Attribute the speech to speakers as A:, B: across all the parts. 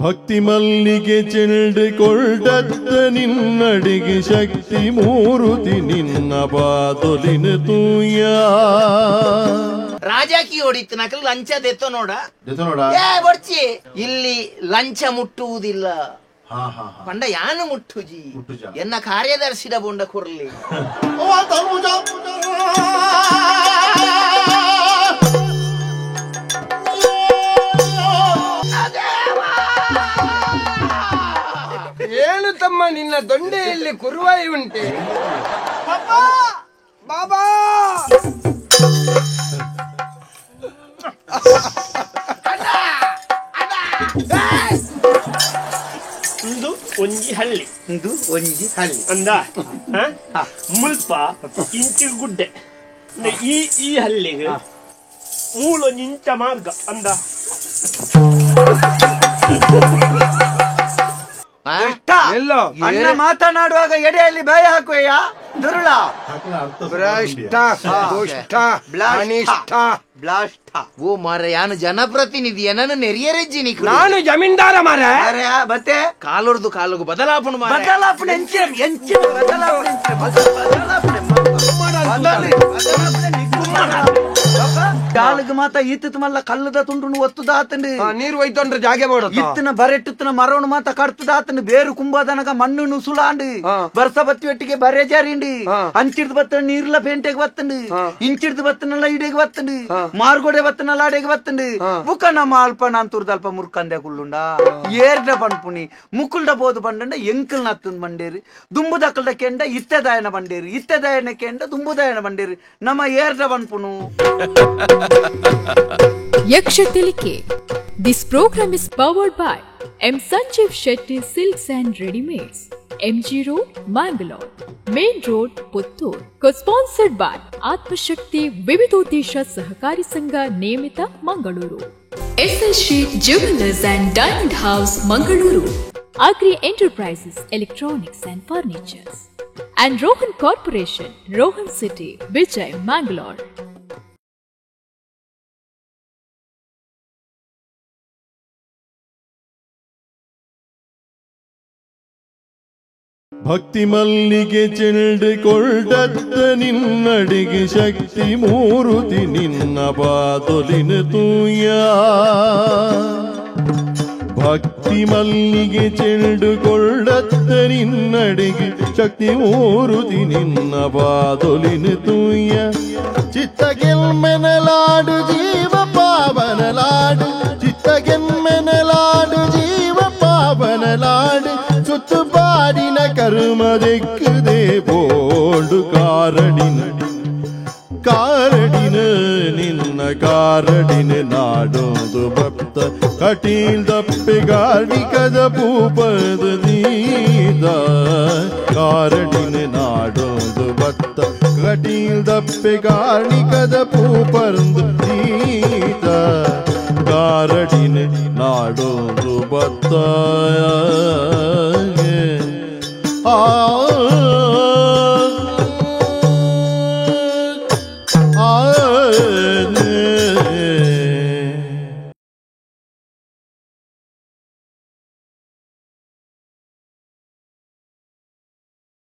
A: ಭಕ್ತಿ ಮಲ್ಲಿಗೆ ಚೆಂಡುಕೊಳ್ಳತ್ತ ನಿನ್ನಡಿಗೆ ಶಕ್ತಿ ಮೂರುತಿ ನಿನ್ನ ಬಾದೊಲಿನ ತೂಯ.
B: ರಾಜಕೀಯ ಹೊಡಿತು ನಕಲು ಲಂಚ ದೆತ್ತೋ ನೋಡ ಬಡ್ಚಿ ಇಲ್ಲಿ ಲಂಚ ಮುಟ್ಟುವುದಿಲ್ಲ ಪಂಡ ಯಾನು ಮುಟ್ಟುಜಿ ಎನ್ನ ಕಾರ್ಯದರ್ಶಿದ ಬೊಂಡ ಕೊರ್ಲಿ.
C: ಏನು ತಮ್ಮ ನಿನ್ನ ದೊಂಡೆಯಲ್ಲಿ ಕುರುವಾಯಿ ಉಂಟೆ? ಬಾಬಾ
D: ಇಂದು ಒಂಜಿ ಹಳ್ಳಿ,
B: ಇಂದು ಒಂಜಿ ಹಳ್ಳಿ
D: ಅಂದ ಮುಲ್ಪ ಇಂಚಿ ಗುಡ್ಡೆ ಈ ಈ ಹಳ್ಳಿಗೆ ಮೂಲ ಇಂಚ ಮಾರ್ಗ ಅಂದ.
C: ಅಣ್ಣ ಮಾತನಾಡುವಾಗ ಎಡೆಯಲ್ಲಿ ಭಯ ಹಾಕುವೆಯ ದುರುಳ ಭ್ರಷ್ಟ ದುಷ್ಟ ಅನಿಷ್ಟ
B: ಬ್ಲಾಷ್ಟ. ಓ ಮಾರ, ಯಾನು ಜನಪ್ರತಿನಿಧಿ, ನನ್ನ ನೆರಿಯರೆಜ್ಜಿನಿ
C: ನಾನು ಜಮೀನ್ದಾರ ಮಾರ.
B: ಮತ್ತೆ ಕಾಲೊರ್ದು ಕಾಲುಗು ಬದಲಾಪಣೆ
C: ಬದಲಾಪಣೆ ಎಂಚಿನ ಬದಲಾಪಣೆ ಬದಲಾಪಣೆ
E: ಕಾಲಿಗೆ ಮಾತ ಈತದ ಮಲ್ಲ ಕಲ್ಲದ ತುಂಡುನು ಒತ್ತುದಾತಂಡು
C: ನೀರು ಒಯ್ತೊಂಡ್ರೆ ಜಾಗೆ ಬೋಡ
E: ಇತ್ತನ ಬರೆಟ್ಟುತ್ತನ ಮರವನು ಮಾತ ಕಡ್ತದಾತಂಡು ಬೇರು ಕುಂಬದನಗ ಮಣ್ಣು ನುಸುಳಾಂಡು ಬರ್ಸ ಬತ್ತಿ ಒಟ್ಟಿಗೆ ಬರೆ ಜಾರಿಂಡು ಅಂಚಿಡ್ದು ಬತ್ತ ನೀರ್ಲ ಪೇಂಟೆಗೆ ಬತ್ತಂಡು ಇಂಚಿಡ್ದು ಬತ್ತನಲ್ಲ ಇಡೆಗೆ ಬತ್ತಂಡು ಮಾರ್ಗೋಡೆ ಬತ್ತನಲ್ಲ ಅಡೆಗೆ ಬತ್ತಂಡು ಬುಕ್ಕ ನಮ್ಮ ಅಲ್ಪ ನಾನ್ ತುರ್ದಲ್ಪ ಮುರ್ಕಂದೆ ಕುಳ್ಳುಂಡ ಏರ್ಡ ಪನ್ಪುಣಿ ಮುಕ್ಕುಲ್ಡ ಬೋದು ಬಂಡಂಡ ಎಂಕಲ್ ನತ್ತಂದ್ ಬಂಡೇರಿ ದುಂಬುದಕ್ಕಲ್ದ ಕೆಂಡ ಇತ್ತೆದಾಯನ ಬಂಡೇರಿ ಇತ್ತೆದಾಯನ ಕೆಂಡ ದುಂಬುದಾಯನ ಬಂಡೇರಿ ನಮ್ಮ ಏರ್ಡ ಪನ್ಪುನು.
F: Yaksha Tilike. This program is powered by M. Sanjeev Shetty Silks and Readymades, MG Road, Mangalore, Main Road, Puttur. Co-sponsored by Atmashakti Vividodesha Sahakari Sangha Niyamita, Mangaluru. SSG Jewelers and Diamond House, Mangaluru. Agri Enterprises, Electronics and Furnitures. And Rohan Corporation, Rohan City, Vijay, Mangalore.
A: ಭಕ್ತಿ ಮಲ್ಲಿಗೆ ಚೆಂಡುಕೊಳ್ಳತ್ತ ನಿನ್ನಡಿಗೆ ಶಕ್ತಿ ಮೂರುತಿ ನಿನ್ನ ಬಾದೊಲಿನ ತೂಯ. ಭಕ್ತಿ ಮಲ್ಲಿಗೆ ಚೆಂಡುಕೊಳ್ಳತ್ತ ನಿನ್ನಡಿಗೆ ಶಕ್ತಿ ಮೂರುತಿ ನಿನ್ನ ಬಾದೊಲಿನ ತೂಯ. ಚಿತ್ತಗೆಲ್ಮೆನಲಾಡು ಜೀವ ಪಾವನಲಾಡು, ಚಿತ್ತಗೆಲ್ಮೆನಲಾಡು ಜೀವ ಪಾವನಲಾಡು, ಸುತ್ತು ಪಾಡಿನ ಕರ್ಮದೆಕ್ಕದೆ ಪೋಂಡು ಕಾರಡಿನ ಕಾರಡಿನ ನಿನ್ನ ಕಾರಡಿನ ನಾಡೋದು ಭಕ್ತ ಕಟೀಲ್ ದಪ್ಪೆ ಗಾರ್ಣಿಕದ ಪೂಪದ ನೀದ ಕಾರಡಿನ ನಾಡೋದು ಭಕ್ತ ಕಟೀಲ್ ದಪ್ಪೆ ಗಾರ್ಣಿಕದ ಪೂಪರಂದು ನೀದ ಕಾರಡಿನ ನಾಡೋದು ಭಕ್ತ. ಆ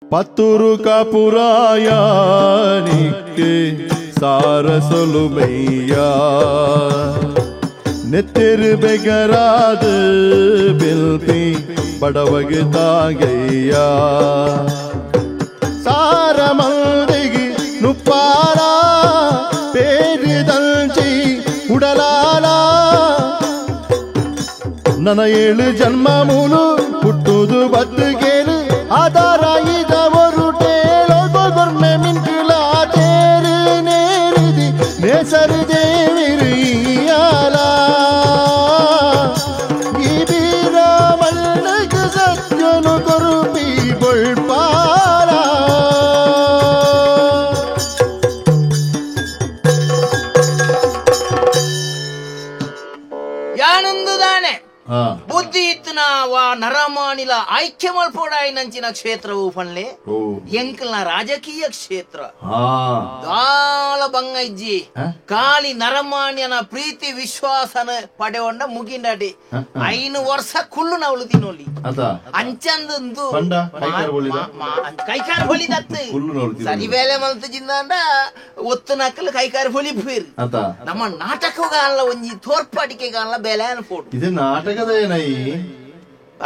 A: ಪತ್ತೂರು ಕಾಪುರಾಯನಿಕ್ಕೆ ಸಾರಸೊಲು ಮೈಯ ನೆತ್ತಿರು ಬೆಗರಾದ ಬಿಲ್ಪಿ ಬಡವಗೆ ತಾಗಯ್ಯ ಸಾರ ಮಂದಿಗೆ ನುಪ್ಪಾರ ಪೇರಿದಂಚಿ ಉಡಲಾಲ ನನ್ನ ಏಳು ಜನ್ಮ ಮೂಲು ಹುಟ್ಟುದು ಬದುಕೇಲು ಆಧಾರ ಇದವರು ಟೇಲೋ ಗೊರ್ಮೆ ಮಿಂಕುಲ ತೇರು ನೇರಿದಿ ನೇಸರು ದೇವಿರಿಯಾಲ ಈ ಬೀರ ಮಲ್ಲಗ ಸತ್ಯನು ಕೊರುಪಿ ಬೊಳ್ಪಾಲ.
B: ಯಾನೊಂದು ದಾನೆ ಬುದ್ಧಿ ಬುದ್ಧಿ ಇತ್ತಿನ ವಾ ನರಮಾನಿಲ ಆಯ್ಕೆ ಮಲ್ಪೋಡಾಯಿನಂಚಿನ ಕ್ಷೇತ್ರವು ಪನ್ಲೆ ಎಂಕಲ್ನ ರಾಜಕೀಯ ಕ್ಷೇತ್ರ ದಾಲ ಬಂಗ ಇಜ್ಜಿ ಕಾಲಿ ನರಮಾನ್ಯನ ಪ್ರೀತಿ ವಿಶ್ವಾಸನ ಪಡೆಯೊಂಡ ಮುಗಿಂಡಾಟಿ 5 ವರ್ಷ ಕುಲ್ಲು ನವಳು ತಿನ್ನೋಲಿ ಅಂಚಂದು ಕೈಕಾರ ಹೊಲಿದತ್ತು ಸರಿ ಬೇಲೆ ಮಲ್ತು ಜಿಂದಾಂಡ ಒತ್ತು ನಕ್ಕಲು ಕೈಕಾರ ಹೊಲಿಪೇರು ನಮ್ಮ ನಾಟಕಗಾಲ ಒಂಜಿ ತೋರ್ಪಾಟಿಕೆಗಾಲ ಬೇಲೆ ಅನ್ಪೋಡು
A: ಇದು ನಾಟಕದ ಏನೈ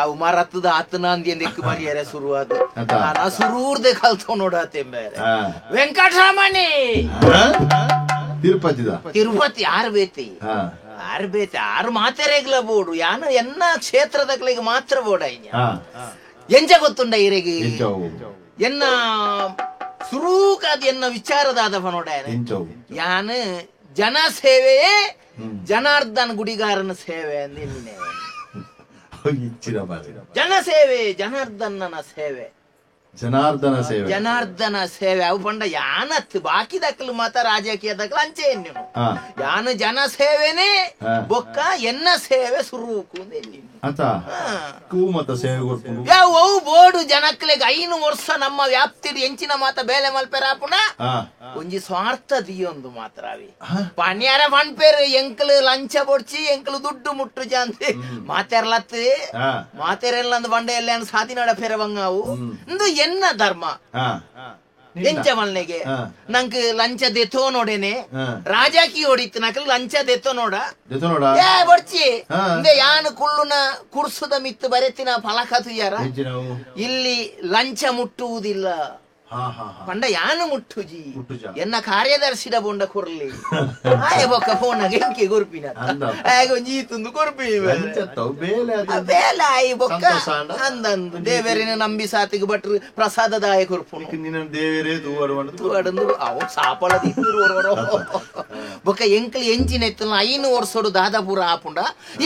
B: ಅವು ಮರತ್ತದ ಆತನ ಅಂದಿಯಂದಿಕ್ಕು ಬರಿಯರೆ ಶುರುವಾದ ನಾ ಸುರೂರ್ದೆ ಕಲ್ತೋ ನೋಡತ್ತೆ ಬೇರೆ ವೆಂಕಟರಮಣಿ
A: ತಿರುಪತಿದ
B: ತಿರುಪತಿ ಆರು ಬೇತಿ ಆರು ಬೇತಿ ಆರು ಮಾತೆರೆಗ್ಲ ಬೋಡು ಯಾನು ಎನ್ನ ಕ್ಷೇತ್ರದಕ್ಲಿಗೆ ಮಾತ್ರ ಬೋಡ ಎಂಜ ಗೊತ್ತುಂಡ ಇರೆಗೆ ಎನ್ನ ಸುರೂಕಾದ ಎನ್ನ ವಿಚಾರದಾದ ನೋಡ ಯಾನು ಜನ ಸೇವೆಯೇ ಜನಾರ್ದನ್ ಗುಡಿಗಾರನ ಸೇವೆ ಅಂದಿನ್ನೆ ಜನಸೇವೆ ಜನಾರ್ದನನ ಸೇವೆ
A: ಜನಾರ್ದನ ಸೇವೆ
B: ಜನಾರ್ದನ ಸೇವೆ ಅವು ಪಂಡ ಯಾನತ್ ಬಾಕಿ ದಕ್ಕಲು ಮಾತ ರಾಜಕೀಯ ದಕ್ಕಲು ಅಂಚೆ ಎನ್ನಿನು ಯಾನು ಜನ ಸೇವೆನೇ ಬೊಕ್ಕ ಎನ್ನ ಸೇವೆ ಸುರೂಕು ಯಾವ ಬೋಡು ಜನಕ್ಲೆಗ್ 5 ವರ್ಷ ನಮ್ಮ ವ್ಯಾಪ್ತಿ ಎಂಚಿನ ಮಾತ ಬೇಲೆ ಮಲ್ಪೆರಾಪುಣ ಒಂಜಿ ಸ್ವಾರ್ಥ ದಿಯೊಂದು ಮಾತ್ರ ಅವಿ ಪನ್ಯಾರ ಪನ್ಪೇರು ಎಂಕಲು ಲಂಚ ಬೊಡ್ಚಿ ಎಂಕಲು ದುಡ್ಡು ಮುಟ್ಟು ಜಾಂತಿ ಮಾತೆರ್ಲತ್ತು ಮಾತೆರೆಲ್ಲ ಬಂಡೆ ಎಲ್ಲ ಸಾದಿನಾಡ ಪೆರವಂಗಾವು ಎನ್ನ ಧರ್ಮ ಎಂಚ ಮಲ್ನೆಗೆ ನಂಗೆ ಲಂಚ ದೆತ್ತೋ ನೋಡೇನೆ ರಾಜಕೀಯ ಹೊಡಿತು ನಕಲು ಲಂಚ ದೆತ್ತೋ ನೋಡ ಏ ಬೊಡ್ಚಿ ಯಾನು ಕುಳ್ಳುನ ಕುರ್ಸುದ ಮಿತ್ತು ಬರೆತಿನ ಫಲಕ ತುಯ್ಯಾರ ಇಲ್ಲಿ ಲಂಚ ಮುಟ್ಟುವುದಿಲ್ಲ ಪಂಡ ಯಾನು ಮುಟ್ಟುಜಿ ಎನ್ನ ಕಾರ್ಯದರ್ಶಿಡ ಬೊಂಡ ಕೊರ್ಲಿ ಆಯ ಬೊಕ್ಕ ಫೋನಾಗ ಎಂಕೆ ಕೊರ್ಪಿನ ಆಗ ಒಂಜಿ ತುಂದು ಕೊರ್ಪಿ ಬೇಲೆ ಆಯಿ ಬೊಕ್ಕ ಅಂದಂದು ದೇವರಿನ ನಂಬಿ ಸಾತಿಗೆ ಭಟ್ರು ಪ್ರಸಾದದಾಯ ಕೊರ್ಪುನು ತೂವಡಂದು ಅವು ಸಾಪಳ ಬೊಕ್ಕ ಎಂಕಲ್ ಎಂಚಿನ ಎತ್ತಲ 5 ವರ್ಷೋಡು ದಾದಾಪುರ ಆಪುಂಡ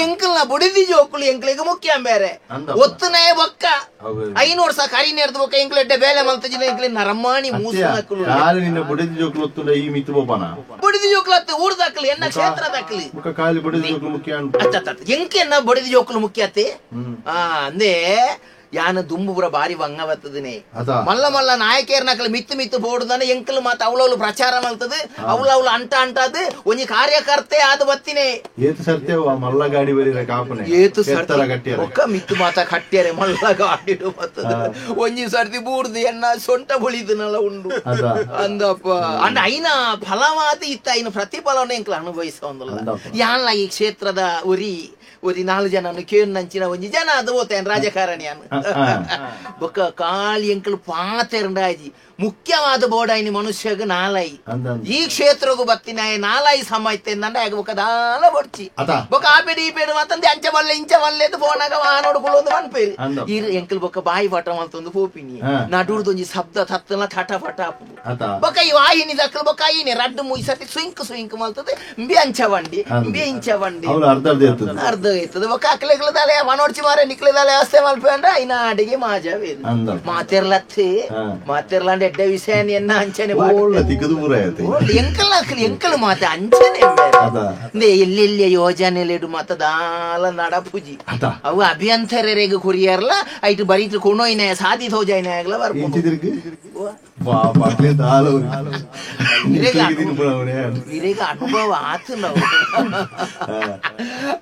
B: ಎಂಕಲ್ನ ಬೊಡಿದಿ ಜೋಕುಲು ಎಂಕ್ಲಿಗೆ ಮುಖ್ಯ ಬೇರೆ ಒತ್ತುನೇ ಬೊಕ್ಕ 5 ವರ್ಷ ಕರಿ ನೇರ್ದು ಬೊಕ್ಕ ಎಂಕ್ಲೆಡ್ಡೆ ಬೇಲೆ ಮಲ್ತಜಿನ ಎಂಕ್ಲೆ ನರಮಾಣಿ ಮೂಸನಕುಲು
A: ಕಾಲಿ ನಿನ್ನ ಬುಡಿದಿ ಜೋಕುಲು ಒತ್ತುಂಡ ಈ ಮಿತ್ತು ಬೋಪನ
B: ಬುಡಿದಿ ಜೋಕುಲು ಅತ್ತೆ ಊರ್ದಾಕಲು ಎನ್ನ ಕ್ಷೇತ್ರದಾಕಲಿ
A: ಮುಖ ಕಾಲಿ ಬುಡಿದಿ ಜೋಕುಲು ಮುಖ್ಯ
B: ಅತ್ತ ಎಂಕೆ ಎನ್ನ ಬುಡಿದಿ ಜೋಕುಲು ಮುಖ್ಯ ಅತ್ತೆ ಆ ಅಂದೆ ಯಾನ ದುಂಬುಪುರ ಬಾರಿ ಬಂಗ ಬರ್ತದನೆ ಮಲ್ಲ ಮಲ್ಲ ನಾಯಕೇರ್ ನಕಲು ಮಿತ್ತು ಮಿತ್ತು ಬೋಡುದಾನೆ ಎಂಕಲು ಮಾತ ಅವಳವಳು ಪ್ರಚಾರ ಮಲ್ತದೆ ಅವಳವಳು ಅಂಟ ಅಂಟಾದ ಒಂಜಿ ಕಾರ್ಯಕರ್ತೆ ಆದ ಬತ್ತಿನೇ
A: ಏತು ಸರ್ತಿ ಮಲ್ಲ ಗಾಡಿ ಬರೀರ ಕಾಪನೆ
B: ಏತು ಸರ್ತಿ ಒಕ್ಕ ಮಿತ್ತು ಮಾತ ಕಟ್ಟಿಯರೆ ಮಲ್ಲ ಗಾಡಿ ಬರ್ತದೆ ಒಂಜಿ ಸರ್ತಿ ಬೂರ್ದು ಎನ್ನ ಸೊಂಟ ಬೊಳಿದನಲ್ಲ ಉಂಡು ಅಂದಪ್ಪ ಅಂಡ ಐನ ಫಲವಾದ ಇತ್ತ ಐನ ಪ್ರತಿಫಲವನ್ನು ಎಂಕಲು ಅನುಭವಿಸೊಂದಲ್ಲ ಯಾನ್ಲ ಈ ಕ್ಷೇತ್ರದ ಒರಿ ಒರಿ 4 ಜನ ಕೇನ್ ನಂಚಿನ ಒಂಜಿ ಜನ ಅದು ಓತೇನ್ ರಾಜಕಾರಣಿಯಾನು ಬೊಕ್ಕ ಕಾಲಿ ಎಂಕಲು ಪಾತೆರಂಡಾಜಿ ಮುಖ್ಯವಾದ ಬೋಡಾಯಿನಿ ಮನುಷ್ಯಗ ನಾಲಾಯಿ ಈ ಕ್ಷೇತ್ರಗೂ ಬತ್ತಿನಾಯ ನಾಲಾಯಿ ಸಮ ಇತ್ತೆಂದಂಡ ಆಗ ಬೊಕ್ಕ ದಾಲ ಬೊಡ್ಚಿ ಬೊಕ್ಕ ಆ ಪೇಡು ಈ ಪೇಡು ಮಾತಂದೆ ಅಂಚ ಬಲ್ಲೆ ಇಂಚ ಬಲ್ಲೆದು ಫೋನಾಗ ವಾನೋಡು ಕುಲೊಂದು ಪನ್ಪೇರು ಈ ಎಂಕಲ್ ಬೊಕ್ಕ ಬಾಯಿ ಪಟ ಮಲ್ತೊಂದು ಪೋಪಿನಿ ನಡುರ್ದೊಂಜಿ ಶಬ್ದ ತತ್ತಲ ಥಟ ಪಟ ಆಪುಂಡು ಬೊಕ್ಕ ಈ ವಾಹಿನಿ ದಕ್ಕಲು ಬೊಕ್ಕ ಐನೆ ರಡ್ಡು ಮುಯಿ ಸರ್ತಿ ಸುಂಕ್ ಸುಂಕ್ ಮಲ್ತದೆ ಇಂಬೆ ಅಂಚ ಬಂಡಿ ಇಂಬೆ ಇಂಚ ಬಂಡಿ ಅರ್ಧ ಇರ್ತದೆ ಬೊಕ್ಕ ಅಕ್ಲೆಗ್ಲದಾಲೆ ಮನೋಡ್ಚಿ ಮಾರೆ ನಿಕ್ಲೆದಾಲೆ ವ್ಯವಸ್ಥೆ ಮಲ್ಪಂಡ ಇನ್ನ ಅಡಿಗೆ ಮಾಜಾವೇದು ಮಾತೆರ್ಲತ್ತಿ ಮಾತೆರ್ಲಾಂಡ ಎಡ್ಡೆ ವಿಷಯ ಎನ್ನ ಅಂಚನೆ ಎಂಕಲ್ ಎಂಕಲ್ ಮಾತೆ ಅಂಚನೆ ಎಲ್ಲೆಲ್ಲಿಯ ಯೋಜನೆಲೆಡು ಮಾತ ದಾಲ ನಡಪುಜಿ ಅವು ಅಭಿಯಂತರರಿಗೆ ಕುರಿಯರ್ಲ ಐಟು ಬರೀತು ಕೊಣೋಯ್ನ ಸಾಧಿ ತೋಜಾಯ್ನ ಆಗ್ಲ ಬರ್ಬೋದು ಅನುಭವ ಆತು ನಾವು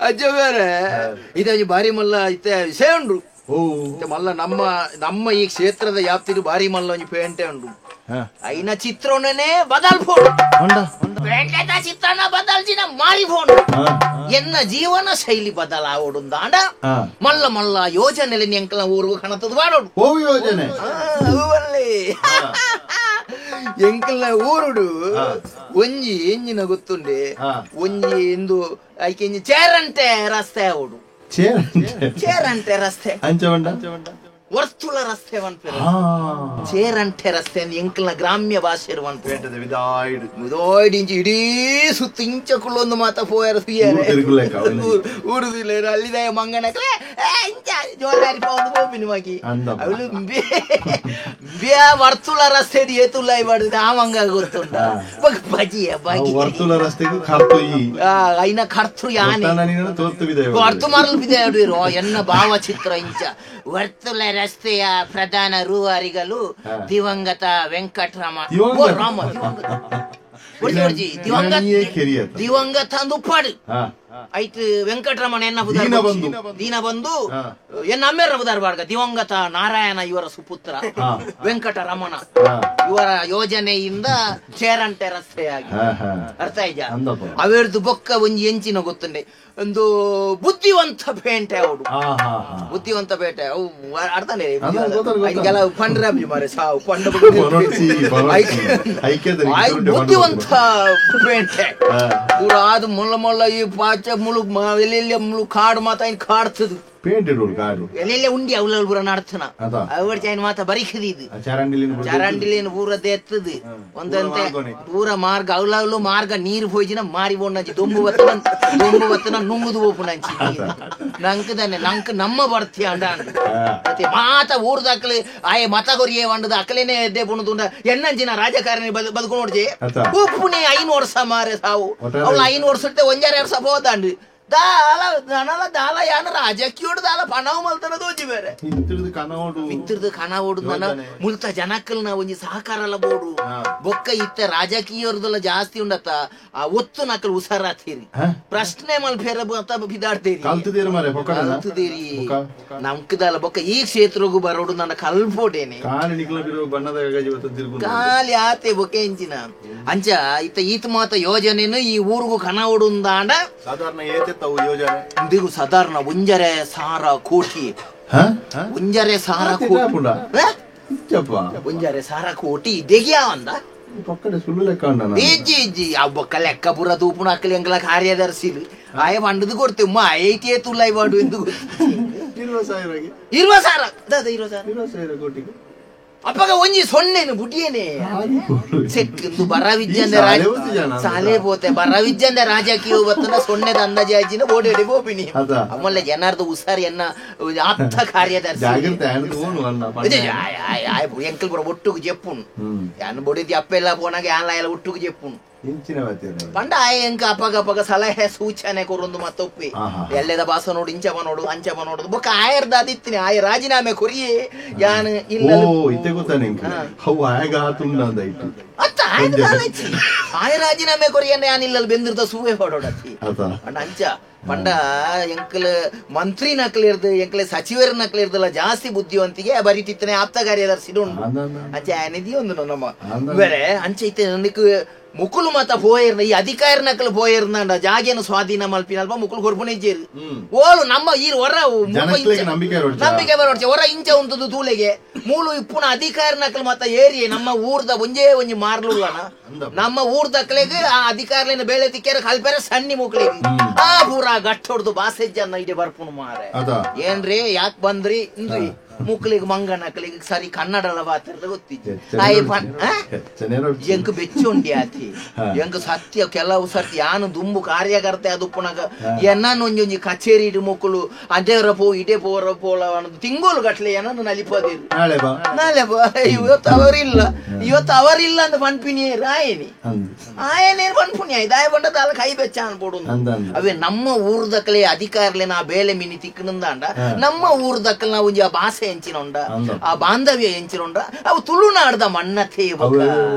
B: ಅಜ್ಜ ಬೇರೆ ಇದೊಂದು ಬಾರಿ ಮಲ್ಲ ಇತ್ತ ವಿಷಯ ಉಂಡು ಮಲ್ಲ ನಮ್ಮ ನಮ್ಮ ಈ ಕ್ಷೇತ್ರದ ಯಾಪ್ತಿರು ಬಾರಿ ಮಲ್ಲ ಒಂಜಿ ಪೇಂಟೆ ಉಂಡು ಐನ ಚಿತ್ರಣನೇ ಬದಲ್ ಫೋನ್ ಪೇಂಟೆದ ಚಿತ್ರಣ ಬದಲ್ಜಿನ ಮಾರಿ ಫೋನ್ ಎನ್ನ ಜೀವನ ಶೈಲಿ ಬದಲಾವಡುಂದಾಂಡ ಮಲ್ಲ ಮಲ್ಲ ಯೋಜನೆಲಿ ಎಂಕಲ ಊರು ಕಣತದ ಬಾಡೋಡು
A: ಯೋಜನೆ
B: ಎಂಕಲ್ನ ಊರುಡು ಒಂಜಿ ಎಂಜಿನ ಗೊತ್ತುಂಡೆ ಒಂಜಿ ಎಂದು ಐಕೆ ಚೇರಂಟೆ ರಸ್ತೆ ಅವಡು ಚೇರಂಟೆ ರಸ್ತೆ ವರ್ತುಲ ರಸ್ತೆ ಪನ್ಪೆರ್ ಚೇರಂಟೆ ರಸ್ತೆ ಎಂಕಲ್ನ ಗ್ರಾಮ್ಯ ಭಾಷೆ ಪನ್ಪೆರ್ ಇಂಚ ಇಡೀ ಸುತ್ತ ಇಂಚ ಕುಳ್ಳೊಂದು ಮಾತ ಪೋಯರ ಸುಯ್ಯಾರೆ ಊರುದಿಲ್ಲ ಅಲ್ಲಿದಾಯ ಮಂಗನಕ್ಲೆ ಇಂಚ ಜೋರಾರಿ ಪೋಂದು ಪೋಪಿನ ಮಾಕಿ ಅವಳು ವರ್ತುಲ ರಸ್ತೆ ಏತುಲ್ಲ ಇಬಾರ್ದು ಆ ಮಂಗ ಗೊತ್ತುಂಟ ಬಜಿಯ ಬಗಿ
A: ವರ್ತುಲ ರಸ್ತೆಗೂ ಖರ್ತು ಈ
B: ಐನ ಖರ್ತು ಯಾನೆ ವರ್ತು ಮಾರಲು ಬಿದೆ ಎನ್ನ ಭಾವಚಿತ್ರ ಇಂಚ ವರ್ತುಲ ರಸ್ತೆಯ ಪ್ರಧಾನ ರೂವಾರಿಗಳು ದಿವಂಗತ ವೆಂಕಟರಾಮ ರಾಮ ದಿವಂಗತ ಅಂದು ಉಪ್ಪಾಡು ಐತು ವೆಂಕಟರಮಣ ಎನ್ನ ದೀನ ಬಂದು ಎನ್ನ ಅಮ್ಮೇರ ಬುದಾರ್ ಬಾಡ್ಗ ದಿವಂಗತ ನಾರಾಯಣ ಇವರ ಸುಪುತ್ರ ವೆಂಕಟರಮಣ ಇವರ ಯೋಜನೆಯಿಂದ ಚೇರಂಟೆ ರಸ್ತೆಯಾಗಿ ಅರ್ಥ ಆಯ್ತಾ ಅವೇರ್ದು ಬೊಕ್ಕ ಒಂಜಿ ಎಂಚಿನ ಗೊತ್ತುಂಡೆ ಒಂದು ಬುದ್ಧಿವಂತ ಪೇಂಟೆ ಅವಡು ಬುದ್ಧಿವಂತ ಪೇಟೆ ಅವು ಅರ್ಥನೇ ಕೆಲವು ಪಂಡ್ರಾಬ್ಜಿ ಮಾರೆ ಸಾವು ಪಂಡ ಬುದ್ಧಿವಂತ ಪೇಂಟೆ ಪೂರ ಅದು ಮೊಲ್ಲ ಮೊಲ್ಲ ಈ ಪಾಚ ಮುಳು ಎಲ್ಲೆಲ್ಲ ಮುಳು ಕಾಡು ಮಾತ ಕಾಡ್ತದು ಎಲ್ಲೆಲ್ಲ ಉಂಡಿ ಅವಳ ಪೂರ ನಡ್ತನ ಅವರ್ ಚೈನ್ ಮಾತ ಬರಿಕದಿದು ಚರಂಡಿಲೇನು ಪೂರ ಎತ್ತದು ಒಂದಂತೆ ಪೂರ ಮಾರ್ಗ ಅವಲವಲು ಮಾರ್ಗ ನೀರು ಪೋಯ್ಜಿನ ಮಾರಿ ಬೋಂಡಂಚಿ ದೊಂಬು ಬತ್ತನ ದೊಂಬು ಬತ್ತನ ನುಂಗುದು ಪೋಪುನಂಚಿ ನಂಕ್ ತಾನೆ ನಂಕ್ ನಮ್ಮ ಬರ್ತಿ ಅಂಡ ಮತ್ತೆ ಮಾತ ಊರ್ದಾಕ್ಲು ಆಯೆ ಮತ ಕೊರಿಯೇ వంಡದ ಅಕಲೇನೆ ಎದ್ದೆ ಪುಣದುಂಡ ಎನ್ನಂಚಿನ ರಾಜಕಾರಣಿ ಬದುಕು ನೋಡ್ಜೆ ಉಪ್ಪುನೆ 5 ವರ್ಷ ಮಾರೆ ಸಾವು ಅವಳು 5 ವರ್ಷ ಒಂಜಾರೆ ವರ್ಷ ಹೋದಾಂಡು ದಾಲ ನನಲ ದಾಲ ಯಾನ ರಾಜಕೀಯೋಡು ದಾಲ ಪಣವು ಮಲ್ತನ ದೋಜಿ ಬೇರೆ ಮಿತ್ರದು ಕನವೋಡು ನನ್ನ ಮುಲ್ತ ಜನಕ್ಕಲ್ನ ಒಂಜಿ ಸಹಕಾರಲ ಬೋಡು ಬೊಕ್ಕ ಇತ್ತ ರಾಜಕೀಯರ್ದಲ್ಲ ಜಾಸ್ತಿ ಉಂಡತ್ತ ಆ ಒತ್ತು ನಕಲ್ ಉಸಾರಾತೀರಿ ಪ್ರಶ್ನೆ ಮಲ್ಪೇರ ಬಿದಾಡ್ತೀರಿ ಕಲ್ತುದೀರಿ ನಮ್ಕದಲ್ಲ ಬೊಕ್ಕ ಈ ಕ್ಷೇತ್ರಗೂ ಬರೋಡು ನನ್ನ ಕಲ್ಪೋಡೇನೆ ಖಾಲಿ ಆತೆ ಬೊಕ್ಕ ಎಂಚಿನ ಅಂಚ ಇತ್ತ ಈತ ಮಾತ ಯೋಜನೆನು ಈ ಊರಿಗೂ ಕನವೋಡು ಅಂದಾಂಡ
A: ಸಾಧಾರಣ
B: ಇಂದಿಗೂ ಸಾಧಾರಣ 1.5 ಕೋಟಿ 1.5 ಕೋಟಿ 1.5 ಕೋಟಿ ಇದೆಗ್ಯಾ ಅಂದ ಇಜ್ಜಿ ಇಜ್ಜಿ ಬೊಕ್ಕ ಲೆಕ್ಕ ಪೂರ ತೂಪುನ ಅಕ್ಕಲಿ ಎಂಕಲ ಕಾರ್ಯದರ್ಶಿ ಆಯ వంಡದು ಕೊಡ್ತೇವೆ ಐಟಿ ತುಲ್ಲ ಇವಾಡು ಎಂದು 20,000
A: ಕೋಟಿ
B: ಅಪ್ಪಗ ಒಂಜಿ ಸೊನ್ನೆನು ಬುಡಿಯೇನೆ ಸೆಕ್ಕಿಂದು ಬರವಿಜ್ಜಂದೆ ಸಾಲೆ ಪೋತೆ ಬರವಿಜ್ಜಂದೆ ರಾಜಕೀಯ ಬತ್ತನ ಸೊನ್ನೆದ ಅಂದಾಜೆ ಆಯ್ಚಿನ ಓಡೇಡಿ ಬೋಪಿನಿ ಅಮ್ಮಲ್ಲ ಜನಾರ್ದ ಉಸಾರಿ ಎನ್ನ ಆಪ್ತ ಕಾರ್ಯದರ್ಶಿ ಎಂಕಲ್ ಪುರ ಒಟ್ಟುಗು ಜೆಪ್ಪುನು ಯಾನ್ ಬೊಡಿದಿ ಅಪ್ಪೆಲ್ಲ ಪೋನಾಗ ಯಾನ್ ಎಲ್ಲ ಒಟ್ಟುಗು ಜೆಪ್ಪುನು ಪಂಡ ಆಯ ಎಂಕ ಅಪ್ಪಗ ಅಪ್ಪಗ ಸಲಹೆ ಸೂಚನೆ ಕೊರೊಂದು ಮತ್ತೊಪ್ಪಿ ಎಲ್ಲೆದ ಬಾಸ ನೋಡು ಇಂಚಮ ನೋಡು ಅಂಚಮ ನೋಡು ಬೊಕ್ಕ ಆಯರ್ದ ಅದಿತ್ತಿನಿ ಆಯ ರಾಜೀನಾಮೆ ಕೊರಿಯೇ ಯಾನ್ ಇಲ್ಲ ಅತ್ತ ಆಯ ರಾಜೀನಾಮೆ ಕೊರಿಯನ್ನ ಯಾನ್ ಇಲ್ಲ ಬೆಂದಿರ್ದ ಸೂವೆ ಹೊಡೋಡತ್ತಿ ಪಂಡ ಅಂಚ ಪಂಡ ಎಂಕಲ್ ಮಂತ್ರಿ ನಕಲಿರ್ದು ಎಂಕಲೆ ಸಚಿವರ ನಕಲಿರ್ದಲ್ಲ ಜಾಸ್ತಿ ಬುದ್ಧಿವಂತಿಗೆ ಬರೀತಿತ್ತನೆ ಆಪ್ತ ಕಾರ್ಯದರ್ಶಿ ಉಂಟು ಅಂಚೆ ಆಯನಿದಿ ಒಂದು ನಮ್ಮ ಬೇರೆ ಅಂಚೆ ಇತ್ತೆ ನನಗೆ ಮುಕುಲು ಮಾತ ಪೋಯರ್ನ ಈ ಅಧಿಕಾರ ನಕಲು ಪೋಯರ್ನ ಜಾಗೇನು ಸ್ವಾಧೀನ ಮಲ್ಪಿನಲ್ಪ ಮುಕುಲು ಕೊರ್ಪುಣಿಜ್ಜೇರು ಓಲು ನಮ್ಮ ಈ ಹೊರ ನಂಬಿಕೆ ಬರೋಡ್ಚೆ ಹೊರ ಇಂಚ ಉಂಟದು ತೂಲೆಗೆ ಮೂಲು ಇಪ್ಪುನ ಅಧಿಕಾರ ನಕಲು ಮಾತ ಏರಿಯೆ ನಮ್ಮ ಊರ್ದ ಒಂಜೇ ಒಂಜಿ ಮಾರ್ಲುಲ್ಲನ ನಮ್ಮ ಊರ್ದಕ್ಲೆಗ್ ಆ ಅಧಿಕಾರಲೇನ ಬೇಳೆ ತಿಕ್ಕೇರ ಕಲ್ಪೆರ ಸಣ್ಣಿ ಮುಕ್ಳಿಗೆ ಆ ಪೂರಾ ಗಟ್ಟೊಡ್ದು ಬಾಸೆಜ್ಜನ್ನ ಇಡೆ ಬರ್ಪುನು ಮಾರೆ ಏನ್ರಿ ಯಾಕ್ ಬಂದ್ರಿ ಇಂದ್ರಿ ಮುಕ್ಳಿಗೆ ಮಂಗನಕ್ಲಿಗೆ ಸರಿ ಕನ್ನಡಲ ಬಾತಿರ್ದ ಗೊತ್ತಿತ್ತು ಎಂಕ್ ಬೆಚ್ಚುಂಡಿ ಆತಿ ಎಂಕ್ ಸತ್ಯ ಕೆಲವು ಸರ್ತಿ ಯಾನು ದುಂಬು ಕಾರ್ಯಕರ್ತೆ ಅದು ಪುನಗ ಎನ್ನನ್ನು ಒಂಜೊಂಜಿ ಕಚೇರಿ ಇಡು ಮುಕ್ಕಳು ಅದೇರ ಪೋ ಇಡೇ ಪೋರ ಪೋಲ ತಿಂಗೋಲು ಗಟ್ಲೆ ಏನನ್ನು ನಲಿಪದಿರು ನಾಳೆ ಬಾ ಇವತ್ತು ಅವರಿಲ್ಲ ಇವತ್ತು ಅವರಿಲ್ಲ ಅಂತ ಪನ್ಪಿನಿ ರಾಯನಿ ಆಯನೇನು ಪನ್ಪುನಿ ಆಯ್ತು ಆಯ ಬಂಡ ದಾಲ ಕೈ ಬೆಚ್ಚ ಅನ್ಬೋಡು ಅವೇ ನಮ್ಮ ಊರ್ದಕ್ಕಲೆ ಅಧಿಕಾರಲೆ ನಾ ಬೇಲೆ ಮಿನಿ ತಿಕ್ಕನಂದಾಂಡ ನಮ್ಮ ಊರ್ದಕ್ಕಲ್ ನಾವು ಒಂಜಿ ಆ ಭಾಷೆ ಎಂಚಿನೊಂಡ ಆ ಬಾಂಧವ್ಯ ಎಂಚಿನೊಂಡ ಅವು ತುಳುನಾಡ್ದ ಮಣ್ಣತೆ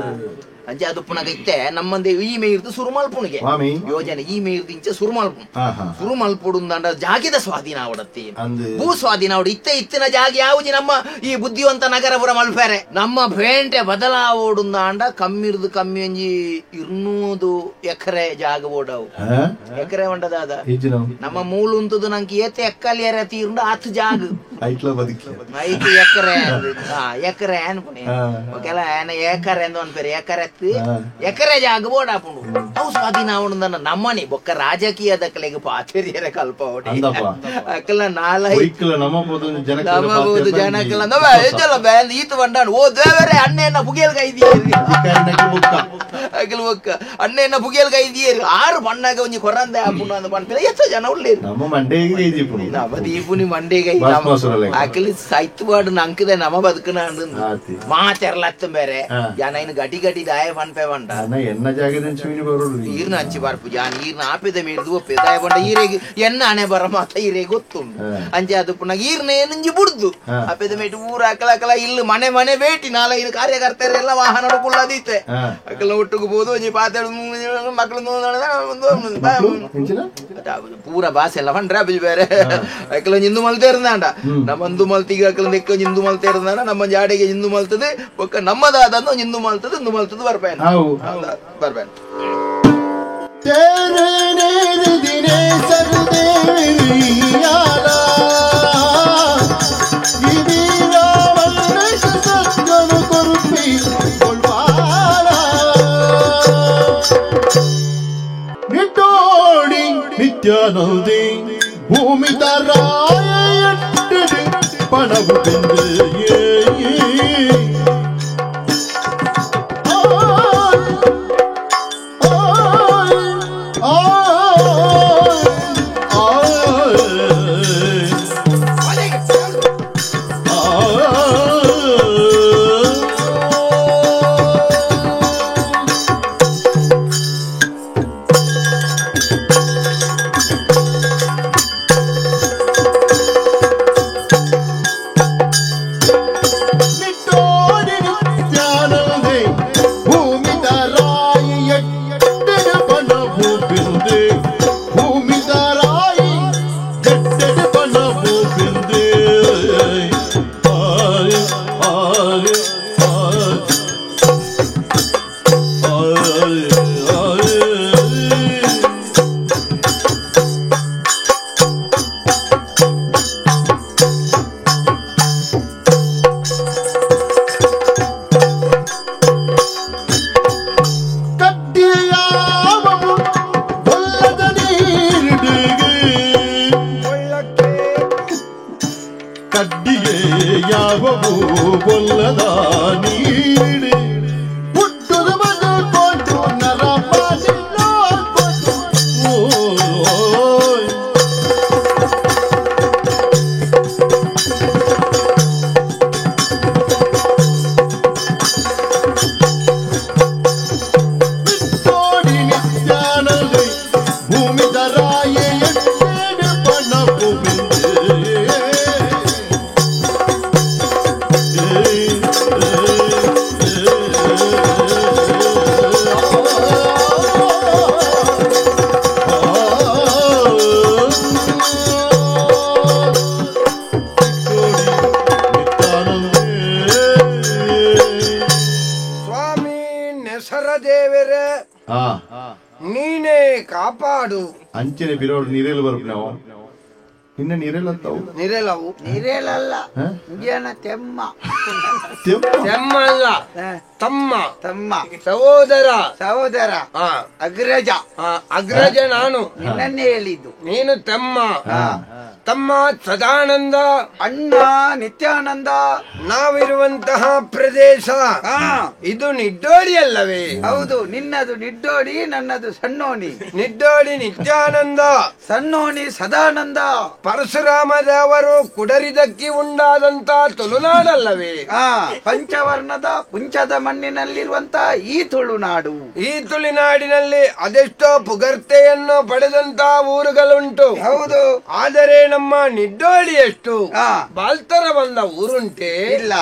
B: ಅಂಚೆ ಅದು ಪುನಗ ಇತ್ತೆ ನಮ್ಮಂದೆ ಈ ಮೇರ್ದು ಸುರುಮಲ್ಪುಣಿಗೆ ಯೋಜನೆ ಈ ಮೇರ್ದು ಇಂಚೆ ಸುರುಮಲ್ಪು ಸುರುಮಲ್ಪುಡುಂದಾಂಡ ಜಾಗಿದ ಸ್ವಾಧೀನ ಅವಡತ್ತಿ ಭೂ ಸ್ವಾಧೀನ ಅವಡು ಇತ್ತೆ ಇತ್ತಿನ ಜಾಗ ಯಾವುಜಿ ನಮ್ಮ ಈ ಬುದ್ಧಿವಂತ ನಗರಪುರ ಮಲ್ಪೆರೆ ನಮ್ಮ ಪೇಂಟೆ ಬದಲಾವೋಡುಂದಾಂಡ ಕಮ್ಮಿರ್ದು ಕಮ್ಮಿ ಒಂಜಿ 200 ಎಕರೆ ಜಾಗ ಓಡವು ಎಕರೆ ಉಂಡದಾದ ನಮ್ಮ ಮೂಲುಂತದು ನಂಗೆ ಏತೆ ಎಕ್ಕಲಿಯರ ತೀರುಂಡು ಆತು ಜಾಗ ಐದು ಎಕರೆ ಎಕರೆ ಅನ್ಪುಣಿ ಕೆಲ ಏಕರೆ ಎಂದು ಅನ್ಪೇರು ಎಕರೆ ಎಕರೆ ಜಾಗ ಬೋಡಾಪುಂಡು ಅವು ಸ್ವಾಧೀನ ಅವನು ನಮ್ಮನೆ ಬೊಕ್ಕ ರಾಜಕೀಯ ದಕ್ಕಲೆಗೆ ಪಾಚರಿಯರ ಕಲ್ಪ ಅಕ್ಕಲ ನಾಲೈ ನಮಬಹುದು ಜನಕ್ಕಲ ಈತ ಬಂಡಾಣ ಓ ದೇವರೇ ಅಣ್ಣೆಯನ್ನ ಪುಗಿಯಲ್ ಕೈದಿಯೇರು ಅಕ್ಕಲ ಬೊಕ್ಕ ಅಣ್ಣೆಯನ್ನ ಪುಗಿಯಲ್ ಕೈದಿಯೇರು ಆರು ಬಣ್ಣಾಗ ಒಂಜಿ ಕೊರಂದೆ ಆಪುಂಡು ಅಂದ ಪನ್ಪಿನ ಎಚ್ಚ ಜನ ಉಳ್ಳೇರು
A: ನಮ್ಮ ಮಂಡೆಗೆ ದೀಪುನಿ
B: ನಮ್ಮ ದೀಪುನಿ ಮಂಡೆಗೆ ಅಕ್ಕಲಿ ಸೈತ್ವಾಡು ನಂಕದೆ ನಮ್ಮ ಬದುಕನ ಮಾತೆರ್ಲ ಅತ್ತ ಬೇರೆ ಜನ ಇನ್ನು ಗಟಿ ಗಟಿ ದಾಯ ಪನ್ಪೆ ಬಂಡ
A: ಎನ್ನ ಜಾಗದ
B: ಈರ್ನ ಹಂಚಿ ಬರ್ಪು ಜಾನ ಈರ್ನ ಆಪೆದ ಮೇಡ್ದು ಒಪ್ಪೆ ದಾಯ ಬಂಡ ಈರೆಗೆ ಎನ್ನ ಹಣೆ ಬರ ಮಾತ ಈರೆಗೆ ಗೊತ್ತುಂಡು ಅಂಚೆ ಅದು ಪುನಃ ಈರ್ನ ಏನಂಜಿ ಬುಡ್ದು ಆಪೆದ ಮೇಟು ಊರ ಅಕಲ ಅಕಲ ಇಲ್ಲಿ ಮನೆ ಮನೆ ಬೇಟಿ ನಾಳೆ ಇನ್ನು ಕಾರ್ಯಕರ್ತರೆಲ್ಲ ವಾಹನ ಕುಳ್ಳದೀತೆ ಅಕಲ ಒಟ್ಟಿಗೆ ಬೋದು ಒಂಜಿ ಪಾತೆ ಮಕ್ಕಳು ಪೂರ ಭಾಷೆ ಎಲ್ಲ ಪಂಡ್ರೆ ಅಬ್ಬಿ ಬೇರೆ ಅಕಲ ಹಿಂದೂ ಮಲ್ತೆ ಇರ್ದಾಂಡ ನಮ್ಮ ಅಂದು ಮಲ್ತಿಗೆ ಅಕಲ ನೆಕ್ಕ ಹಿಂದೂ ಮಲ್ತೆ ಇರ್ದಾಂಡ ನಮ್ಮ ಜಾಡಿಗೆ ಹಿಂದೂ ಮಲ್ತದೆ ಬೊಕ್ಕ ನಮ್ಮದಾದ ಹಿಂದೂ ಮಲ್ತದೆ ಹಿಂದೂ ಮಲ್ತದೆ ಬರ್ಬೇನ ಬರ್ಬೇನ
A: ನಿಟ್ಟೋಡಿ ನಿತ್ಯಾನಂದಿ ಭೂಮಿ ತರಾಯ ಪಣವು ತಿಂದು ಅಂಚನೆ ಬಿರೋಡು ನೀರೆಲ್ಲ ಬರ್ಬೇಕು ನಾವು ನಿನ್ನ ನೀರೆಲ್ಲ
C: ನೀರೆಲ್ಲವು
E: ನೀರೆಲ್ಲ ತೆಮ್ಮ
C: ತೆಮ್ಮಲ್ಲ ತಮ್ಮ
E: ತಮ್ಮ
C: ಸಹೋದರ
E: ಸಹೋದರ ಅಗ್ರಜ
C: ಅಗ್ರಜ ನಾನು
E: ನಿನ್ನನ್ನೇ ಹೇಳಿದ್ದು
C: ನೀನು ತಮ್ಮ ತಮ್ಮ ಸದಾನಂದ
E: ಅಣ್ಣ ನಿತ್ಯಾನಂದ
C: ನಾವಿರುವಂತಹ ಪ್ರದೇಶ ಇದು ನಿಡ್ಡೋಡಿ ಅಲ್ಲವೇ?
E: ಹೌದು, ನಿನ್ನದು ನಿಡ್ಡೋಡಿ, ನನ್ನದು ಸಣ್ಣೋಣಿ.
C: ನಿಡ್ಡೋಡಿ ನಿತ್ಯಾನಂದ,
E: ಸಣ್ಣೋಣಿ ಸದಾನಂದ.
C: ಪರಶುರಾಮ ದೇವರು ಕುಡರಿದಕ್ಕಿ ಉಂಡಾದಂತ ತುಳುನಾಡಲ್ಲವೇ?
E: ಪಂಚವರ್ಣದ ಪುಂಚದ ಮಣ್ಣಿನಲ್ಲಿರುವಂತಹ ಈ ತುಳುನಾಡು.
C: ಈ ತುಳುನಾಡಿನಲ್ಲಿ ಅದೆಷ್ಟೋ ಪುಗರ್ತೆಯನ್ನು ಪಡೆದಂತ ಊರುಗಳುಂಟು.
E: ಹೌದು,
C: ಆದರೆ ನಮ್ಮ ನಿಡ್ಡೋಡಿ ಎಷ್ಟು ಬಾಲ್ತರ ಬಂದ ಊರುಂಟೆ
E: ಇಲ್ಲ.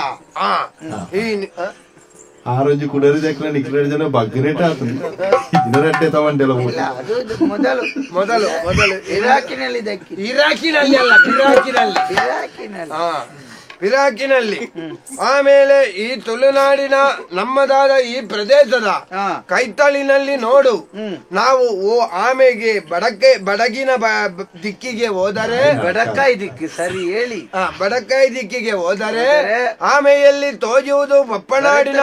A: ಆ రోజు ಕುಡರಿ దగ్గర ನಿಕ್ಲೆಡ್ ಜನ ಬಗ್ಗನೇಟ ಇದರಟ್ಟೆ ತಗೊಂಡೆಲ್ಲ.
E: ಮೊದಲು ಮೊದಲು ಮೊದಲು ಇರಾಕಿನಲ್ಲಿ
C: ಇರಾಕಿನಲ್ಲಿ ಅಲ್ಲ, ಇರಾಕಿನಲ್ಲಿ
E: ಇರಾಕಿನಲ್ಲಿ.
C: ಪಿರಾಕಿನಲ್ಲಿ ಆಮೇಲೆ ಈ ತುಳುನಾಡಿನ ನಮ್ಮದಾದ ಈ ಪ್ರದೇಶದ ಕೈತಳಿನಲ್ಲಿ ನೋಡು, ನಾವು ಓ ಆಮೆಗೆ ಬಡಗಿನ ದಿಕ್ಕಿಗೆ ಹೋದರೆ,
E: ಬಡಕಾಯಿ ದಿಕ್ಕು ಸರಿ ಹೇಳಿ,
C: ಬಡಕಾಯಿ ದಿಕ್ಕಿಗೆ ಹೋದರೆ ಆಮೆಯಲ್ಲಿ ತೋಜುವುದು ಬಪ್ಪನಾಡಿನ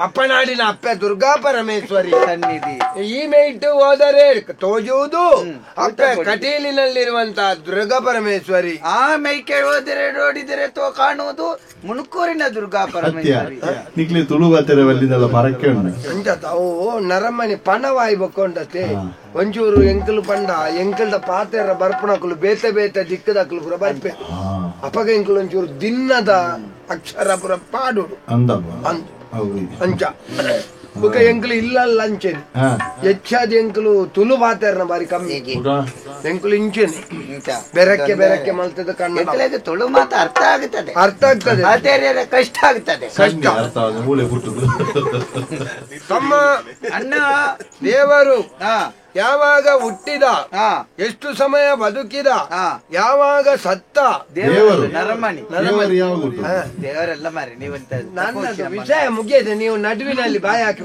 C: ಬಪ್ಪನಾಡಿನ ಅಪ್ಪೆ ದುರ್ಗಾ ಪರಮೇಶ್ವರಿ
E: ಸನ್ನಿಧಿ.
C: ಈ ಮೇಯಿಟ್ಟು ಹೋದರೆ ತೋಜುವುದು ಅಪ್ಪೆ ಕಟೀಲಿನಲ್ಲಿರುವಂತಹ ದುರ್ಗಾ ಪರಮೇಶ್ವರಿ.
E: ಆ ಮೈಕೆ ಹೋದರೆ ನೋಡಿದರೆ ಕಾಣುವುದು ಮುಣಕೂರಿನ ದುರ್ಗಾ ಪರಮೇಶ್ವರಿ.
A: ನಿಕ್ಲಿ ತುಳು ಬತ್ತಿರವಲ್ಲಿಂದಲ್ಲ ಪರಕ್ಕೆ
C: ಅಂಚ ತಾವು ನರಮನಿ ಪಣವಾಯಿ ಬಕ್ಕೊಂಡತೆ ಒಂಚೂರು ಎಂಕಲು ಪಂಡ ಎಂಕಲ್ದ ಪಾತೆರ ಬರ್ಪಣಕುಲು ಬೇತೆ ಬೇತೆ ದಿಕ್ಕದಕಲು ಪುರ ಬರ್ಪೆ ಅಪಗ ಎಂಕಲು ಒಂಚೂರು ದಿನ್ನದ ಅಕ್ಷರ ಪುರ ಪಾಡುಡು ಅಂಚ ಬುಕ ಎಂಕಲು ಇಲ್ಲ ಅಂಚೆನೆ ಹೆಚ್ಚಾದ ಎಂಕಲು ತುಳು ಪಾತೆರ್ನ ಬಾರಿ ಕಮ್ಮಿ ಎಂಕಲು ಇಂಚೆನೆ ಬೆರಕೆ ಬೆರಕೆ ಮಲ್ತದ ಕನ್ನಡ
E: ತುಳು ಮಾತು ಅರ್ಥ ಆಗುತ್ತದೆ,
C: ಅರ್ಥ ಆಗ್ತದೆ,
E: ಕಷ್ಟ ಆಗ್ತದೆ,
C: ಕಷ್ಟ. ತಮ್ಮ ಅಣ್ಣ ದೇವರು ಯಾವಾಗ ಹುಟ್ಟಿದ, ಎಷ್ಟು ಸಮಯ ಬದುಕಿದ, ಯಾವಾಗ ಸತ್ತ,
E: ದೇವರು ನರಮಣಿ ದೇವರೆಲ್ಲ ಮಾರಿ. ನೀವಂತ
C: ನನ್ನ ವಿಷಯ ಮುಗಿಯದೆ ನೀವು ನಡುವಿನಲ್ಲಿ ಬಾಯಿ ಹಾಕಬೇಡಿ.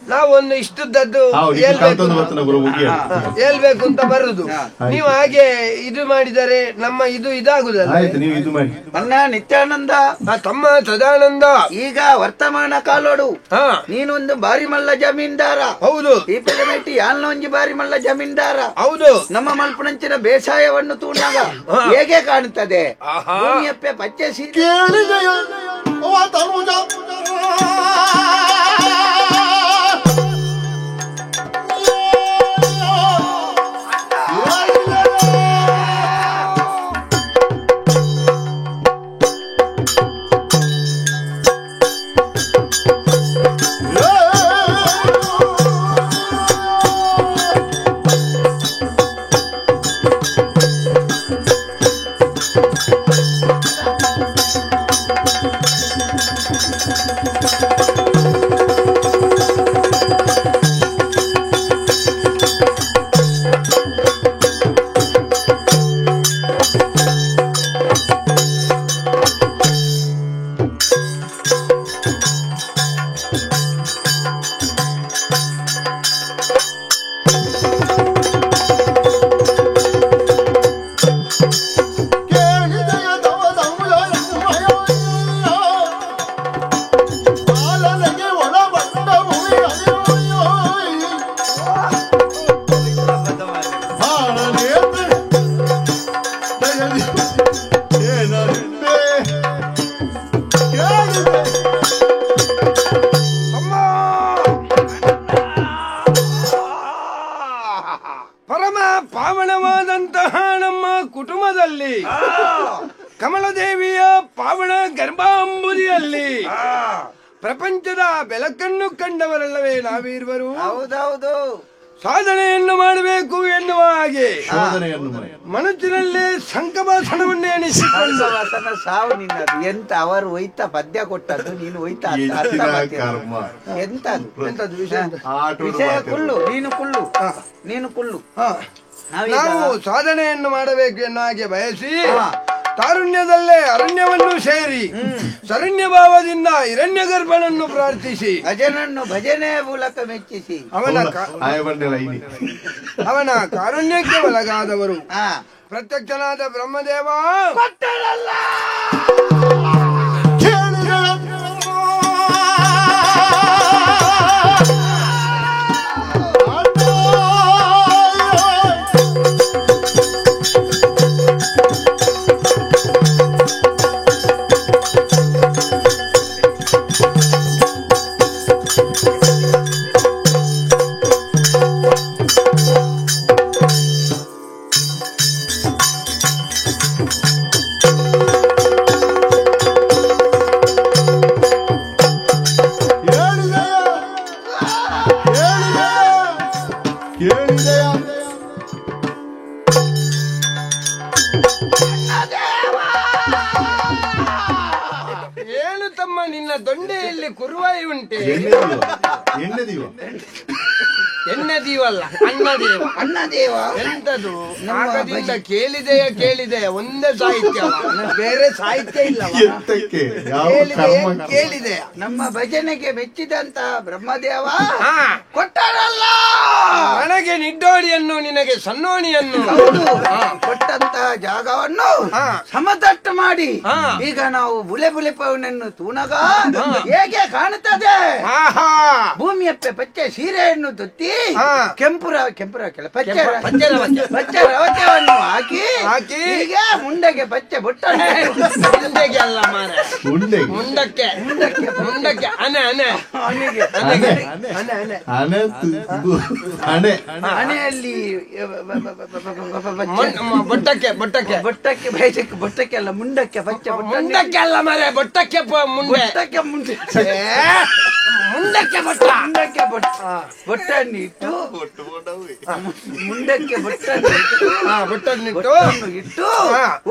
C: ನಾವೊಂದು ಇಷ್ಟದ್ದು ಹೇಳ್ಬೇಕು ಅಂತ ಬರುದು, ನೀವು ಹಾಗೆ ಇದು ಮಾಡಿದರೆ ನಮ್ಮ ಇದು ಇದಾಗುದಲ್ಲ.
E: ಅಣ್ಣ ನಿತ್ಯಾನಂದ
C: ತಮ್ಮ ಸದಾನಂದ,
E: ಈಗ ವರ್ತಮಾನ ಕಾಲೋಡು ನೀನೊಂದು ಬಾರಿ ಮಲ್ಲ ಜಮೀನ್ದಾರ.
C: ಹೌದು.
E: ಈ ಪೆಲಮೆಟ್ಟಿ ಯಾಲ್ನೊಂಜಿ ಬಾರಿ ಮಲ್ಲ ಜಮೀನ್ದಾರ.
C: ಹೌದು.
E: ನಮ್ಮ ಮಲ್ಪನಂಚಿನ ಬೇಸಾಯವನ್ನು ತೂಣಾಗ ಹೇಗೆ ಕಾಣುತ್ತದೆ? ಭೂಮಿಯಪ್ಪೆ ಪಚ್ಚೆ ಸೀರೆ
C: ಕಮಲದೇವಿಯ ಪಾವನ ಗರ್ಭಾಂಬುದಿಯಲ್ಲಿ ಪ್ರಪಂಚದ ಬೆಳಕನ್ನು ಕಂಡವರಲ್ಲವೇ ನಾವಿರುವರು.
E: ಹೌದೌದು.
C: ಸಾಧನೆಯನ್ನು ಮಾಡಬೇಕು ಎನ್ನುವ ಹಾಗೆ ಮನಸ್ಸಿನಲ್ಲೇ ಸಂಕಭಾಷಣವನ್ನು ಎಣಿಸಿಕೊಂಡು
E: ಸಾವು ನಿನ್ನದು ಎಂತ ಅವರು ಒಯ್ತ ಪದ್ಯ ಕೊಟ್ಟದ್ದು ನೀನು ಒಯ್ತ ಎಂತ ವಿಷಯ ಕುಳ್ಳು, ನೀನು ಕುಳ್ಳು, ನೀನು ಕುಳ್ಳು.
C: ನಾವು ಸಾಧನೆಯನ್ನು ಮಾಡಬೇಕು ಎನ್ನುವ ಹಾಗೆ ಬಯಸಿ ತಾರುಣ್ಯದಲ್ಲೇ ಅರಣ್ಯವನ್ನು ಸೇರಿ ಶರಣ್ಯ ಭಾವದಿಂದ ಹಿರಣ್ಯ ಗರ್ಭನನ್ನು ಪ್ರಾರ್ಥಿಸಿ
E: ಭಜನನ್ನು ಭಜನೆಯ ಮೂಲಕ ಮೆಚ್ಚಿಸಿ
C: ಅವನ ಕಾರುಣ್ಯಕ್ಕೆ ಒಳಗಾದವರು ಪ್ರತ್ಯಕ್ಷನಾದ ಬ್ರಹ್ಮದೇವ ಎನ್ನ ದೀವಲ್ಲ, ಅನ್ನದೇವ.
E: ಅನ್ನದೇವ
C: ಎಂತದು? ನಾಗದಿಂದ ಕೇಳಿದೆಯ ಕೇಳಿದೆಯ ಒಂದೇ ಸಾಹಿತ್ಯ, ಬೇರೆ ಸಾಹಿತ್ಯ ಇಲ್ಲ. ಕೇಳಿದೆಯ
E: ನಮ್ಮ ಭಜನೆಗೆ ಮೆಚ್ಚಿದಂತ ಬ್ರಹ್ಮದೇವ ಕೊಟ್ಟಾರಲ್ಲ
C: ನನಗೆ ನಿಡ್ಡೋಡಿಯನ್ನು, ನಿನಗೆ ಸನ್ನೋಣಿಯನ್ನು
E: ಕೊಟ್ಟಂತಹ ಜಾಗವನ್ನು ಸಮತಟ್ಟು ಮಾಡಿ ಈಗ ನಾವು ಬುಲೆ ಬುಲೆ ಪವನನ್ನು ತೂನಗ ಹೇಗೆ ಕಾಣುತ್ತದೆ? ಭೂಮಿಯಪ್ಪೆ ಪಚ್ಚೆ ಸೀರೆಯನ್ನು ತುತ್ತಿ ಕೆಂಪುರ ಕೆಂಪುರ ಪಚ್ಚೆ ಪಚ್ಚೆ ರವಚವನ್ನು ಹಾಕಿ ಹಾಕಿ ಈಗ ಮುಂಡಗೆ ಪಚ್ಚೆ ಬೊಟ್ಟ
C: ಮುಂಡೆಗೆ ಅಲ್ಲ ಮಾರ್ರೆ, ಮುಂಡಕ್ಕೆ ಮುಂಡಕ್ಕೆ ಮುಂಡಕ್ಕೆ ಅನೆ ಅನೆ
E: ಅನೆಗೆ
C: ಅನೆ ಅನೆ
A: ಅನೆ ಅನೆ
E: ಅನೆಯಲ್ಲಿ
C: ಬೊಟ್ಟಕ್ಕೆ ಬೊಟ್ಟಕ್ಕೆ
E: ಬೊಟ್ಟಕ್ಕೆ ಬೈಸಕ್ಕೆ ಬೊಟ್ಟಕ್ಕೆ ಅಲ್ಲ ಮುಂಡಕ್ಕೆ ಪಚ್ಚೆ
C: ಮುಂಡಕ್ಕೆ ಅಲ್ಲ ಮಾರ್ರೆ, ಬೊಟ್ಟಕ್ಕೆ ಮುಂಡೆ
E: ಬೊಟ್ಟಕ್ಕೆ ಮುಂಡೆ
C: ಮುಂಡಕ್ಕೆ ಬೊಟ್ಟ
E: ಮುಂಡಕ್ಕೆ ಬೊಟ್ಟ ಬೊಟ್ಟನ್ನು ಇಟ್ಟು ಮುಂಡಕ್ಕೆ ಬೊಟ್ಟನ್ನು ಇಟ್ಟು
C: ಬೊಟ್ಟನ್ನು
E: ಇಟ್ಟು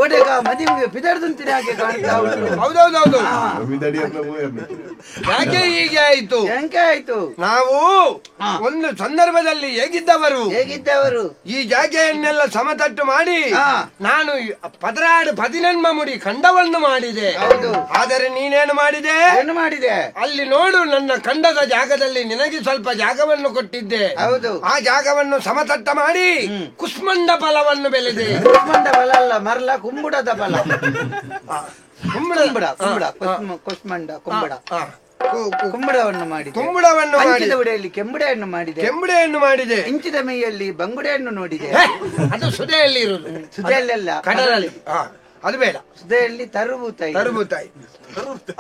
E: ಓಡೆಗ ಮದುವೆಗೆ ಪಿದರ್ದಂತಿನ ಹಾಗೆ ಕಾಣ್ತಾ ಉಂಟು.
C: ಹೌದೌದೌದು. ಯಾಕೆ ಹೀಗೆ ಆಯ್ತು?
E: ಯಾಕೆ ಆಯ್ತು?
C: ನಾವು ಒಂದು ಸಂದರ್ಭದಲ್ಲಿ ಹೇಗಿದ್ದವರು
E: ಹೇಗಿದ್ದವರು
C: ಈ ಜಾಗೆಯನ್ನೆಲ್ಲ ಸಮತಟ್ಟು ಮಾಡಿ ನಾನು 16 ಮುಡಿ ಖಂಡವನ್ನು ಮಾಡಿದೆ. ಆದರೆ ನೀನೇನು ಮಾಡಿದೆ?
E: ಏನು ಮಾಡಿದೆ?
C: ಅಲ್ಲಿ ನೋಡು, ನನ್ನ ಖಂಡದ ಜಾಗದಲ್ಲಿ ನಿನಗೆ ಸ್ವಲ್ಪ ಜಾಗವನ್ನು ಕೊಟ್ಟಿದ್ದೆ.
E: ಹೌದು.
C: ಆ ಜಾಗವನ್ನು ಸಮತಟ್ಟ ಮಾಡಿ ಕುಸ್ಮಂಡ ಫಲವನ್ನು ಬೆಳೆದೆ.
E: ಕುಸ್ಮಂಡ ಫಲ ಅಲ್ಲ ಮರಲ, ಕುಂಬುಡದ ಫಲ. ಕುಂಬುಡ ಕುಂಬುಡ ಕುಸ್ಮಂಡ ಕುಂಬುಡ ಕುಂಬುಡವನ್ನು ಮಾಡಿದೆ.
C: ಕುಂಬುಡವನ್ನು
E: ಹಂಚಿದ ಉಡೆಯಲ್ಲಿ ಕೆಂಬುಡೆಯನ್ನು ಮಾಡಿದೆ.
C: ಕೆಂಬುಡೆಯನ್ನು ಮಾಡಿದೆ.
E: ಇಂಚಿದ ಮೈಯಲ್ಲಿ ಬಂಗುಡೆಯನ್ನು ನೋಡಿದೆ.
C: ಅದು ಸುದೆಯಲ್ಲಿ ಇರುವುದು.
E: ಸುದೆಯಲ್ಲೆಲ್ಲ
C: ಕಡಲಲ್ಲಿ ಅದು ಬೇಡ.
E: ಸುದೆಯಲ್ಲಿ ತರುಬೂತಾಯಿ
C: ತರುಬೂತಾಯಿ.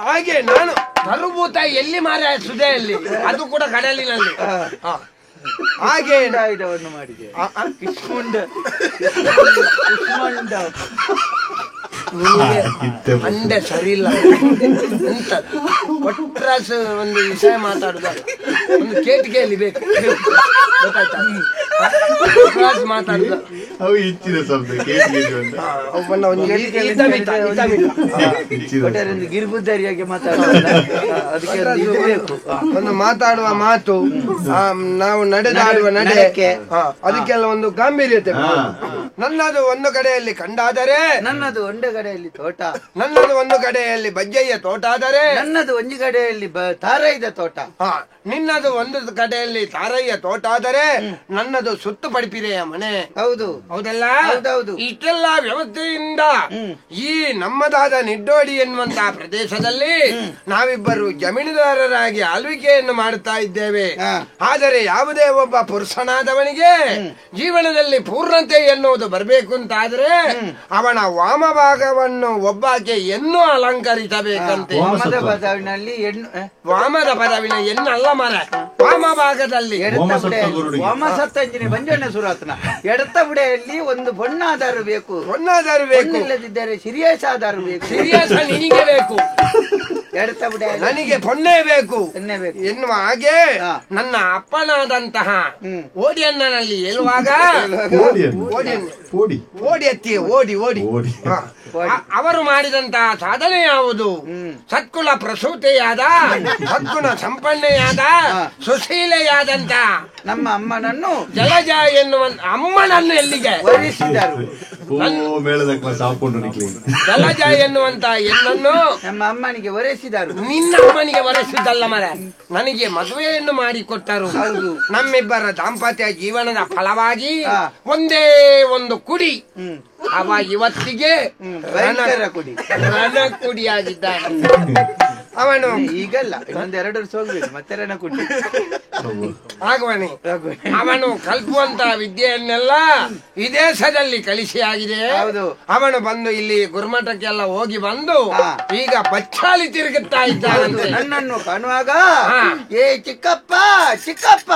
C: ಹಾಗೆ ನಾನು ತರುಬೂತಾಯಿ ಎಲ್ಲಿ ಮಾರ? ಸುದೆಯಲ್ಲಿ, ಅದು ಕೂಡ ಕಡಲಿನಲ್ಲಿ. ಹಾಗೆ
E: ಆಯುಧವನ್ನು ಮಾಡಿದೆ. ಕಿಸ್ಮುಂಡ ಕುಸ್ಮಂಡ
C: ಅಂಡೆ ಸರಿ ಇಲ್ಲ ಎಂತ ಒಟ್ರಾಸ್ ಒಂದು ವಿಷಯ ಮಾತಾಡುದಲ್ಲ, ಒಂದು ಕೇಟಿಗೆಯಲ್ಲಿ ಬೇಕು ಗೊತ್ತಾಯ್ತಾ? ಮಾತಾಡುದ
E: ಗಿರ್ಬುದ್ದರಿಯಾಗಿ ಮಾತಾಡುವ ಅದಕ್ಕೆ ಬೇಕು
C: ಒಂದು ಮಾತಾಡುವ ಮಾತು, ನಾವು ನಡೆದಾಡುವ ನಡೆಕೆ, ಅದಕ್ಕೆಲ್ಲ ಒಂದು ಗಾಂಭೀರ್ಯತೆ. ನನ್ನದು ಒಂದು ಕಡೆಯಲ್ಲಿ ಕಂಡಾದರೆ,
E: ನನ್ನದು ಒಂದು ಕಡೆಯಲ್ಲಿ ತೋಟ,
C: ನನ್ನದು ಒಂದು ಕಡೆಯಲ್ಲಿ ಬಜ್ಜೆಯ ತೋಟ ಆದರೆ,
E: ನನ್ನದು ಒಂದು ಕಡೆಯಲ್ಲಿ ತಾರೈದ ತೋಟ,
C: ನಿನ್ನದು ಒಂದು ಕಡೆಯಲ್ಲಿ ತಾರಯ್ಯ ತೋಟ ಆದರೆ, ನನ್ನದು ಸುತ್ತು ಪಡಿಪಿರೆಯ ಮನೆ.
E: ಹೌದು,
C: ಹೌದಲ್ಲ?
E: ಹೌದೌದು.
C: ಇಷ್ಟೆಲ್ಲ ವ್ಯವಸ್ಥೆಯಿಂದ ಈ ನಮ್ಮದಾದ ನಿಡ್ಡೋಡಿ ಎನ್ನುವಂತಹ ಪ್ರದೇಶದಲ್ಲಿ ನಾವಿಬ್ಬರು ಜಮೀನುದಾರರಾಗಿ ಆಳ್ವಿಕೆಯನ್ನು ಮಾಡುತ್ತಾ ಇದ್ದೇವೆ. ಆದರೆ ಯಾವುದೇ ಒಬ್ಬ ಪುರುಷನಾದವನಿಗೆ ಜೀವನದಲ್ಲಿ ಪೂರ್ಣತೆ ಎನ್ನುವುದು ಬರಬೇಕು ಅಂತಾದ್ರೆ ಅವನ ವಾಮಭಾಗವನ್ನು ಒಬ್ಬಾಕೆ ಎನ್ನು ಅಲಂಕರಿಸಬೇಕಂತೆ.
E: ವಾಮದ ಪದವಿನಲ್ಲಿ ಹೆಣ್ಣು,
C: ವಾಮದ ಪದವಿನ ಹೆಣ್ಣು ಅಲ್ಲ ಮರ, ವಾಮಭಾಗದಲ್ಲಿ
E: ವಾಮಸತ್ತಂಜಿನಿ ಸುರಾತನ ಎಡತ ಬುಡೆಯಲ್ಲಿ ಒಂದು ಬೊಣ್ಣಾಧಾರ ಬೇಕು,
C: ಬೊಣ್ಣಾಧಾರ ಬೇಕು,
E: ಇಲ್ಲದಿದ್ದರೆ ಸಿರಿಯಸ್ ಆಧಾರ ಬೇಕು.
C: ಸಿರಿಯಸ್ ನಿನಗೆ ಬೇಕು,
E: ಎಡತ ಬುಡೆ
C: ನನಗೆ ಪೊನ್ನೆ ಬೇಕು ಎನ್ನುವ ಹಾಗೆ ನನ್ನ ಅಪ್ಪನಾದಂತಹ ಓಡಿಯಣ್ಣನಲ್ಲಿ ಹೇಳುವಾಗ ಓಡಿ ಓಡಿ ಅತ್ತಿ ಓಡಿ ಓಡಿ ಅವರು ಮಾಡಿದಂತಹ ಸಾಧನೆ ಯಾವುದು? ಸತ್ಕುಲ ಪ್ರಸೂತೆಯಾದ, ಸದ್ಗುಣ ಸಂಪನ್ನೆಯಾದ, ಸುಶೀಲೆಯಾದಂತ
E: ನಮ್ಮ ಅಮ್ಮನನ್ನು
C: ಜಲಜ ಎನ್ನುವ ಅಮ್ಮನನ್ನು ಎಲ್ಲಿಗೆ
E: ವರಿಸಿದರು.
C: ಜಲಜ ಎನ್ನುವಂತ ಎನ್ನನ್ನು
E: ನಮ್ಮ ಅಮ್ಮನಿಗೆ ವರೆಸಿದರು.
C: ನಿನ್ನ ಅಮ್ಮನಿಗೆ ವರೆಸಿದ್ದಲ್ಲ ಮರ, ನನಗೆ ಮದುವೆಯನ್ನು ಮಾಡಿಕೊಟ್ಟರು. ನಮ್ಮಿಬ್ಬರ ದಾಂಪತ್ಯ ಜೀವನದ ಫಲವಾಗಿ ಒಂದೇ ಒಂದು ಕುಡಿ, ಅವ ಇವತ್ತಿಗೆ ರಣಕುಡಿಯಾಗಿದ್ದಾನೆ ಅವನು.
E: ಈಗಲ್ಲ, ಇನ್ನೊಂದೆರಡು ವರ್ಷ ಹೋಗ್ಬೇಕು ಮತ್ತೆ ರಣಕುಡಿ
C: ಆಗುವನೆ. ಅವನು ಕಲ್ಪುವಂತ ವಿದ್ಯೆಯನ್ನೆಲ್ಲ ಈ ದೇಶದಲ್ಲಿ ಕಲಿಸಿ ಆಗಿದೆ. ಅವನು ಬಂದು ಇಲ್ಲಿ ಗುರುಮಠಕ್ಕೆಲ್ಲ ಹೋಗಿ ಬಂದು ಈಗ ಬಚ್ಚಾಲಿ ತಿರುಗುತ್ತಾ ಇದ್ದಾನಂತೆ.
E: ನನ್ನನ್ನು ಕಾಣುವಾಗ, ಏ ಚಿಕ್ಕಪ್ಪ ಚಿಕ್ಕಪ್ಪ,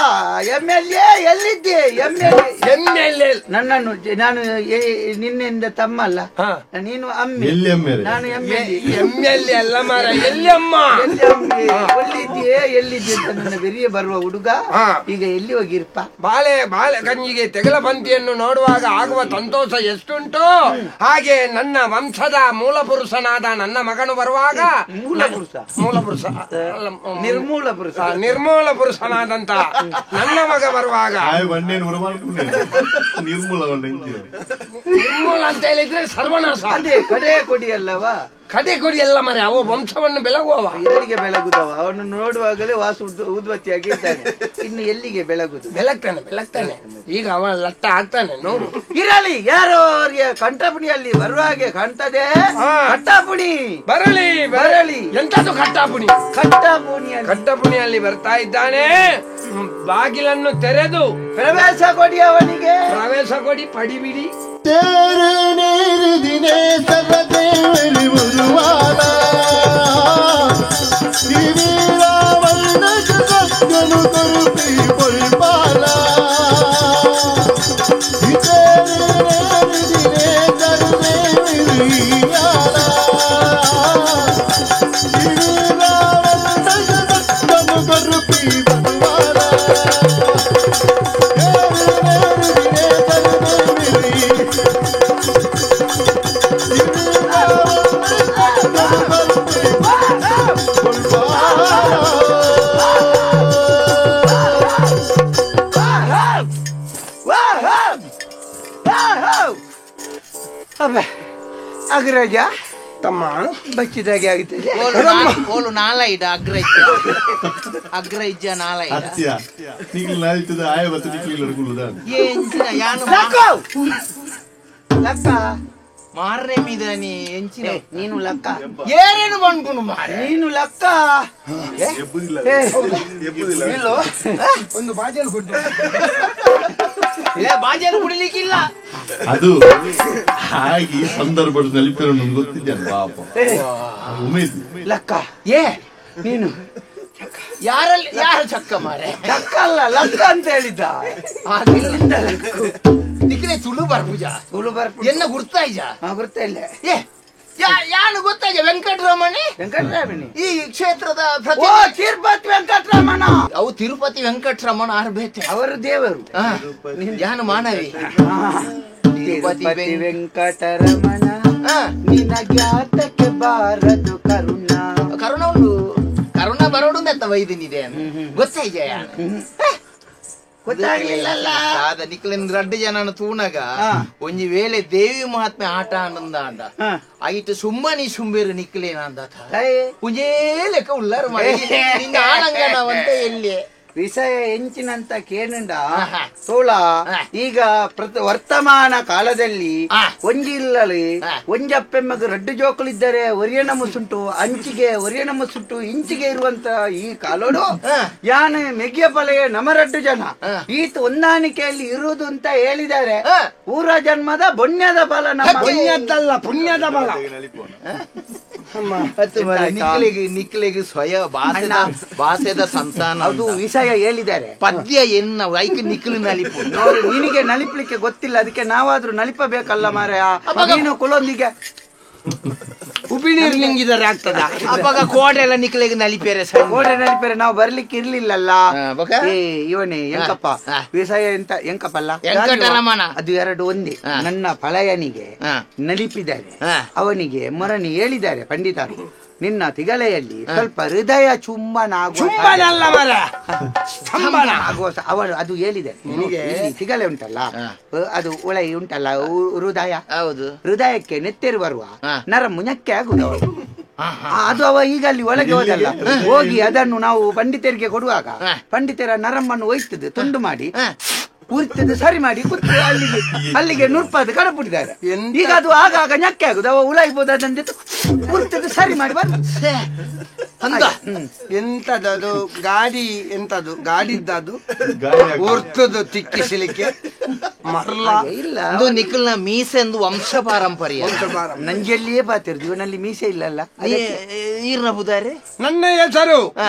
E: MLA ಎಲ್ಲಿದ್ದೆ?
C: MLA
E: ನನ್ನನ್ನು, ನಾನು ನಿನ್ನಿಂದ ತಮ್ಮಲ್ಲ, ನೀನು ಅಮ್ಮಿ, ನಾನು
C: MLA ಅಲ್ಲ ಮಾರ, ಎಲ್ಲಿ ಅಮ್ಮ ತಮ್ಮ
E: ಎಲ್ಲಿದ್ದೀಯೇ ಎಲ್ಲಿದ್ದೆ ಅಂತ ನನ್ನ ಬೆರಿಯ ಬರುವ ಹುಡುಗ ಈಗ ಎಲ್ಲಿ ಹೋಗಿರ್ಪ?
C: ಬಾಳೆ ಬಾಳೆ ಗಂಜಿಗೆ ತೆಗಲ ಪಂಕ್ತಿಯನ್ನು ನೋಡುವಾಗ ಆಗುವ ಸಂತೋಷ ಎಷ್ಟುಂಟು ಹಾಗೆ ನನ್ನ ವಂಶದ ಮೂಲ ಪುರುಷನಾದ ನನ್ನ ಮಗನು ಬರುವಾಗ
E: ಮೂಲ ಪುರುಷ
C: ಮೂಲ ಪುರುಷ
E: ನಿರ್ಮೂಲ ಪುರುಷ
C: ನಿರ್ಮೂಲ ಪುರುಷನಾದಂತ ನನ್ನ ಮಗ ಬರುವಾಗ ನಿರ್ಮೂಲ ಅಂತ ಹೇಳಿದ್ರೆ ಸರ್ವನಾಶ.
E: ಅದೇ ಕಡೆ ಕೊಡಿ ಅಲ್ಲವಾ?
C: ಕಡೆ ಕೊಡಿ ಅಲ್ಲ ಮರೆ, ಅವ ವಂಶವನ್ನು ಬೆಳಗುವವ.
E: ಎಲ್ಲಿಗೆ ಬೆಳಗುದವ? ಅವನು ನೋಡುವಾಗಲೇ ವಾಸು ಉದ್ಬತ್ತಿಯಾಗಿ ಇದ್ದಾನೆ, ಇನ್ನು ಎಲ್ಲಿಗೆ ಬೆಳಗುದು?
C: ಬೆಳಗ್ತಾನೆ ಬೆಳಗ್ತಾನೆ, ಈಗ ಅವ ಲಟ್ಟ ಆಗ್ತಾನೆ ನೋಡು.
E: ಇರಲಿ, ಯಾರೋ ಅವರಿಗೆ ಕಂಠಪುಣಿಯಲ್ಲಿ ಬರುವ ಹಾಗೆ ಕಾಣ್ತದೆ. ಕಟ್ಟಾಪುಣಿ
C: ಬರಲಿ ಬರಲಿ. ಎಂತದು ಕಟ್ಟಾಪುಣಿ?
E: ಕಟ್ಟಾಪುಣಿ
C: ಕಟ್ಟಪುಣಿಯಲ್ಲಿ ಬರ್ತಾ ಇದ್ದಾನೆ. ಬಾಗಿಲನ್ನು ತೆರೆದು
E: ಪ್ರವೇಶ ಕೊಡಿ ಅವನಿಗೆ,
C: ಪ್ರವೇಶ ಕೊಡಿ. ಪಡಿಬಿಡಿ.
E: ಅಗ್ರಜ
C: ತಮ್ಮ
E: ಬಚ್ಚಿದಾಗೆ ಆಗುತ್ತದೆ.
B: ಓಲು ನಾಲೈಡ ಅಗ್ರಜ ಅಗ್ರಜ ನಾಲೈಡ ಮಾರನೆ ಮೀದಾನಿ ಎಂಚಿನ
E: ನೀನು ಲಕ್ಕ
B: ಏರೇನು ಬಂದ್ಕೊಂಡು ಮಾರೆ
E: ನೀನು ಲಕ್ಕ.
C: ಒಂದು ಬಾಜಲ್ ಗುಡ್ಡ
B: ಬಾಜಲ್ ಕುಡಿಲಿಕ್ಕಿಲ್ಲ.
A: ಅದು ಹಾಗೆ ಸಂದರ್ಭದಲ್ಲಿ ಗೊತ್ತಿದ್ದೆ ಪಾಪ ಉಮೇದ್
E: ಲಕ್ಕ.
B: ಏ
E: ನೀನು
B: ಯಾರಲ್ಲಿ ಯಾರು ಚಕ್ಕ ಮಾರೆ?
E: ಚಕ್ಕ ಅಲ್ಲ ಲಕ್ಕ ಅಂತ ಹೇಳಿದ್ದ.
B: ನಿಖಿಲೆ ತುಳು ಬರ್ಪುಜ
E: ತುಳು ಬರ್ಪು
B: ಎನ್ನ ಗುರ್ತಾಯ್ಜ?
E: ಗುರ್ತಾ ಇಲ್ಲ.
B: ಏ ಯಾನು ಗೊತ್ತಾಯ್ಜ? ವೆಂಕಟರಮಣಿ
E: ವೆಂಕಟರಮಣಿ
B: ಈ ಕ್ಷೇತ್ರದ
E: ತಿರುಪತಿ ವೆಂಕಟರಮಣ.
B: ಅವು ತಿರುಪತಿ ವೆಂಕಟರಮಣ ಆರ್ಬೇತೆ
E: ಅವರು ದೇವರು,
B: ಯಾನು ಮಾನವಿ.
E: ತಿರುಪತಿ ವೆಂಕಟರಮಣ ನಿನಗ್ಯಾತಕ್ಕೆ ಬಾರದು ಕರುಣ.
B: ಕರುಣ ಉಂಟು, ಕರುಣ ಬರೋಡು ಅಂತ ವೈದಿನಿದೆ ಗೊತ್ತಾಯ್ಜ? ಯಾನು
E: ಗೊತ್ತಾಗ್ಲಿಲ್ಲಲ್ಲ.
B: ಆದ ನಿಕ್ಲಿನ್ ರಡ್ಡು ಜನನ ತೂನಗ ಒಂಜಿ ವೇಳೆ ದೇವಿ ಮಹಾತ್ಮೆ ಆಟ ಆನಂದ ಅಂದ ಐಟ್ ಸುಮ್ಮನಿ ಸುಂಬೇರು ನಿಕ್ಲೇನ ಅಂದ ಒಂಜೇ ಲೆಕ್ಕ ಉಳ್ಳಾರು ಮಾಡಿ ನಿನ್ನ ಆನಂಗನವಂತ ಎಲ್ಲಿ
E: ವಿಷಯ ಎಂಚಿನಂತ ಕೇನಂಡ ಸೋಳ. ಈಗ ವರ್ತಮಾನ ಕಾಲದಲ್ಲಿ ಒಂಜಿ ಇಲ್ಲಲಿ ಒಂಜಪ್ಪೆಮ್ಮಗ ರಡ್ಡು ಜೋಕುಲಿದ್ದರೆ ಒರಿಯನ ಮುಸುಂಟು ಅಂಚಿಗೆ ಒರಿಯನ ಮುಸುಂಟು ಇಂಚಿಗೆ ಇರುವಂತ ಈ ಕಾಲೋಡು ಯಾನೆ ಮೆಗ್ಯ ಪಲೆಯ ನಮ ರಡ್ಡು ಜನ ಈತ ಹೊಂದಾಣಿಕೆಯಲ್ಲಿ ಇರುವುದು ಅಂತ ಹೇಳಿದ್ದಾರೆ. ಊರ ಜನ್ಮದ ಬೊಣ್ಯದ ಫಲ, ನಮ್ಮ
C: ಪುಣ್ಯದ್ದಲ್ಲ ಪುಣ್ಯದ ಬಲ.
B: ನಿಕ್ಲಿಗೆ ಸ್ವಯ ಭಾಷೆದ ಸಂತಾನ
E: ಅದು ವಿಷಯ ಹೇಳಿದ್ದಾರೆ.
B: ಪದ್ಯ ಎನ್ನ ಐಕ್ ನಿಕ್ಲು ನಲಿಪು
E: ನೋಡಿ, ನಿನಗೆ ನಲಿಪ್ಲಿಕ್ಕೆ ಗೊತ್ತಿಲ್ಲ, ಅದಕ್ಕೆ ನಾವಾದ್ರೂ ನಲಿಪಬೇಕಲ್ಲ ಮಾರಾಯ. ನೀನು ಕುಲೊಂದಿಗೆ
C: ಉಪಿ ನೀರು ನಿಂಗಿದರೆ ಆಗ್ತದ?
B: ಅವಾಗ ಕೋಡೆ ಎಲ್ಲ ನಿಕ್ಲಿಗೆ ನಲಿಪೇರೆ,
E: ಕೋಡೆ ನಲಿಪೇರೆ ನಾವು ಬರ್ಲಿಕ್ಕೆ ಇರ್ಲಿಲ್ಲಲ್ಲ. ಇವನೇ ಎಂಕಪ್ಪ ವಿಷಯ ಎಂತ ಎಂಕಪ್ಪ ಅಲ್ಲ
B: ವೆಂಕಟರಮಣ,
E: ಅದು ಎರಡು ಒಂದೇ. ನನ್ನ ಫಲಯನಿಗೆ ನಲಿಪಿದ್ದಾರೆ, ಅವನಿಗೆ ಮೊರನಿ ಹೇಳಿದ್ದಾರೆ ಪಂಡಿತರು, ನಿನ್ನ ತಿಗಲೆಯಲ್ಲಿ ಸ್ವಲ್ಪ ಹೃದಯ ಚುಂಬನ ಆಗುವ ಅವಳು ಅದು ಹೇಳಿದೆ. ತಿಗಲೆ ಉಂಟಲ್ಲ, ಅದು ಒಳ ಉಂಟಲ್ಲ ಹೃದಯ,
B: ಹೌದು,
E: ಹೃದಯಕ್ಕೆ ನೆತ್ತೆರು ಬರುವ ನರ ಮುನಕ್ಕೆ ಆಗುದು ಅವಳು. ಅದು ಅವ ಈಗ ಅಲ್ಲಿ ಒಳಗೆ ಹೋದಲ್ಲ, ಹೋಗಿ ಅದನ್ನು ನಾವು ಪಂಡಿತರಿಗೆ ಕೊಡುವಾಗ ಪಂಡಿತರ ನರಮ್ಮನ್ನು ಒಯ್ತದೆ, ತುಂಡು ಮಾಡಿ ಉರಿತದೆ, ಸರಿ ಮಾಡಿ ಕುತ್ತು ಅಲ್ಲಿಗೆ ಅಲ್ಲಿಗೆ ನುರ್ಪಾದ ಕಡಪುಟ್ಟಿದ್ದಾರೆ. ಈಗ ಅದು ಆಗಾಗ ನಕ್ಕೆ ಆಗುದು, ಅವ ಉಳಾಯ್ಬೋದು ಅದಂತೆ ಉರಿತದೆ, ಸರಿ ಮಾಡಿ ಬರ್ತದೆ.
C: ಎಂತದದು ಗಾಡಿ, ಎಂತದು ಗಾಡಿದ್ದದು ಉರ್ತದು ತಿಕ್ಕಿಸಲಿಕ್ಕೆ ಮರಲ
E: ಇಲ್ಲ.
B: ಅದು ನಿಖಲ್ನ ಮೀಸೆ ಎಂದು ವಂಶ ಪಾರಂಪರ್ಯ.
E: ನಂಜಲ್ಲಿಯೇ ಬಾತಿರ್ದು, ಇವನಲ್ಲಿ ಮೀಸೆ ಇಲ್ಲಲ್ಲ.
B: ಈರ್ನ ಬುದಾರೆ.
C: ನನ್ನ ಹೆಸರು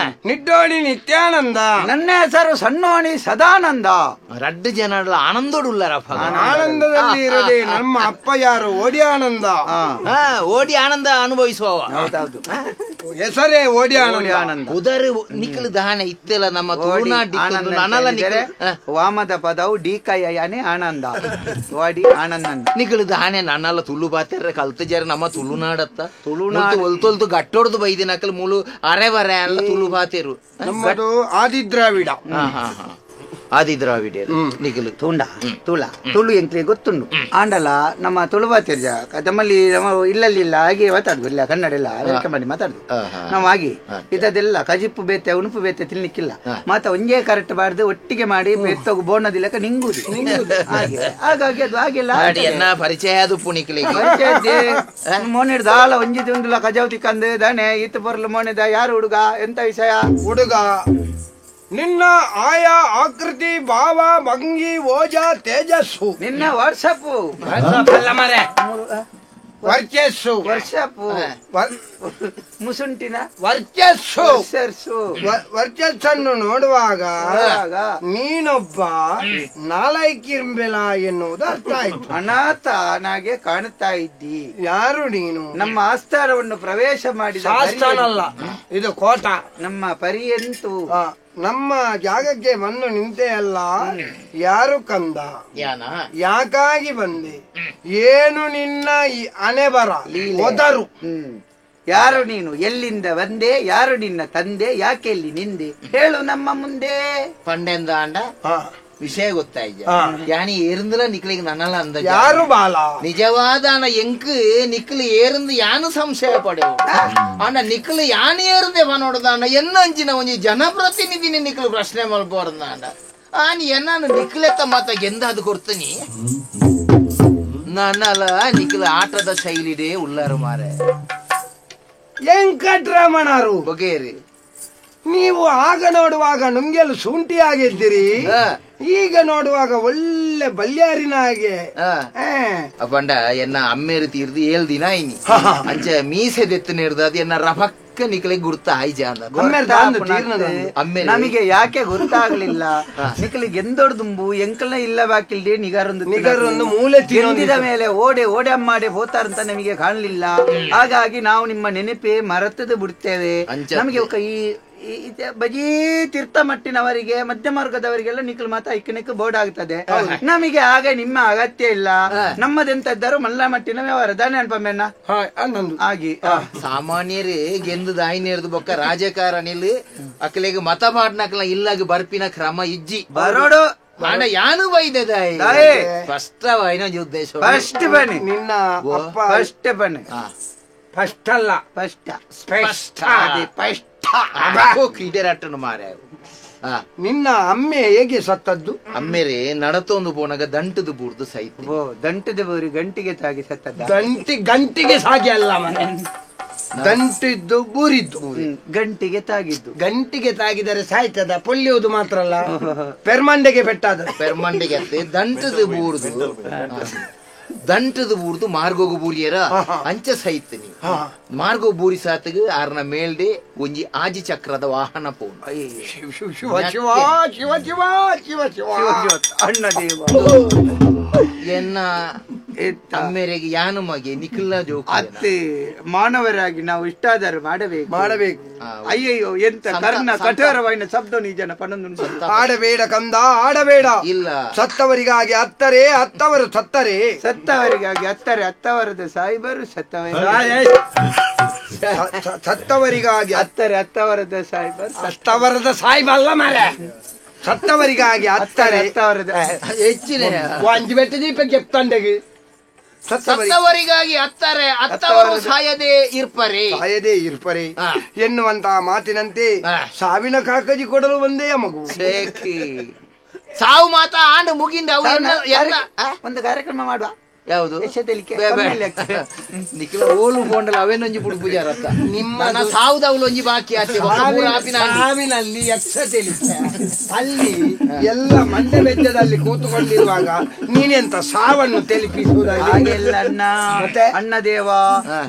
C: ನಿಡ್ಡೋಣಿ ನಿತ್ಯಾನಂದ.
E: ನನ್ನ ಹೆಸರು ಸಣ್ಣೋಣಿ ಸದಾನಂದ.
B: ರಡ್ಡು ರಡ್ಡು ಜನ ಆನಂದೋಡುಲ್ಲಾರಪ್ಪ.
C: ಆನಂದದಲ್ಲಿ ಇರದೆ ನಮ್ಮ ಅಪ್ಪ ಯಾರು? ಓಡಿ ಆನಂದ.
B: ಓಡಿ ಆನಂದ ಅನುಭವಿಸುವವ.
C: ಹೆಸರೇ ಓಡಿ ಆನಂದ.
B: ಉದರ ನಿಖಲು ದಾನೆ ಇತ್ತೆಲ್ಲ ನಮ್ಮ ತುಳುನಾಡು ನನಲ
E: ವಾಮದ ಪದವು ಡಿಕಾಯನೆ ಆನಂದ ಓಡಿ ಆನಂದ
B: ನಿಖಲು ದಾನೆ ನನ್ನಲ್ಲ ತುಳು ಬಾತೆರ್ರೆ ಕಲ್ತ ಜರ ನಮ್ಮ ತುಳುನಾಡತ್ತ ತುಳುನಾಡು ಒಲ್ತೊಲ್ತು ಗಟ್ಟೊಡ್ದು ಬೈದಿನಕಲ್ ಮುಳು ಅರೆ ಬರೆ ಅಲ್ಲ ತುಳು ಬಾತೆರು
C: ನಮ್ಮದು ಆದಿದ್ರಾವಿಡ.
B: ಆದಿದ್ರಾವಿಡ ನಿಖಲು
E: ತುಂಡ ತುಳ ತುಳು ಎಂಕ್ಲೆ ಗೊತ್ತುಂಡು ಆಂಡಲ ನಮ್ಮ ತುಳು ಬಾತಿರ್ಜ ನಮ್ಮಲ್ಲಿ ನಮ್ಮ ಇಲ್ಲಲ್ಲಿಲ್ಲ ಹಾಗೆ ಮಾತಾಡುದು ಇಲ್ಲ, ಕನ್ನಡ ಎಲ್ಲ ಅವೆಲ್ಲ ಮಾಡಿ ಮಾತಾಡುದು ನಾವು. ಹಾಗೆ ಇದೆಲ್ಲ ಕಜಿಪ್ಪು ಬೇತೆ ಉಣುಪು ಬೇತೆ ತಿನ್ಲಿಕ್ಕಿಲ್ಲ, ಮಾತ ಒಂದೇ ಕರೆಕ್ಟ್ ಬಾರ್ದು ಒಟ್ಟಿಗೆ ಮಾಡಿ ಬೇತೋಗು ಬೋನದಿಲ್ಲಕ ನಿಂಗುದು ಹಾಗೆ. ಹಾಗಾಗಿ ಅದು ಹಾಗೆಲ್ಲ
B: ಪರಿಚಯ ಅದು ಪುಣಿಕ್ಲಿಗೆ
E: ಮೋನೆ ದಾಲ ಒಂಜಿ ತಿಂದುಲ ಕಜಾವ್ ತಿಕ್ಕಂದು ದಾನೆ ಈತ ಬರಲು ಮೋನೆದ ಯಾರು ಹುಡುಗ ಎಂತ ವಿಷಯ
C: ಹುಡುಗ ನಿನ್ನ ಆಯಾ ಆಕೃತಿ ಭಾವ ಭಂಗಿ ಓಜ ತೇಜಸ್ಸು
E: ನಿನ್ನ ವಾಟ್ಸಪ್
C: ವರ್ಚಸ್ಸು
E: ವರ್ಷಪ್ ಮುಸುಂಟಿನ
C: ವರ್ಚಸ್ಸು ವರ್ಚಸ್ಸನ್ನು ನೋಡುವಾಗ ನೀನೊಬ್ಬ ನಾಲೈಕಿರ್ಬೆಲ ಎನ್ನುವುದು ಅರ್ಥ ಆಯ್ತು.
E: ಅನಾಥನಾಗೆ ಕಾಣುತ್ತಾ ಇದ್ದಿ.
C: ಯಾರು ನೀನು?
E: ನಮ್ಮ ಆಸ್ಥಾನವನ್ನು ಪ್ರವೇಶ ಮಾಡಿದ
C: ಆಸ್ಥಾನ ಅಲ್ಲ ಇದು ಕೋಟ,
E: ನಮ್ಮ ಪರಿಯಂತು
C: ನಮ್ಮ ಜಾಗಕ್ಕೆ ಬಂದು ನಿಂತೆ ಅಲ್ಲ. ಯಾರು ಕಂದ, ಯಾಕಾಗಿ ಬಂದೆ, ಏನು ನಿನ್ನ ಈ ಅಣೆಬರ ಒದರು?
E: ಯಾರು ನೀನು, ಎಲ್ಲಿಂದ ಬಂದೆ, ಯಾರು ನಿನ್ನ ತಂದೆ, ಯಾಕೆ ಇಲ್ಲಿ ನಿಂದೆ, ಹೇಳು ನಮ್ಮ ಮುಂದೆ.
B: ಪಂಡೆಂದ ಅಂಡ ವಿಷಯ ಗೊತ್ತಾಯ್ತು. ಯಾನಿ ಏರಿಂದಲ ನಿಕ್ಲಿಗೆ ನನ್ನಲ್ಲ ಅಂದ
C: ಯಾರು ಬಾಲ
B: ನಿಜವಾದ ಅಣ್ಣ ಎಂಕ್ ನಿಕ್ಲು ಏರಿಂದು ಯಾನು ಸಂಶಯ ಪಡೆವು ಅಣ್ಣ ನಿಕ್ಲು ಯಾನು ಏರಿಂದೆ ನೋಡುದ ಅಣ್ಣ ಎನ್ನ ಅಂಚಿನ ಒಂಜಿ ಜನಪ್ರತಿನಿಧಿನಿ ನಿಕ್ಲು ಪ್ರಶ್ನೆ ಮಲ್ಬೋರ್ದ ಅಣ್ಣ ಆನಿ ಎನ್ನ ನಿಕ್ಲೆತ್ತ ಮಾತ ಗೆಂದ ಅದು ಕೊಡ್ತೀನಿ ನನ್ನಲ್ಲ ನಿಕ್ಲು ಆಟದ ಶೈಲಿಡೇ ಉಳ್ಳಾರು ಮಾರೆ
C: ವೆಂಕಟರಮಣರು
B: ಬಗೆಯರಿ.
C: ನೀವು ಆಗ ನೋಡುವಾಗ ನುಂಗೆಲು ಶುಂಠಿಯಾಗಿದ್ದೀರಿ, ಈಗ ನೋಡುವಾಗ ಒಳ್ಳೆ ಬಲ್ಯಾರಿನ ಹಾಗೆ.
B: ಪಂಡ ಎನ್ನ ಅಮ್ಮೇರು ತೀರ್ದು 7 ದಿನ ಐನಿ ಅಂಚ ಮೀಸೆ ದೆತ್ತು ಹಿಡ್ದು ಅದು ಎನ್ನ ರಫಕ್ಕ ನಿಕ್ಲೆ ಗುರ್ತ ಆಯ್ಜ
E: ನಮಗೆ ಯಾಕೆ ಗೊತ್ತಾಗ್ಲಿಲ್ಲ? ನಿಕ್ಲಿಗೆ ಎಂದೊಡ್ದುಂಬು ಎಂಕಲ್ನ ಇಲ್ಲ ಬಾಕಿಲ್ದೆ ನಿಗರೊಂದು
C: ನಿಗರೊಂದು ಮೂಲೆ
E: ತಿಂದಿದ ಮೇಲೆ ಓಡೆ ಓಡೆ ಅಮ್ಮಾಡೆ ಹೋತಾರಂತ ನಮಗೆ ಕಾಣಲಿಲ್ಲ. ಹಾಗಾಗಿ ನಾವು ನಿಮ್ಮ ನೆನಪೇ ಮರೆತದು ಬಿಡ್ತೇವೆ. ನಮಗೆ ಈ ಬಜೀ ತೀರ್ಥ ಮಟ್ಟಿನವರಿಗೆ ಮಧ್ಯಮ ವರ್ಗದವರಿಗೆಲ್ಲ ನಿಖಲ್ ಮಾತಾ ಇಕ್ಕನಿಕ್ ಬೋರ್ಡ್ ಆಗ್ತದೆ. ನಮಗೆ ಆಗ ನಿಮ್ಮ ಅಗತ್ಯ ಇಲ್ಲ. ನಮ್ಮದೆಂತ ಇದ್ದಾರು ಮಲ್ಲ ಮಟ್ಟಿನ ವ್ಯವಹಾರ ದಾನೆ ಅನ್ಪಮ್ಮೆನ್ನ ಆಗಿ
B: ಸಾಮಾನ್ಯರೇ ಗೆಂದು ದಾಯಿನೇರ್ದು ಬೊಕ್ಕ ರಾಜಕಾರಣಿಲಿ ಅಕ್ಕಲಿಗೆ ಮತ ಮಾಡ್ನಕ್ಲ ಇಲ್ಲಾಗ ಬರ್ಪಿನ ಕ್ರಮ ಇಜ್ಜಿ
E: ಬರೋಡು
B: ಆಂಡ ಯಾನು ಬೈದೆ ಫಸ್ಟ್ ಉದ್ದೇಶ
E: ಫಸ್ಟ್ ಬನ್ನಿ
C: ನಿನ್ನ
E: ಫಸ್ಟ್ ಬನ್ನಿ
C: ಫಸ್ಟ್ ಅಲ್ಲ
E: ಫಸ್ಟ್
B: ಫಸ್ಟ್
E: ಫಸ್ಟ್
B: ಮಾರೆ.
C: ನಿನ್ನ ಅಮ್ಮೆ ಹೇಗೆ ಸತ್ತದ್ದು?
B: ಅಮ್ಮೇರೆ ನಡತೊಂದು ಪೋನಾಗ ದಂಟದ ಬೂರ್ದು ಸೈತ.
E: ದಂಟದ ಬೂರಿ ಗಂಟಿಗೆ ತಾಗಿ ಸತ್ತದ್ದ?
C: ದಂಟಿ ಗಂಟಿಗೆ ಸಾಗಿ ಅಲ್ಲ ಮನೆ, ದಂಟಿದ್ದು ಬೂರಿದ್ದು
E: ಗಂಟಿಗೆ ತಾಗಿದ್ದು.
C: ಗಂಟಿಗೆ ತಾಗಿದರೆ ಸಾಯ್ತದ, ಪೊಲ್ಲಿಯುವುದು ಮಾತ್ರ ಅಲ್ಲ, ಪೆರ್ಮಂಡೆಗೆ ಪೆಟ್ಟಾದ
B: ಪೆರ್ಮಂಡೆಗೆ ಅತ್ತೆ ದಂಟದ ಬೂರ್ದು ದಂಟದ ಬೂರ್ದು ಮಾರ್ಗೋಗು ಬೂರಿಯರ ಅಂಚ ಸೈತನಿ ಮಾರ್ಗೋ ಬೂರಿ ಸಾತಗ ಆರ್ನ ಮೇಲ್ಡೆ ಒಂಜಿ ಆಜಿ ಚಕ್ರದ ವಾಹನ ಪೋನು.
C: ಶಿವ ಶಿವ ಶಿವ ಶಿವ ಶಿವ ಶಿವ ಶಿವ
E: ಅಣ್ಣ ದೇವ
B: ಎನ್ನ ಅಮ್ಮೇರೆಗೆ ಯಾನು ಮಗೆ ನಿಖಿಲ ಜೋಕು
E: ಅತ್ತೆ ಮಾನವರಾಗಿ ನಾವು ಇಷ್ಟಾದರೂ ಮಾಡಬೇಕು
C: ಮಾಡಬೇಕು.
E: ಅಯ್ಯಯ್ಯೋ ಎಂತ ಕರ್ಣ ಕಠೋರವಾಯಿನ ಶಬ್ದ ನಿಜನ ಪನ್ನೊಂದು.
C: ಆಡಬೇಡ ಕಂದ ಆಡಬೇಡ.
B: ಇಲ್ಲ
C: ಸತ್ತವರಿಗಾಗಿ ಅತ್ತರೆ ಅತ್ತವರು ಸತ್ತರೆ,
E: ಸತ್ತವರಿಗಾಗಿ ಅತ್ತರೆ ಅತ್ತವರದ ಸಾಹಿಬರು ಸತ್ತವರು,
C: ಸತ್ತವರಿಗಾಗಿ
E: ಅತ್ತರೆ ಅತ್ತವರದ ಸಾಹಿಬರು,
C: ಅತ್ತವರದ ಸಾಹಿಬಲ್ಲ ಮಾರೆ, ಸತ್ತವರಿಗಾಗಿ ಅತ್ತರೆ
E: ಅತ್ತವರದ
B: ಹೆಚ್ಚಿನ
C: ಒಂಜಿ ಬೆಟ್ಟ ದೀಪ ಕೆಪ್ತಂಡೆಗೆ
B: ಸತ್ತವರಿಗಾಗಿ ಅತ್ತರೆ ಅತ್ತವರು ಸಾಯದೆ ಇರ್ಪರೆ
C: ಸಾಯದೆ ಇರ್ಪರೆ ಎನ್ನುವಂತಹ ಮಾತಿನಂತೆ ಸಾವಿನ ಕಾಕಜಿ ಕೊಡಲು ಬಂದೇ ಮಗು.
B: ಸಾವು ಮಾತಾ ಆಂಡು ಮುಗಿಂದ
E: ಒಂದು ಕಾರ್ಯಕ್ರಮ ಮಾಡುವ.
B: ಯಾವುದು ನಿಖಿಲ ಓಲು ಬೋಂಡಲ ಅವೇನೊಂಜಿ ಬುಡು ಪೂಜಾರತ್ತ ನಿಮ್ಮ ಸಾವುದ ಅವಲೊಂಜಿ ಬಾಕಿ ಆಚೆ
C: ಸಾವಿನಲ್ಲಿ ಯಕ್ಷ ತೆಲಿಕೆ ಅಲ್ಲಿ ಎಲ್ಲ ಮಂಡೆ ವೆಚ್ಚದಲ್ಲಿ ಕೂತುಕೊಂಡಿರುವಾಗ ನೀನೆಂತ ಸಾವನ್ನು ತೆಲಿಪಿಸುವುದ
E: ಹಾಗೆಲ್ಲ ಅಣ್ಣ ಅಣ್ಣ ದೇವ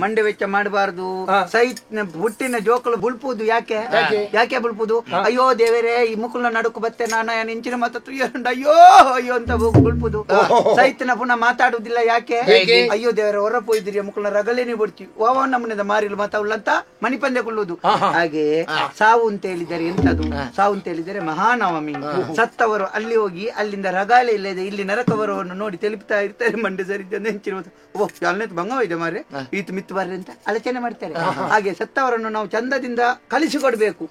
E: ಮಂಡೆ ವೆಚ್ಚ ಮಾಡಬಾರದು. ಸೈತ್ ಹುಟ್ಟಿನ ಜೋಕಲು ಬುಳ್ಪುದು ಯಾಕೆ ಯಾಕೆ ಬುಳ್ಪುದು? ಅಯ್ಯೋ ದೇವರೇ ಈ ಮುಕುಲ್ನ ನಡುಕು ಬತ್ತೆ ನಾನು ಇಂಚಿನ ಮಾತ ಅಯ್ಯೋ ಅಯ್ಯೋ ಅಂತ ಬುಳ್ಪುದು. ಸೈತನ ಪುನಃ ಮಾತಾಡುದಿಲ್ಲ ಯಾಕೆ? ಅಯ್ಯೋ ದೇವರ ಹೊರಪು ಇದ್ರಿ ಮುಕುಲ್ನ ರಗಲೇನೆ ಬಿಡ್ತಿ ಓ ನಮ್ಮನಿಂದ ಮಾರಿಲು ಮಾತಾವಲ್ಲ ಅಂತ ಮಣಿಪಂದೆ ಕೊಳ್ಳುವುದು. ಹಾಗೆ ಸಾವು ಅಂತ ಹೇಳಿದರೆ ಎಂತದು? ಸಾವು ಅಂತ ಹೇಳಿದರೆ ಮಹಾನವಮಿ. ಸತ್ತವರು ಅಲ್ಲಿ ಹೋಗಿ ಅಲ್ಲಿಂದ ರಗಾಲೆ ಇಲ್ಲದೆ ಇಲ್ಲಿ ನರಕವರವನ್ನು ನೋಡಿ ತೆಲುಪ್ತಾ ಇರ್ತಾರೆ. ಮಂಡೆ ಸರಿ ಹೆಂಚಿನ ಓ ಅಲ್ಲೇ ಭಂಗವಾಗಿದೆ ಮಾರೆ ಈತ ಮಿತ್ತು ಬಾರ್ರೆ ಅಂತ ಆಲೋಚನೆ ಮಾಡ್ತಾರೆ. ಹಾಗೆ ಸತ್ತವರನ್ನು ನಾವು ಚಂದದಿಂದ ಕಲಿಸಿಕೊಡ್ಬೇಕು.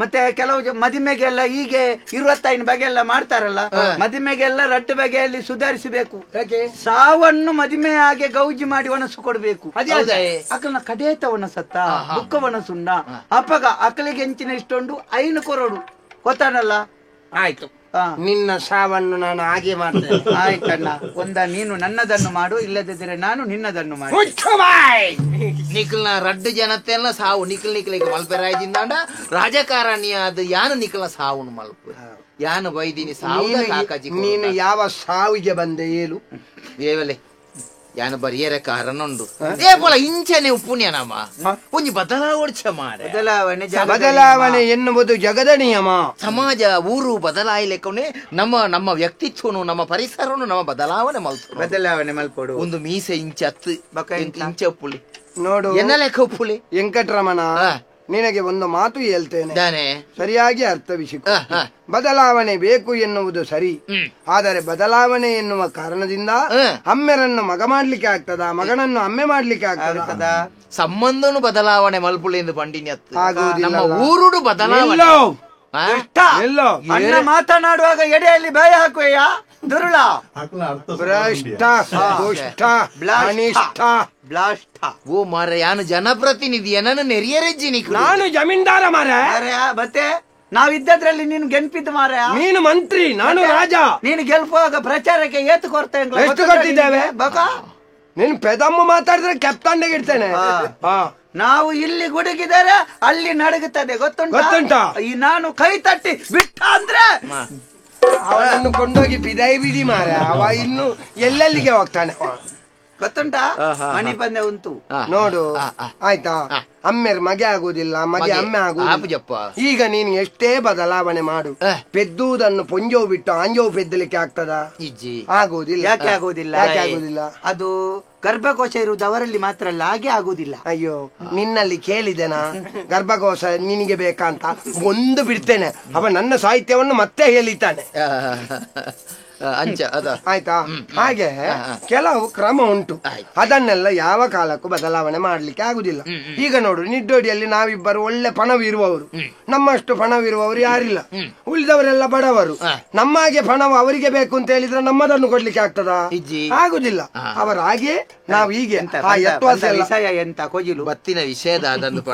E: ಮತ್ತೆ ಕೆಲವು ಮದಿಮೆಗೆಲ್ಲ ಹೀಗೆ 25 ಬಗೆ ಎಲ್ಲ ಮಾಡ್ತಾರಲ್ಲ, ಮದಿಮೆಗೆಲ್ಲ ರಡ್ಡು ಬಗೆಯಲ್ಲಿ ಸುಧಾರಿಸಬೇಕು. ಸಾವನ್ನು ಮದಿಮೆ ಹಾಗೆ ಗೌಜಿ ಮಾಡಿ ಒಣಸು ಕೊಡ್ಬೇಕು. ಅಕಲ್ನ ಕಡೇತ ಒಣಸತ್ತ ದುಃಖ ಒಣಸುಂಡ ಅಪಗ ಅಕಲಿಗೆ ಹೆಂಚಿನ ಇಷ್ಟೊಂಡು 5 ಕೊರೋಡು ಗೊತ್ತಾನಲ್ಲ.
C: ಆಯ್ತು, ನಿನ್ನ ಸಾವನ್ನು ನಾನು ಹಾಗೆ ಮಾಡ್ತೇನೆ.
E: ಆಯ್ತಣ್ಣ, ಒಂದ ನೀನು ನನ್ನದನ್ನು ಮಾಡು, ಇಲ್ಲದಿದ್ದರೆ ನಾನು ನಿನ್ನದನ್ನು ಮಾಡು.
B: ನಿಖಲ್ನ ರಡ್ಡು ಜನತೆಲ್ಲ ಸಾವು ನಿಖಲ್ ನಿಖಲಿಗೆ ಮಲ್ಪೆರಾಯ್ದಿಂದಾಂಡ ರಾಜಕಾರಣಿ ಅದು ಯಾನು ನಿಖಲ್ನ ಸಾವು ಮಲ್ಪ ಯಾನು ಬೈದೀನಿ ಸಾವು ಕಾಕಾಜಿ.
C: ನೀನು ಯಾವ ಸಾವಿಗೆ ಬಂದೆ ಏಳು
B: ಏವಲೆ ಯಾನು ಬರಿಯರ ಕಾರಣ ಉಂಡು ಏ ಪೋಲ ಇಂಚನೆ ಉಪ್ಪುಣ್ಯ ನಮ್ಮ ಒಂಜಿ ಬದಲಾವಣೆ ಮಾರೆ.
E: ಬದಲಾವಣೆ
C: ಬದಲಾವಣೆ ಎನ್ನುವುದು ಜಗದ ನಿಯಮ.
B: ಸಮಾಜ ಊರು ಬದಲಾಯಿಲೆಕ್ಕನೆ ನಮ್ಮ ನಮ್ಮ ವ್ಯಕ್ತಿತ್ವನು ನಮ್ಮ ಪರಿಸರನು ನಮ್ಮ ಬದಲಾವಣೆ ಮಲ್ತು
E: ಬದಲಾವಣೆ ಮಲ್ಪಡು.
B: ಒಂದು ಮೀಸೆ ಇಂಚ ಹತ್ತು ಇಂಚ ಉಪ್ಪುಳಿ
C: ನೋಡು
B: ಎನ್ನ ಲೆಕ್ಕ ಉಪ್ಪುಳಿ.
C: ವೆಂಕಟರಮಣ, ನಿನಗೆ ಒಂದು ಮಾತು ಹೇಳ್ತೇನೆ, ಸರಿಯಾಗಿ ಅರ್ಥವಿಸಿಕೊ. ಬದಲಾವಣೆ ಬೇಕು ಎನ್ನುವುದು ಸರಿ, ಆದರೆ ಬದಲಾವಣೆ ಎನ್ನುವ ಕಾರಣದಿಂದ ಅಮ್ಮೆರನ್ನು ಮಗ ಮಾಡ್ಲಿಕ್ಕೆ ಆಗ್ತದ, ಮಗನನ್ನು ಅಮ್ಮೆ ಮಾಡ್ಲಿಕ್ಕೆ ಆಗ್ತದ?
B: ಸಂಬಂಧನು ಬದಲಾವಣೆ ಮಲ್ಪುಳಿ ಎಂದು ಪಂಡಿನಿ ನಮ್ಮ ಊರುಡು ಬದಲಾವಣೆ.
E: ಅಣ್ಣ ಮಾತನಾಡುವಾಗ ಎಡೆಯಲ್ಲಿ ಭಯ ಹಾಕುವೆಯಾ ದುರುಳ?
C: ಭ್ರಷ್ಟ ದುಷ್ಟ ಅನಿಷ್ಟ
E: ಬ್ಲಾಷ್ಟ.
B: ಓ ಮಾರ, ಯಾನು ಜನಪ್ರತಿನಿಧಿ, ನನ್ನ ನೆರಿಯರೆಜ್ಜಿ
C: ನಾನು ಜಮೀನ್ದಾರ ಮಾರ.
E: ಮತ್ತೆ ನಾವಿದ್ದದ್ರಲ್ಲಿ ನೀನು ಗೆಲ್ಪಿದ್ದು ಮಾರ,
C: ನೀನು ಮಂತ್ರಿ, ನಾನು ರಾಜ.
E: ನೀನು ಗೆಲ್ಪುವಾಗ ಪ್ರಚಾರಕ್ಕೆ ಏತು ಕೊಡ್ತೇನೆ?
C: ಎಷ್ಟು ಕೊಟ್ಟಿದ್ದೇವೆ? ನೀನು ಪೆದಮ್ಮ ಮಾತಾಡಿದ್ರೆ ಕೆಪ್ತಾಂಡೆಗೆ ಇಡ್ತೇನೆ.
E: ನಾವು ಇಲ್ಲಿ ಗುಡುಗಿದರೆ ಅಲ್ಲಿ ನಡುಗುತ್ತದೆ, ಗೊತ್ತುಂಟ? ಈ ನಾನು ಕೈ ತಟ್ಟಿ ಬಿಟ್ಟ ಅಂದ್ರೆ
C: ಅವನನ್ನು ಕೊಂಡೋಗಿ ಬಿದಾಯಿ ಬಿಡಿ ಮಾರ, ಅವ ಇನ್ನು ಎಲ್ಲೆಲ್ಲಿಗೆ ಹೋಗ್ತಾನೆ
E: ಗೊತ್ತುಂಟಾ? ಮಣಿ ಪಂದ್ಯ ಉಂಟು
C: ನೋಡು. ಆಯ್ತಾ, ಅಮ್ಮೆರ್ ಮಗೆ ಆಗುದಿಲ್ಲ, ಮಗೆ ಅಮ್ಮೆ ಆಗುದಿಲ್ಲ. ಈಗ ನೀನು ಎಷ್ಟೇ ಬದಲಾವಣೆ ಮಾಡು, ಪೆದ್ದುವುದನ್ನು ಪೊಂಜೋ ಬಿಟ್ಟು ಆಂಜೋ ಪೆದ್ದಲಿಕ್ಕೆ ಆಗ್ತದ? ಆಗುದಿಲ್ಲ.
E: ಯಾಕೆ ಆಗುದಿಲ್ಲ?
C: ಯಾಕೆ ಆಗುದಿಲ್ಲ?
E: ಅದು ಗರ್ಭಕೋಶ ಇರುವುದು ಅವರಲ್ಲಿ ಮಾತ್ರ ಅಲ್ಲ, ಹಾಗೆ ಆಗುದಿಲ್ಲ.
C: ಅಯ್ಯೋ, ನಿನ್ನಲ್ಲಿ ಕೇಳಿದೆನಾ ಗರ್ಭಕೋಶ ನಿನಗೆ ಬೇಕಂತ? ಒಂದು ಬಿಡ್ತೇನೆ, ಅವ ನನ್ನ ಸಾಹಿತ್ಯವನ್ನು ಮತ್ತೆ ಹೇಳಿತಾನೆ. ಆಯ್ತಾ? ಹಾಗೆ ಕೆಲವು ಕ್ರಮ ಉಂಟು, ಅದನ್ನೆಲ್ಲ ಯಾವ ಕಾಲಕ್ಕೂ ಬದಲಾವಣೆ ಮಾಡ್ಲಿಕ್ಕೆ ಆಗುದಿಲ್ಲ. ಈಗ ನೋಡು, ನಿಡ್ಡೋಡಿಯಲ್ಲಿ ನಾವಿಬ್ಬರು ಒಳ್ಳೆ ಪಣವಿರುವವರು, ನಮ್ಮಷ್ಟು ಪಣವಿರುವವರು ಯಾರಿಲ್ಲ, ಉಳಿದವರೆಲ್ಲ ಬಡವರು. ನಮ್ಮಾಗೆ ಪಣವು ಅವರಿಗೆ ಬೇಕು ಅಂತ ಹೇಳಿದ್ರೆ ನಮ್ಮದನ್ನು ಕೊಡ್ಲಿಕ್ಕೆ ಆಗ್ತದಾ? ಆಗುದಿಲ್ಲ. ಅವರ ಹಾಗೆ ನಾವು ಹೀಗೆ.
E: ಎಂತ ಕೊಜಿಲು
B: ಬತ್ತಿನ ವಿಷಯದ ಅದನ್ನು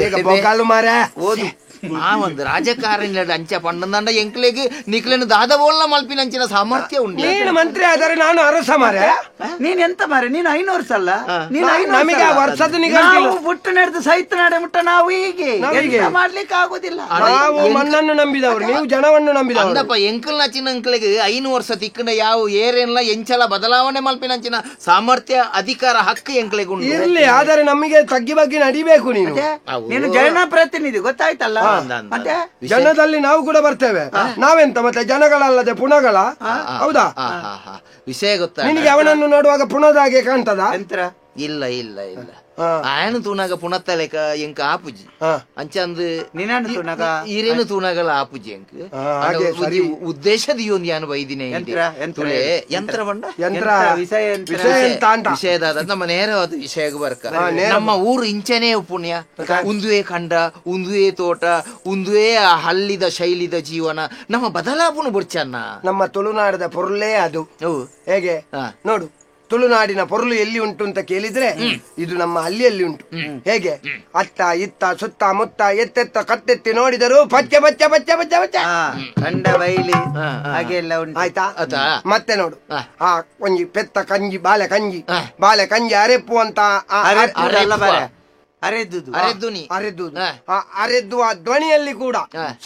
C: ಬೇಗ ಬೋಕಾಲು ಮಾರ
B: ಓದು. ಆ ಒಂದು ರಾಜಕಾರಣಿ ಅಂಚ ಪಂಡಂದಂಡ ಎಂಕ್ಲೆಗ್ ನಿಕ್ಲೆನು ದಾದಬೋಲ್ನ ಮಲ್ಪಿನ ಅಂಚಿನ ಸಾಮರ್ಥ್ಯ ಉಂಟು.
C: ನೀನು ಮಂತ್ರಿ ಆದರೆ ನಾನು ಅರಸ ಮಾರೆ.
E: ನೀನ್ ಎಂತ ಮಾರೆ, ನೀನು 5 ವರ್ಷ ಅಲ್ಲ, ನೀನು
C: ನಮಗೆ ವರ್ಷದ
E: ಪುಟ್ಟ ನಡೆದು ಸಹಿತ ನಡೆ ಮುಟ್ಟ ನಾವು ಹೀಗೆ ಮಾಡ್ಲಿಕ್ಕೆ ಆಗುದಿಲ್ಲ.
C: ನಾವು ಮಣ್ಣನ್ನು ನಂಬಿದವರು, ನೀವು ಜನವನ್ನು ನಂಬಿದವರು.
B: ಅಂದಪ್ಪ ಎಂಕಲ್ನ ಚಿನ್ನಂಕ್ಲೆಗ್ 5 ವರ್ಷ ತಿಕ್ಕಂಡ ಯಾವ ಏರೇನ್ಲ ಎಂಚಲ ಬದಲಾವಣೆ ಮಲ್ಪಿನ ಅಂಚಿನ ಸಾಮರ್ಥ್ಯ ಅಧಿಕಾರ ಹಕ್ಕು ಎಂಕ್ಲೆಗ್ ಉಂಟು.
C: ಇರ್ಲಿ, ಆದರೆ ನಮಗೆ ತಗ್ಗಿ ಬಗ್ಗೆ ನಡಿಬೇಕು. ನೀನು
E: ನೀನು ಜನಪ್ರತಿನಿಧಿ, ಗೊತ್ತಾಯ್ತಲ್ಲ?
C: ಜನದಲ್ಲಿ ನಾವು ಕೂಡ ಬರ್ತೇವೆ. ನಾವೆಂತ ಮತ್ತೆ ಜನಗಳಲ್ಲದೆ ಪುಣಗಳ? ಹೌದಾ?
B: ವಿಷಯ ಗೊತ್ತಾ
C: ನಿನಗೆ? ಅವನನ್ನು ನೋಡುವಾಗ ಪುಣದಾಗೆ ಕಾಣ್ತದ?
B: ಇಲ್ಲ ಇಲ್ಲ ಇಲ್ಲ, ಆಯನ ತೂನಾಗ ಪುಣತ್ತಲೆಕ ಎಂಕ ಆಪುಜಿ ಅಂಚಂದು ಈರೇನು ತೂನಾಗಲ ಆಪುಜಿ ಎಂಕ್ ಉದ್ದೇಶದ ಒಂದು ಯಾನು ಬೈದಿನಿ ಯಂತ್ರ ಬಂಡ
C: ಯಂತ್ರ
B: ವಿಷಯದಾದ ನಮ್ಮ ನೇರವಾದ ವಿಷಯಕ್ಕೆ ಬರ್ಕ. ನಮ್ಮ ಊರು ಇಂಚನೇ ಪುಣ್ಯ, ಉಂದುವೇ ಕಂಡ, ಉಂದುವೇ ತೋಟ, ಉಂದುವೇ ಹಳ್ಳಿದ ಶೈಲಿದ ಜೀವನ. ನಮ್ಮ ಬದಲಾವಣೆ ಬುಡ್ಚನ್ನ
C: ನಮ್ಮ ತುಳುನಾಡದ ಪೊರ್ಲೇ ಅದು. ಹೇಗೆ ನೋಡು, ತುಳುನಾಡಿನ ಪೊರುಳು ಎಲ್ಲಿ ಉಂಟು ಅಂತ ಕೇಳಿದ್ರೆ ಇದು ನಮ್ಮ ಹಳ್ಳಿಯಲ್ಲಿ ಉಂಟು. ಹೇಗೆ ಅತ್ತ ಇತ್ತ ಸುತ್ತ ಮುತ್ತ ಎತ್ತೆತ್ತ ಕತ್ತೆತ್ತಿ ನೋಡಿದರು ಪಚ್ಚೆ ಪಚ್ಚೆ ಪಚ್ಚೆ ಪಚ್ಚೆ ಪಚ್ಚೆ
E: ಕಂಡ ಬೈಲಿ ಹಾಗೆ ಎಲ್ಲ ಉಂಟು.
C: ಆಯ್ತಾ? ಮತ್ತೆ ನೋಡು, ಆ ಒಂಜಿ ಪೆತ್ತ ಕಂಜಿ ಬಾಳೆ ಕಂಜಿ ಬಾಳೆ ಕಂಜಿ ಅರೆಪ್ಪು ಅಂತ ಅರೆದ್ದು ಅರೆದ್ದು ಆ ಧ್ವನಿಯಲ್ಲಿ ಕೂಡ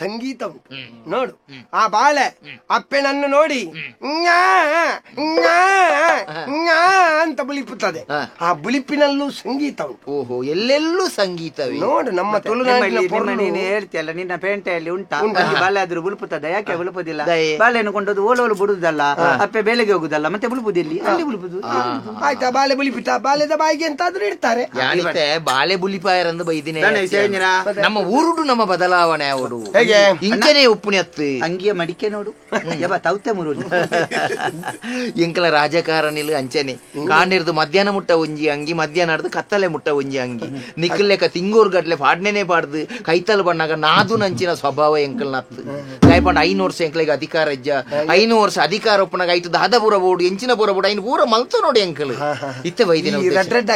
C: ಸಂಗೀತ ಉಂಟು ನೋಡು. ಆ ಬಾಳೆ ಅಪ್ಪೆನನ್ನು ನೋಡಿ ಅಂತ ಬುಲಿಪುತ್ತದೆ. ಆ ಬುಲಿಪಿನಲ್ಲೂ ಸಂಗೀತ ಉಂಟು.
B: ಓಹೋ, ಎಲ್ಲೆಲ್ಲೂ ಸಂಗೀತವೇ
C: ನೋಡು. ನಮ್ಮ ತುಳುನಾಡಿನ
E: ನೀನು ಹೇಳ್ತಿಯಲ್ಲ, ನಿನ್ನ ಪೇಂಟೆಯಲ್ಲಿ ಉಂಟಾ ಬಾಳೆ ಆದ್ರೂ ಬುಲುಪುತ್ತದೆ. ಯಾಕೆ ಬುಲುಪುದಿಲ್ಲ? ಬಾಳೆಯನ್ನು ಕೊಂಡದ್ದು ಓಲೋಲು ಬಿಡುದಲ್ಲ, ಅಪ್ಪೆ ಬೆಲೆಗೆ ಹೋಗುದಲ್ಲ, ಮತ್ತೆ ಬುಲುಪುದಿಲ್ಲಿ ಅಲ್ಲಿ ಬುಲುಪುದು.
C: ಆಯ್ತಾ, ಬಾಳೆ ಬುಲಿಪಿತ ಬಾಳೆದ ಬಾಯಿಗೆ ಎಂತಾದ್ರೂ ಇಡ್ತಾರೆ.
B: ಬಾಳೆ ಬುಲಿಪಾಯರಂದು ಬೈದಿನಿ. ನಮ್ಮ ಊರುಡು ನಮ್ಮ ಬದಲಾವಣೆ ಅವರು ಇಂಚನೆ ಉಪ್ಪುನಿ ಅತ್ತು
E: ಅಂಗಿಯ ಮಡಿಕೆ ನೋಡು ತೌತೆ ಮುರುಡು
B: ಎಂಕಲ ರಾಜಕಾರಣಿಲು ಅಂಚನೆ ಕಾಣಿರ್ದು ಮಧ್ಯಾಹ್ನ ಮುಟ್ಟ ಒಂಜಿ ಅಂಗಿ, ಮಧ್ಯಾಹ್ನ ಆಡ್ದು ಕತ್ತಲೆ ಮುಟ್ಟ ಒಂಜಿ ಅಂಗಿ, ನಿಕ್ಕಲ್ಲೆಕ್ಕ ತಿಂಗೋರ್ ಗಟ್ಲೆ ಪಾಡ್ನೇನೆ ಪಾಡ್ದು ಕೈತಲ್ ಬಣ್ಣಾಗ ನಾದು ನಂಚಿನ ಸ್ವಭಾವ ಎಂಕಲ್ ನತ್ತು. ದಯಪಂಡ 5 ವರ್ಷ ಎಂಕಲಿಗೆ ಅಧಿಕಾರ ಇಜ್ಜ, 5 ವರ್ಷ ಅಧಿಕಾರ ಒಪ್ಪನಾಗ ಐತು ದಾದ ಪೂರ ಬೋಡು ಎಂಚಿನ ಪೂರ ಬೋಡು ಐನು ಪೂರ ಮಲ್ತು ನೋಡಿ ಎಂಕಲ್ ಇತ್ತೆ ವೈದಿನ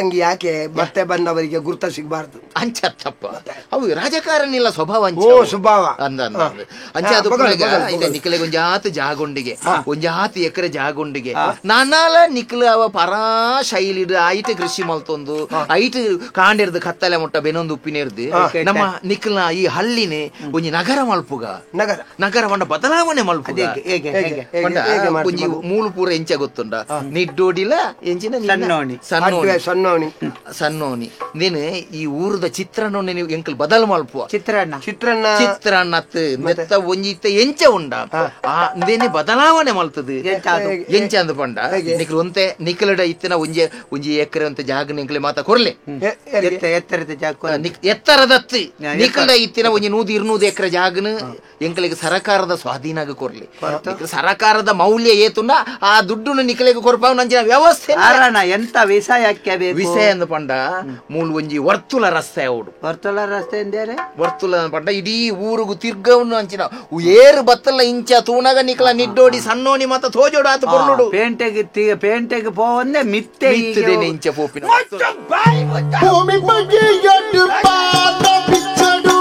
C: ಅಂಗಿ ಯಾಕೆ ಮತ್ತೆ ಬಂದವರಿಗೆ ಗುರ್ತ ಸಿಗಬಾರ್ದು
B: ಅಂಚತ್ತಪ್ಪ. ಅವು ರಾಜಕಾರಣಿಲ್ಲ ಸ್ವಭಾವ
C: ಸ್ವಭಾವ
B: ಅಂದ ಅಂಚೆ ಅದು ನಿಕ್ಕಲಿಗೆ ಒಂಜಾತು ಜಾಗೊಂಡಿಗೆ ಒಂಜಾತು ಎಕರೆ ಜಾಗೊಂಡಿಗೆ ನಾನಾಲ ನಿಕ್ಲು ಅವ ಪರಾ ಶೈಲಿಡು ಐಟ್ ಕೃಷಿ ಮಲ್ತೊಂದು ಐಟ್ ಕಾಂಡಿರ್ದು ಕತ್ತಲೆ ಮುಟ್ಟ ಬೆನೊಂದು ಉಪ್ಪಿನಿರ್ದು ನಮ್ಮ ನಿಕ್ಲ ಈ ಹಳ್ಳಿನೇ ಒಂಜಿ ನಗರ ಮಲ್ಪುಗ
C: ನಗರ
B: ನಗರ ಪಂಡ ಬದಲಾವಣೆ ಮಲ್ಪುಗ ಒಂಜಿ ಮೂಲು ಪೂರ ಎಂಚ ಗೊತ್ತುಂಡ ನಿಡ್ಡೋಡಿಲ ಎಂಚಿನ
E: ಸಣ್ಣೋಣಿ
C: ಸಣ್ಣೋಣಿ
B: ಸಣ್ಣೋಣಿ ನೀನು ಈ ಊರದ ಚಿತ್ರಣ ಎಂಕಲ್ ಬದಲು ಮಲ್ಪುವ
E: ಚಿತ್ರಾನ್ನ
C: ಚಿತ್ರಾನ್ನ
B: ಚಿತ್ರಾನ್ನ ನೆತ್ತ ಒಂಜಿ ಇತ್ತ ಎಂಚ ಉಂಡ ಆ ಇಂದೇನೆ ಬದಲಾವಣೆ ಮಲ್ತದು ಎಂಚ ಅಂದ ಪಂಡ ನಿಕ್ಲು ಒಂತೆ ನಿಕ್ಲಡ ಇತ್ತಿನ ಒಂಜಿ ಒಂಜಿ ಎಕರೆ ಅಂತ ಜಾಗ ನಿಕ್ಲೆ ಮಾತ ಕೊರ್ಲೆ
E: ಎತ್ತರದ ಜಾಗ
B: ಎತ್ತರದತ್ತಿ ನಿಕ್ಲಡ ಇತ್ತಿನ ಒಂಜಿ 100-200 ಎಕರೆ ಜಾಗನ ಎಂಕಲಿಗೆ ಸರಕಾರದ ಸ್ವಾಧೀನಾಗ ಕೊರ್ಲಿ. ಸರಕಾರದ ಮೌಲ್ಯ ಏತುಂಡ ಆ ದುಡ್ಡು ನಿಕ್ಲೆಗೆ ಕೊರ್ಪಾವ್ ನಂಜಿನ ವ್ಯವಸ್ಥೆ
E: ಎಂತ ವಿಷಯ
B: ವಿಷಯ ಅಂದ ಪಂಡ ಮೂಲ ಒಂಜಿ ವರ್ತುಲ ರಸ್ತೆ ಅವಡು
E: ವರ್ತುಲ ರಸ್ತೆ ಎಂದರೆ
B: ವರ್ತುಲ ಪಂಡ ಇಡೀ ಊರುಗು ತಿರ್ಗವನ್ನು ಅಂಚಿನ ಏರು ಬತ್ತಲ್ಲ ಇಂಚ ತೂನಗ ನಿಕ್ಲ ನಿಡ್ಡೋಡಿ ಸಣ್ಣೋನಿ ಮತ್ತ ತೋಜೋಡು ಆತ ಕೊರ್ಲುಡು
E: ಪೇಂಟೆಗೆ ಪೇಂಟೆಗೆ ಪೋವಂದೆ ಮಿತ್ತೆ
B: ಮಿತ್ತದೇನೆ ಇಂಚ ಪೋಪಿನ
A: ಭೂಮಿ ಬಗ್ಗೆ ಪಾದ ಬಿಚ್ಚಡು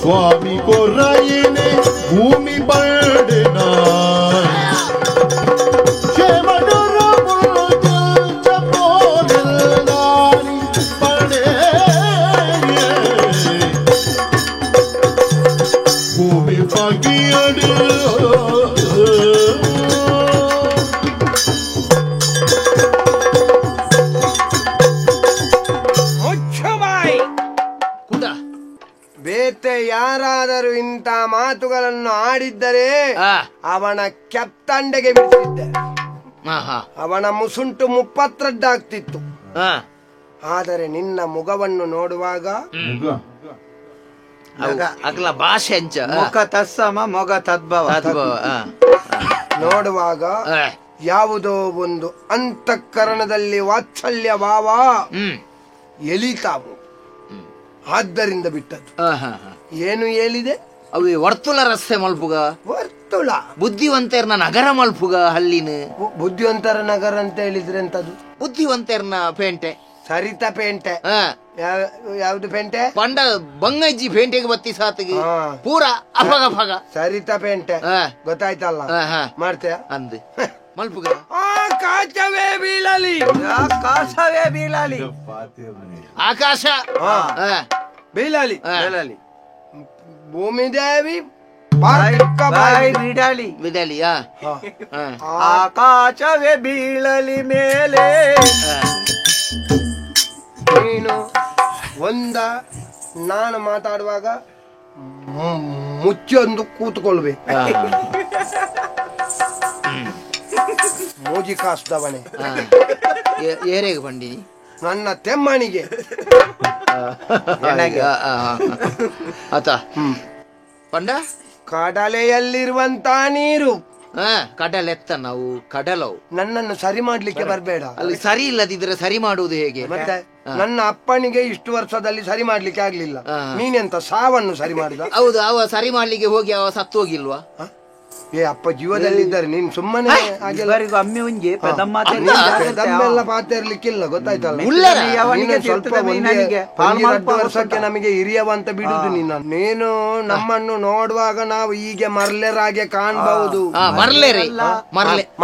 A: ಸ್ವಾಮಿ ಕೊರಯಿನೆ ಭೂಮಿ ಬಡಿನ ಭೂಮಿ ಬಗೆಯಡು
C: ಬೇತೆ ಯಾರಾದರೂ ಇಂಥ ಮಾತುಗಳನ್ನು ಆಡಿದ್ದರೆ ಅವನ ಕೆಪ್ತಂಡೆಗೆ ಬಿಡಿಸಿದ್ದೆ, ಅವನ ಮುಸುಂಟು 32 ಆದರೆ ನಿನ್ನ ಮುಖವನ್ನು ನೋಡುವಾಗ
B: ಭಾಷೆ
E: ಮುಖ ತತ್ಸಮ ಮೊಗ ತದ್ಭವ
C: ನೋಡುವಾಗ ಯಾವುದೋ ಒಂದು ಅಂತಃಕರಣದಲ್ಲಿ ವಾತ್ಸಲ್ಯ ಭಾವ ಎಳಿತಾವು, ಆದ್ದರಿಂದ ಬಿಟ್ಟದ್ದು. ಏನು ಹೇಳಿದೆ?
B: ಅವು ವರ್ತುಲ ರಸ್ತೆ ಮಲ್ಪುಗ
C: ವರ್ತುಲ
B: ಬುದ್ಧಿವಂತರ್ನ ನಗರ ಮಲ್ಪುಗ ಹಳ್ಳಿನ
C: ಬುದ್ಧಿವಂತರ ನಗರ ಅಂತ ಹೇಳಿದ್ರೆ ಎಂತದು?
B: ಬುದ್ಧಿವಂತರ್ನ ಪೇಂಟೆ
C: ಸರಿತಾ ಪೇಂಟೆ. ಯಾವ್ದು ಪೇಂಟೆ?
B: ಪಂಡ ಬಂಗಜ್ಜಿ ಪೇಂಟೆಗೆ ಬತ್ತಿ ಸಾತಿಗೆ ಪೂರ ಅಫಗ ಫಗ
C: ಸರಿತಾ ಪೇಂಟೆ. ಗೊತ್ತಾಯ್ತಲ್ಲ ಮಾಡ್ತೇಯ
B: ಅಂದು ಮಲ್ಪುಗ.
C: ಆಕಾಶವೇ ಬೀಳಲಿ,
E: ಆಕಾಶವೇ ಬೀಳಲಿ,
B: ಆಕಾಶ
C: ಬೀಳಲಿ, ಬೀಳಲಿ, ಭೂಮಿದೇವಿ
E: ಬಿಡಲಿ
B: ಬಿಡಲಿ,
E: ಆಕಾಶವೇ ಬೀಳಲಿ ಮೇಲೆ.
C: ನೀನು ಒಂದ ನಾನು ಮಾತಾಡುವಾಗ ಮುಚ್ಚೊಂದು ಕೂತ್ಕೊಳ್ವೆ. ಮೋಜಿ ಕಾಸ್ದವನೆ
B: ಏರೇಗ ಬಂಡಿ
C: ನನ್ನ ತೆಮ್ಮನಿಗೆ
B: ಆತ ಪಂಡ
C: ಕಡಲೆಯಲ್ಲಿರುವಂತ ನೀರು.
B: ಕಡಲೆತ್ತ ನಾವು ಕಡಲವು.
C: ನನ್ನನ್ನು ಸರಿ ಮಾಡ್ಲಿಕ್ಕೆ ಬರಬೇಡ.
B: ಅಲ್ಲಿ ಸರಿ ಇಲ್ಲದಿದ್ರೆ ಸರಿ ಮಾಡುವುದು ಹೇಗೆ?
C: ಮತ್ತೆ ನನ್ನ ಅಪ್ಪನಿಗೆ ಇಷ್ಟು ವರ್ಷದಲ್ಲಿ ಸರಿ ಮಾಡ್ಲಿಕ್ಕೆ ಆಗ್ಲಿಲ್ಲ, ನೀನೆಂತ ಸಾವನ್ನು ಸರಿ ಮಾಡುದ?
B: ಹೌದು, ಅವ ಸರಿ ಮಾಡ್ಲಿಕ್ಕೆ ಹೋಗಿ ಅವ ಸತ್ತು ಹೋಗಿಲ್ವಾ?
C: ಏ ಅಪ್ಪ ಜೀವದಲ್ಲಿ ಇದ್ದಾರೆ, ನೀನ್ ಸುಮ್ಮನೆ
E: ಅಮ್ಮೆ ಒಂಜಿ
C: ಪೆದಮ್ಮೆಲ್ಲ ಪಾತ್ರ ಇರ್ಲಿಕ್ಕಿಲ್ಲ, ಗೊತ್ತಾಯ್ತಲ್ಲ? ಸ್ವಲ್ಪ ವರ್ಷಕ್ಕೆ ನಮಗೆ ಹಿರಿಯವ ಅಂತ ಬಿಡುದು ನಿನ್ನ. ನೀನು ನಮ್ಮನ್ನು ನೋಡುವಾಗ ನಾವು ಹೀಗೆ ಮರ್ಲೆರಾಗೆ ಕಾಣಬಹುದು.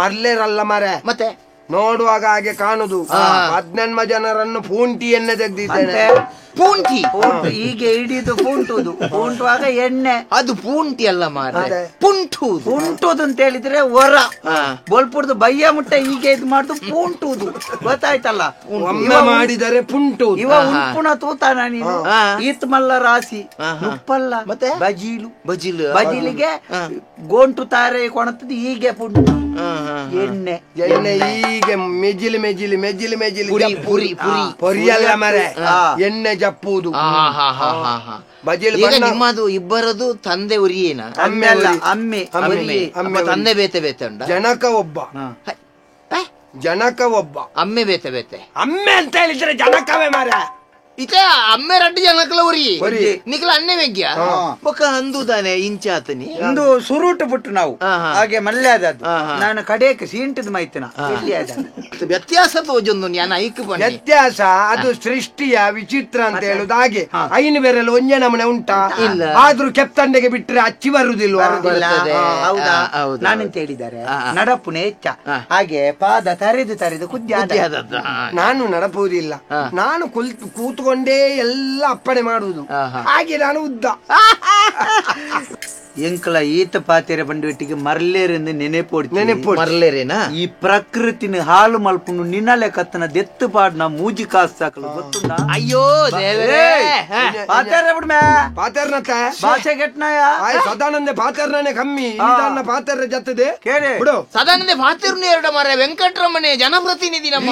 C: ಮರ್ಲೆರಲ್ಲ ಮರೆ,
B: ಮತ್ತೆ
C: ನೋಡುವಾಗ ಹಾಗೆ ಕಾಣುದು. 18 ಜನರನ್ನು ಪೂಂಟಿಯನ್ನೇ ತೆಗೆದಿದ್ದೇನೆ.
B: ಪೂಂಟಿ
E: ಹೀಗೆ ಹಿಡಿದು ಪೂಂಟುದು, ಪೂಂಟುವಾಗ ಎಣ್ಣೆ.
B: ಅದು ಪೂಂಟಿ ಅಲ್ಲ ಮಾರ್ರೆ, ಪುಂಟು.
E: ಪುಂಟುದು ಅಂತ ಹೇಳಿದ್ರೆ ಹೊರ ಬೋಲ್ಪುರ್ದು ಬಯ್ಯ ಮುಟ್ಟ ಹೀಗೆ ಇದು ಮಾಡುದು ಪೂಂಟುದು, ಗೊತ್ತಾಯ್ತಲ್ಲ?
C: ಒಮ್ಮೆ ಮಾಡಿದರೆ ಪುಂಟು.
E: ಇವ ಉಂಪುಣ ತೂತಾನ ನೀನು? ಈತ್ ಮಲ್ಲ ರಾಸಿ ಉಪ್ಪಲ್ಲ,
B: ಮತ್ತೆ
E: ಬಜೀಲು.
B: ಬಜೀಲು
E: ಬಜೀಲಿಗೆ ಗೋಂಟು ತಾರೆ ಕೊಣತದ್ದು ಹೀಗೆ ಪುಂಟು. ಎಣ್ಣೆ
C: ಎಣ್ಣೆ ಹೀಗೆ ಮೆಜಿಲಿ ಮೆಜಿಲಿ ಮೆಜಿಲಿ ಮೆಜಿಲಿ
B: ಪುರಿ ಪುರಿ
C: ಪೊರಿಯಲ್ಲ ಮರೆ, ಎಣ್ಣೆ ಜಪ್ಪುವುದು.
B: ನಿಮ್ಮದು ಇಬ್ಬರದು ತಂದೆ ಉರಿಯೇನ?
E: ಅಮ್ಮೆ ಅಲ್ಲ, ಅಮ್ಮೆ.
B: ಅಮ್ಮೆ ತಂದೆ ಬೇತೆ ಬೇತೆ ಉಂಟ.
C: ಜನಕ ಒಬ್ಬ, ಜನಕ ಒಬ್ಬ,
B: ಅಮ್ಮೆ ಬೇತೆ ಬೇತೆ.
C: ಅಮ್ಮೆ ಅಂತ ಹೇಳಿದ್ರೆ ಜನಕವೇ ಮಾರ.
B: ಇತ ಅಮ್ಮೆ ರಡ್ಡು ಜನಕಲ ಉರಿ ನಿಖಲ ಅಣ್ಣೆ ವೆಗ್ಯ ಬೊಕ್ಕ ಅಂದುದಾನೆ ಇಂಚಾತನಿ
E: ಒಂದು ಸುರುಟು ಬಿಟ್ಟು ನಾವು ಹಾಗೆ ಮಲ್ಯಾದದ್ದು. ನಾನು ಕಡೆಗೆ ಸೀಂಟದ ಮೈತನ
B: ವ್ಯತ್ಯಾಸ ತೋಜೊಂದು ನಾನು ಐಕ್
C: ವ್ಯತ್ಯಾಸ. ಅದು ಸೃಷ್ಟಿಯ ವಿಚಿತ್ರ ಅಂತ ಹೇಳುದು ಹಾಗೆ. ಐನು ಬೇರೆಲ್ಲ ಒಂದೇ ನಮೂನೆ ಉಂಟಾ?
B: ಇಲ್ಲ.
C: ಆದ್ರೂ ಕೆಪ್ತಂಡೆಗೆ ಬಿಟ್ರೆ ಅಚ್ಚಿ ಬರುದಿಲ್ವಾ?
E: ಹೌದಾ? ನಾನೆಂತ ಹೇಳಿದ್ದಾರೆ, ನಡಪುನೆ ಹೆಚ್ಚ ಹಾಗೆ ಪಾದ ತರೆದು ತರೆದು ಕುದ್ಯ.
C: ನಾನು ನಡಪುವುದಿಲ್ಲ, ನಾನು ಕೂತ್ಕೊಂಡೇ ಎಲ್ಲ ಅಪ್ಪಣೆ ಮಾಡುವುದು. ಹಾಗೆ ನಾನು ಉದ್ದ
E: ಎಂಕಲ ಈತ ಪಾತೆರೆ ಬಂಡುವೆಟ್ಟಿಗೆ ಮರ್ಲೇರೆಂದು ನೆನೆಪೋಡಿ
C: ನೆನೆಪೋ
B: ಮರ್ಲೇರೇನಾ?
E: ಈ ಪ್ರಕೃತಿನ ಹಾಲು ಮಲ್ಪುಂಡು ನಿನ್ನಲೆ ಕತ್ತನ ದೆತ್ತು ಪಾಡ್ನ ಮೂಜಿ ಕಾಸು ಸಾಕಲು ಗೊತ್ತುಂಡ?
B: ಅಯ್ಯೋ ದೇವರೇ,
E: ಪಾತೆರೆ ಬಿಡ್ಮೆ
C: ಪಾತೆರ್ನತ್ತ
E: ಭಾಷೆ ಕೆಟ್ಟನಾಯ
C: ಸದಾನಂದೆ ಪಾತೆರ್ನೇ ಕಮ್ಮಿ ಪಾತೆರ ಜತ್ತದೆ
E: ಕೇಳಿ
C: ಬಿಡು.
B: ಸದಾನಂದೆ ಪಾತೆರ್ನು ಎರಡು ಮಾರೆ ವೆಂಕಟರಮಣೆ ಜನಪ್ರತಿನಿಧಿ, ನಮ್ಮ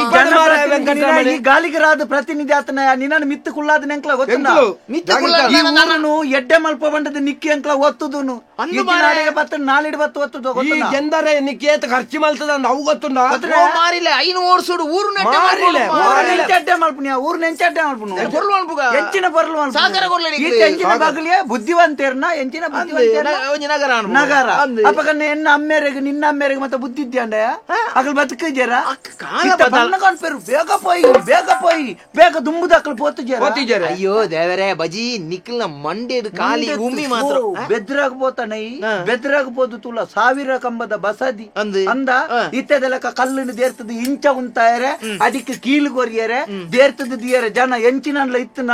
E: ಈ ಗಾಲಿಗರಾದ ಪ್ರತಿನಿಧಿ ಆತನ ನಿನ್ನ ಮಿತ್ತು ಕುಳ್ಳಾದ ನೆಂಕ್ಲ ಗೊತ್ತುಂಡ?
B: ಮಿತ್ತು ಕುಳ್ಳಾದ
E: ಎಡ್ಡೆ ಮಲ್ಪ ಬಂಡದ ನಿಕ್ಕಿ ಅಂಕ್ಲ ಒತ್ತುದುನು. ನಾಲಿಡ್ ಬತ್ತು ಒತ್ತುದು
C: ಎಂದರೆ ನಿಕ್ಕೇತ ಖರ್ಚು ಮಲ್ತದ ಅವು ಗೊತ್ತುಂಡ?
B: ಮಾರಿಲ್ಲ ಐನು ಓಡ್ಸುಡು ಊರು
E: ನೆಂಚಡ್ಡೆ ಮಲ್ಪುನಿ, ಊರು ನೆಂಚಡ್ಡೆ ಮಲ್ಪುನು ಎಂಚಿನ ಬರಲು ಎಂಚಿನ ಬಗಲಿಯ ಬುದ್ಧಿವಂತೇರ್ನ ಎಂಚಿನ ಬುದ್ಧಿವಂತೇರ್ನ
B: ನಗರ
E: ನಗರ ಅಪಕನ್ನ ಎನ್ನ ಅಮ್ಮೇರೆಗೆ ನಿನ್ನ ಅಮ್ಮೇರೆಗೆ ಮತ್ತೆ ಬುದ್ಧಿ ಇದ್ಯಾಂಡ ಅಗಲ್ ಬದುಕಿದ್ಯಾರ ಕಾಣ್ಪೇರು. ಬೇಗ ಪೋಯಿ ಬೇಗ ಪೋಯಿ ಬೇಗ ದುಂಬುದಕ್ಕಲು ಪೋತುಜೇರ.
B: ಅಯ್ಯೋ ದೇವರೇ, ಬಜಿ ನಿಕ್ಲ ಮಂಡೇಡು ಖಾಲಿ ಉಮ್ಮಿ ಮಾತ್ರ
E: ಬೆದ್ರಾಗ ಪೋತನೈ ಬೆದ್ರಾಗ ಪೋದು ತುಲ ಸಾವಿರ ಕಂಬದ ಬಸದಿ ಅಂದ ಇತ್ತದೆಲಕ ಕಲ್ಲನ್ನು ದೇರ್ತದ ಇಂಚ ಉಂತಾಯರೆ ಅದಕ್ಕೆ ಕೀಲು ಕೊರಿಯರೆ ದೇರ್ತದ ದಿಯರೆ ಜನ ಎಂಚಿನಲ್ಲ ಇತ್ತನ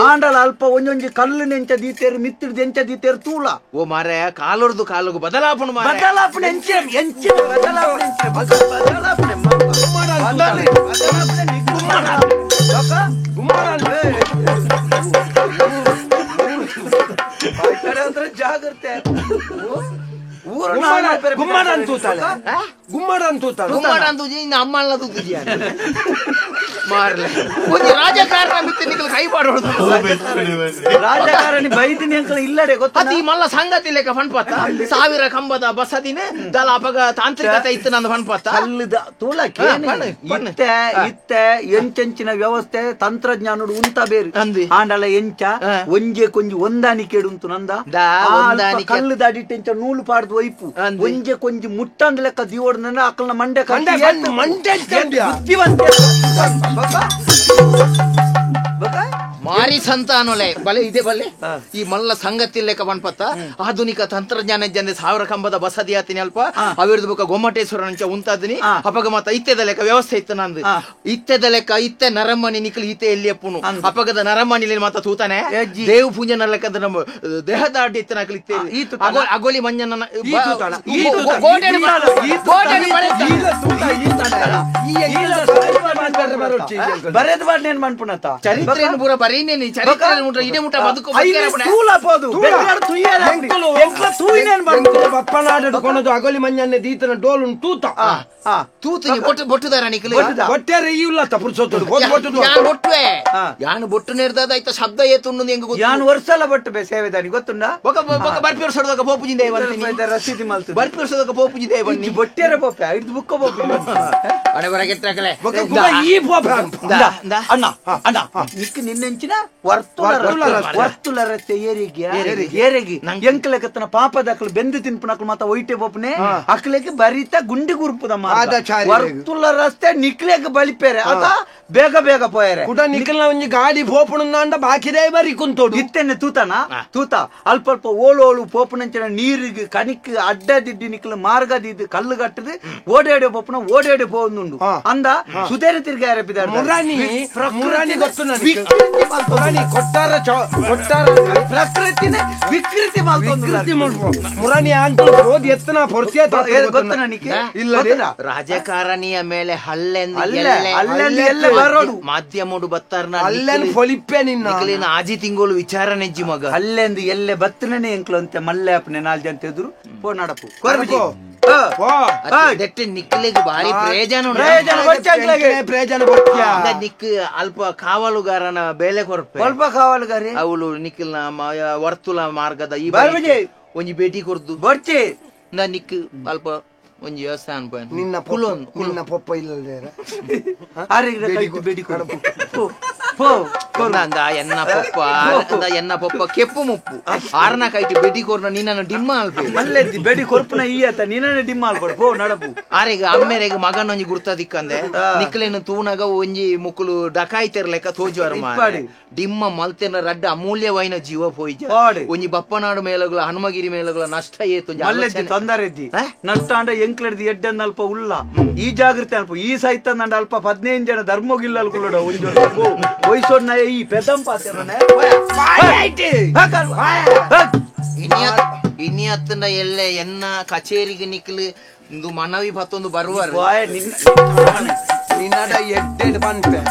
E: ಆಂಡಲ ಅಲ್ಪ ಒಂಜೊಂಜಿ ಕಲ್ಲು ನೆಂಚ ದೀತೇರು ಮಿತ್ತಿಡ್ದು ಎಂಚ ದೀತೇರು ತೂಲ.
B: ಓ ಮಾರೆ ಕಾಲೊರ್ದು ಕಾಲುಗು ಬದಲಾಪಣೆ
E: ಬದಲಾಪಣೆ ಎಂಚಿನ ಎಂಚಿನ ಬದಲಾಪಣೆ ಬದಲಾಪಣೆ ಬದಲಾಪಣೆ ಜಾಗ್ರತೆ.
C: ಗುಮ್ಮಡ ಅಂತೂತಾನೆ, ಗುಮ್ಮಡ ಅಂತೂತಾನೆ,
B: ಗುಮ್ಮಡ ಅಂತೂಜಿ ಅಮ್ಮಲ್ಲ ತೂತುಜಿ ಮಾರ್ಲೆ ಒಂಜಿ ರಾಜಕಾರಣ ಮಿತ್ತ ನಿಕಲ್ ಕೈ ಪಾಡೋದು.
E: ರಾಜಕಾರಣಿ ಬೈದಿನಿ ಅಂಕಲ್ ಇಲ್ಲಡೆ ಗೊತ್ತ?
B: ಅತಿ ಮಲ್ಲ ಸಂಗತಿ ಲೆಕ್ಕ ಫಣ್ಪತ್ತ ಸಾವಿರ ಕಂಬದ ಬಸದಿನೇ ದಲ ಅಪಗ ತಾಂತ್ರಿಕತೆ ಇತ್ತು ನಂದು ಫಣ್ಪತ್ತ
E: ಕಲ್ಲದ ತೂಲ ಇತ್ತೆ ಇತ್ತೆ ಎಂಚೆಂಚಿನ ವ್ಯವಸ್ಥೆ ತಂತ್ರಜ್ಞಾನ ಉಂತ ಬೇರೆ ಆಂಡಲ ಎಂಚ ಒಂಜೆ ಕೊಂಜಿ ಹೊಂದಾಣಿಕೆ ಉಂಟು ನಂದ ಕಲ್ಲುದ ಅಡಿಟ್ಟೆಂಚ ನೂಲು ಪಾಡ್ದು ಒಯ್ಪು ಒಂಜೆ ಕೊಂಜಿ ಮುಟ್ಟಂದ ಲೆಕ್ಕ ದಿವೋಡ್ನ ಅಕ್ಕಲ್ನ ಮಂಡೆ
C: ಮಂಡೆ
E: ಬುದ್ಧಿವಂತ
B: ಮಾರಿ ಸಂತಾನೊಲೆ ಬಲೆ ಇದೆ ಬಲೆ ಈ ಮಲ್ಲ ಸಂಗತಿ ಲೆಕ್ಕ ಪನ್ಪತ್ತ ಆಧುನಿಕ ತಂತ್ರಜ್ಞಾನ ಜಂದೆ ಸಾವಿರ ಕಂಬದ ಬಸದಿ ಆತಿನಿ ಅಲ್ಪ ಅವಿರ್ದ ಬೊಕ ಗೊಮ್ಮಟೇಶ್ವರ ಅಂಚ ಉಂತಾದಿನಿ ಅಪಗ ಮಾತ ಇತ್ತೆದ ಲೆಕ್ಕ ವ್ಯವಸ್ಥೆ ಇತ್ತು ನಂದು ಇತ್ತೆದ ಲೆಕ್ಕ ಇತ್ತೆ ನರಮಣಿ ನಿಕ್ಲು ಇತ್ತೆ ಎಲ್ಲಿ ಅಪ್ಪುನು ಅಪಗದ ನರಮಣಿಲಿ ಮಾತ ತೂತಾನೆ ದೇವ್ ಪೂಂಜನ ಲೆಕ್ಕದ ನಮ್ಮ ದೇಹದ ಅಡ್ಡಿ ಇತ್ತನ ಇತ್ತೆ ಅಗೋಲಿ ಮಂಜನ
E: ಬರೆದ ಬಾಡ್ನೇನ್ ಮನ್ಪುನತ
B: ಚರಿತ್ರೆಯನ್ನು ಪೂರ ಬರೀನೇನಿ ಚರಿತ್ರೆ ಮುಟ್ಟ ಇಡೆ ಮುಟ್ಟ ಬದುಕು
E: ತೂಲ ಪೋದು
C: ಬಪ್ಪನಾಡು ಕೊನದು ಅಗಲಿ ಮಂಜನ್ನೆ ದೀತನ ಡೋಲು ತೂತ
B: ತೂತು ಬೊಟ್ಟು ಬೊಟ್ಟುದಾರ ನಿಕ್ಲು
C: ಬೊಟ್ಟೆರೆ ಇಲ್ಲ ಪುರ್ಸೊತ್ತುಡು
B: ಯಾನ್ ಬೊಟ್ಟುವೆ ಯಾನ್ ಬೊಟ್ಟು ನೇರ್ದಾದ ಐತ ಶಬ್ದ ಏತುಂಡು ಎಂಗ್ ಗೊತ್ತು
E: ಯಾನ್ ವರ್ಷಲ ಬೊಟ್ಟು ಬೆ ಸೇವೆದಾನಿ ಗೊತ್ತುಂಡ
B: ಬೊಕ ಬೊಕ ಬರ್ಪಿ ವರ್ಷದೊಕ ಪೋಪುಜಿಂದ
E: ಬರ್ತೀನಿ ರಸೀದಿ ಮಲ್ತು
B: ಬರ್ಪಿ ವರ್ಷದೊಕ ಪೋಪುಜಿಂದ ಬನ್ನಿ
E: ಬೊಟ್ಟೆರೆ ಪೋಪೆ ಹಿಡ್ದು ಬುಕ್ಕ ಪೋಪೆ
B: ಅಡೆ ಬರಗೆತ್ತಕಲೆ
C: ಬೊಕ ಕುಡ ಈ ಪೋಪೆ
E: ಅಣ್ಣ ಅಣ್ಣ ನಿಕ್ ನಿನ್ನೆಂಚಿನ ವರ್ತುಲ ವರ್ತುಲ ರಸ್ತೆ ಏರಿಗೆ ಏರಿಗೆ ಎಂಕಲಕತ್ತನ ಪಾಪದಕಲು ಬೆಂದು ತಿನ್ಪುನಕಲು ಮಾತ ಒಯ್ಟೆ ಪೋಪನೆ ಅಕ್ಲೆಗೆ ಬರಿತ ಗುಂಡಿ ಗುರುಪುದ ವರ್ತುಲ ರಸ್ತೆ ನಿಕ್ಲೆಗ್ ಬಲಿಪೇರೆ ಅತ ಬೇಗ ಬೇಗ ಪೋಯರೆ
C: ಕುಡ ನಿಕ್ಲ ಒಂಜಿ ಗಾಡಿ ಪೋಪುಣಂದ ಬಾಕಿದೇ ಬರಿ ಕುಂತೋಡು
E: ಇತ್ತೆನೆ ತೂತನ ತೂತ ಅಲ್ಪ ಅಲ್ಪ ಓಳು ಓಳು ಪೋಪುನಂಚಿನ ನೀರಿಗೆ ಕಣಿಕ್ ಅಡ್ಡದಿದ್ದಿ ನಿಕ್ಲ ಮಾರ್ಗದಿದ್ದು ಕಲ್ಲು ಕಟ್ಟದು ಓಡೇಡೆ ಪೋಪುನ ಓಡೇಡೆ ಪೋಂದುಂಡು ಅಂದ ಸುದೇರ ತಿರ್ಗಿ ಆರಪಿದಾರೆ
C: ಮುರಾನಿ ಮುರಾನಿ ಗೊತ್ತು ಮುರಾನಿ ಕೊಟ್ಟಾರ ಕೊಟ್ಟಾರ
E: ಪ್ರಕೃತಿನೇ ವಿಕೃತಿ
C: ವಿಕೃತಿ ಮುರಾನಿ ಅಂತ ಓದಿ ಎತ್ತನ ಪೊರ್ಸಿಯ
E: ಗೊತ್ತು ನನಗೆ
C: ಇಲ್ಲ
B: ರಾಜಕಾರಣಿಯ ಮೇಲೆ ಹಲ್ಲೆಂದು
E: ಅಲ್ಲೆಲ್ಲ ಬರೋಡು
B: ಮಾಧ್ಯಮಡು ಬತ್ತಾರ್ನ
C: ಅಲ್ಲೆನ್ ಫೊಲಿಪ್ಪೆ ನಿನ್ನ
B: ನಿಕ್ಲಿನ ಆಜಿ ತಿಂಗಳು ವಿಚಾರಣೆ ಹೆಜ್ಜಿ ಮಗ
E: ಅಲ್ಲೆಂದು ಎಲ್ಲೆ ಬತ್ತನೇ ಎಂಕ್ಲು ಅಂತೆ ಮಲ್ಲೆ ಅಪ್ಪನೆ ನಾಲ್ ಜನ ಎದುರು ಪೋ ನಡಪು
B: ನಿಕ್ಲಿಗೆ ಭಾರಿ ಪ್ರಯೋಜನ
C: ಪ್ರಯೋಜನ
B: ನಿಕ್ ಅಲ್ಪ ಕಾವಲುಗಾರನ ಬೇಲೆ ಕೊರಪೆ
E: ಅಲ್ಪ ಕಾವಲುಗಾರ
B: ಅವಳು ನಿಕ್ಲಿನ ವರ್ತುಲ ಮಾರ್ಗದ ಈ ಒಂಜಿ ಭೇಟಿ ಕೊರ್ದು
E: ಬರ್ಚಿ
B: ನಾ ನಿಕ್ ಅಲ್ಪ ಒಂಜಿ ದೇವಸ್ಥಾನ
C: ನಿನ್ನ ನಿನ್ನ ಪೊಪ್ಪ ಇಲ್ಲದೆ
E: ಬೇಡಿ
B: ಎನ್ನ ಪೊಪ್ಪ ಎನ್ನ ಪೊಪ್ಪ ಕೆಪ್ಪು ಮುಪ್ಪು ಆರ್ನ ಕೈಟಿ ಬೆಡಿ ಕೊರ್ನ ನಿನ್ನನ್ನು ಡಿಮ್ಮ ಅಲ್ಪೆ
E: ಮಲ್ಲೆದ್ದಿ ಬೆಡಿ ಕೊರ್ಪುನ ಈ ಆತ ನಿನ್ನನ್ನು ಡಿಮ್ಮ ಅಲ್ಪಡು ಪೋ ನಡಪು
B: ಆರೆಗ ಅಮ್ಮೆರೆಗ ಮಗನೊಂಜಿ ಗುರ್ತ ದಿಕ್ಕಂದೆ ನಿಕ್ಲೇನು ತೂನಗ ಒಂಜಿ ಮುಕ್ಕುಲು ಡಕಾಯ್ತಿರ್ ಲೆಕ್ಕ ತೋಜುವಾರ ಡಿಮ್ಮ ಮಲ್ತೆನ ರಡ್ಡ ಅಮೂಲ್ಯವಾಯಿನ ಜೀವ ಪೋಯ್ಜ ಒಂಜಿ ಬಪ್ಪನಾಡು ಮೇಲಗಳ ಹನುಮಗಿರಿ ಮೇಲಗಳ ನಷ್ಟ ಏತು
E: ಮಲ್ಲೆದ್ದಿ ತೊಂದರೆ ಇದ್ದಿ ನಷ್ಟ ಅಂಡ ಎಂಕ್ಲೆಡ್ದು ಎಡ್ಡೆಂದ ಅಲ್ಪ ಉಲ್ಲ ಈ ಜಾಗೃತಿ ಅಲ್ಪ ಈ ಸಹಿತ ನಂಡ ಅಲ್ಪ 15 ಜನ ಧರ್ಮಗಿಲ್ಲ ಅಲ್ಕೊಳ್ಳೋಡ ಒಂಜಿ ವಯಸ್ಸೊಣ್ಣ ಈ ಪೆದಂಪ
B: ಇನಿ ಹತ್ತನ ಎಲ್ಲೆ ಎನ್ನ ಕಚೇರಿಗೆ ನಿಕ್ಲು ಇಂದು ಮನವಿ ಪತ್ತೊಂದು ಬರುವರು
C: ನಿನ್ನಡ ಎಡ್ಡೆಡ್ ಬಂತೆ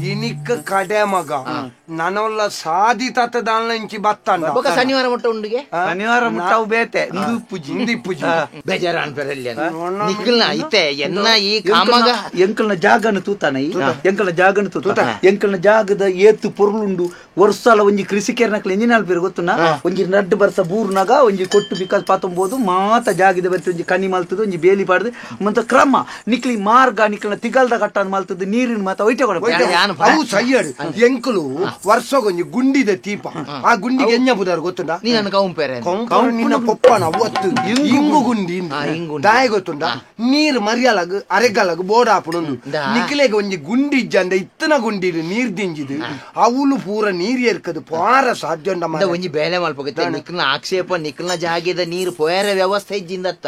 C: ಇನಿಕ್ ಕಡೆ ಮಗ ನನೊಲ್ಲ ಸಾದಿ ತತ್ತದಾಂಚಿ ಬತ್ತಾನ
B: ಶನಿವಾರ ಮುಟ್ಟ ಉಂಡಿಗೆ
E: ಶನಿವಾರ ಮುಟ್ಟವು ಬೇತೆ
C: ಇಂದಿಪ್ಪುಜಿ
B: ಬೇಜಾರ ಅನ್ಪೆರಲ್ಲಿ ನಿಕ್ಲ್ನ ಇತ್ತೆ ಎನ್ನ ಈ ಕಾಮಗ
E: ಎಂಕಲ್ನ ಜಾಗನ ತೂತಾನ ಈ ಎಂಕಲ್ನ ಜಾಗನ ತೂತ ಎಂಕಲ್ನ ಜಾಗದ ಏತು ಪೊರ್ಲುಂಡು ವರ್ಷಲ ಒಂಜಿ ಕೃಷಿಕರ್ನಕ್ಲ ಎಂಜಿನ ಅಲ್ಪೇರು ಗೊತ್ತುನ ಒಂಜಿ ನಡ್ಡು ಬರ್ಸ ಬೂರ್ನಾಗ ಒಂಜಿ ಕೊಟ್ಟು because ಪಾತಂಬೋದು ಮಾತ ಜಾಗದ ಬರ್ತಿ ಒಂಜಿ ಕನಿ ಮಲ್ತದ ಒಂಜಿ ಬೇಲಿ ಪಾಡ್ದು ಮಂತ ಕ್ರಮ ನಿಕ್ಲಿ ಮಾರ್ಗ ನಿಕ್ಲನ ತಿಗಲ್ದ ಕಟ್ಟ ಮಲ್ತದ ನೀರಿನ ಮಾತ ಒಯ್ಟೆ ಕೊಡ
C: ಅವು ಸಯ್ಯಡು ಎಂಕಲು ವರ್ಷಗೊಂಜಿ ಗುಂಡಿದೆ ತೀಪ ಆ ಗುಂಡಿಗೆ ಎಂಜ ಬುದಾರು ಗೊತ್ತುಂಡ
B: ನೀನು ಕೌಂಪೇರೆ
C: ನಿನ್ನ ಪೊಪ್ಪನ ಅವತ್ತು ಇಂಗು ಗುಂಡಿ ದಾಯ ಗೊತ್ತುಂಡ ನೀರು ಮರಿಯಲಗ ಅರೆಗಲಗ ಬೋಡ ಆಪುಣು ನಿಕ್ಲೆಗೆ ಒಂಜಿ ಗುಂಡಿ ಇಜ್ಜಂದ ಇತ್ತನ ಗುಂಡಿ ನೀರ್ ದಿಂಜಿದು ಅವಳು ಪೂರ ನೀರ್ ಏರ್ಕದು ಪಾರ ಸಾಧ್ಯ ಉಂಡ
B: ಒಂಜಿ ಬೇಲೆ ಮಲ್ಪಗತ್ತೆ ನಿಕ್ಲನ ಆಕ್ಷೇಪ ನಿಕ್ಲನ ಜಾಗದ ನೀರು ಪೋಯರ ವ್ಯವಸ್ಥೆ ಇಜ್ಜಿಂದತ್ತ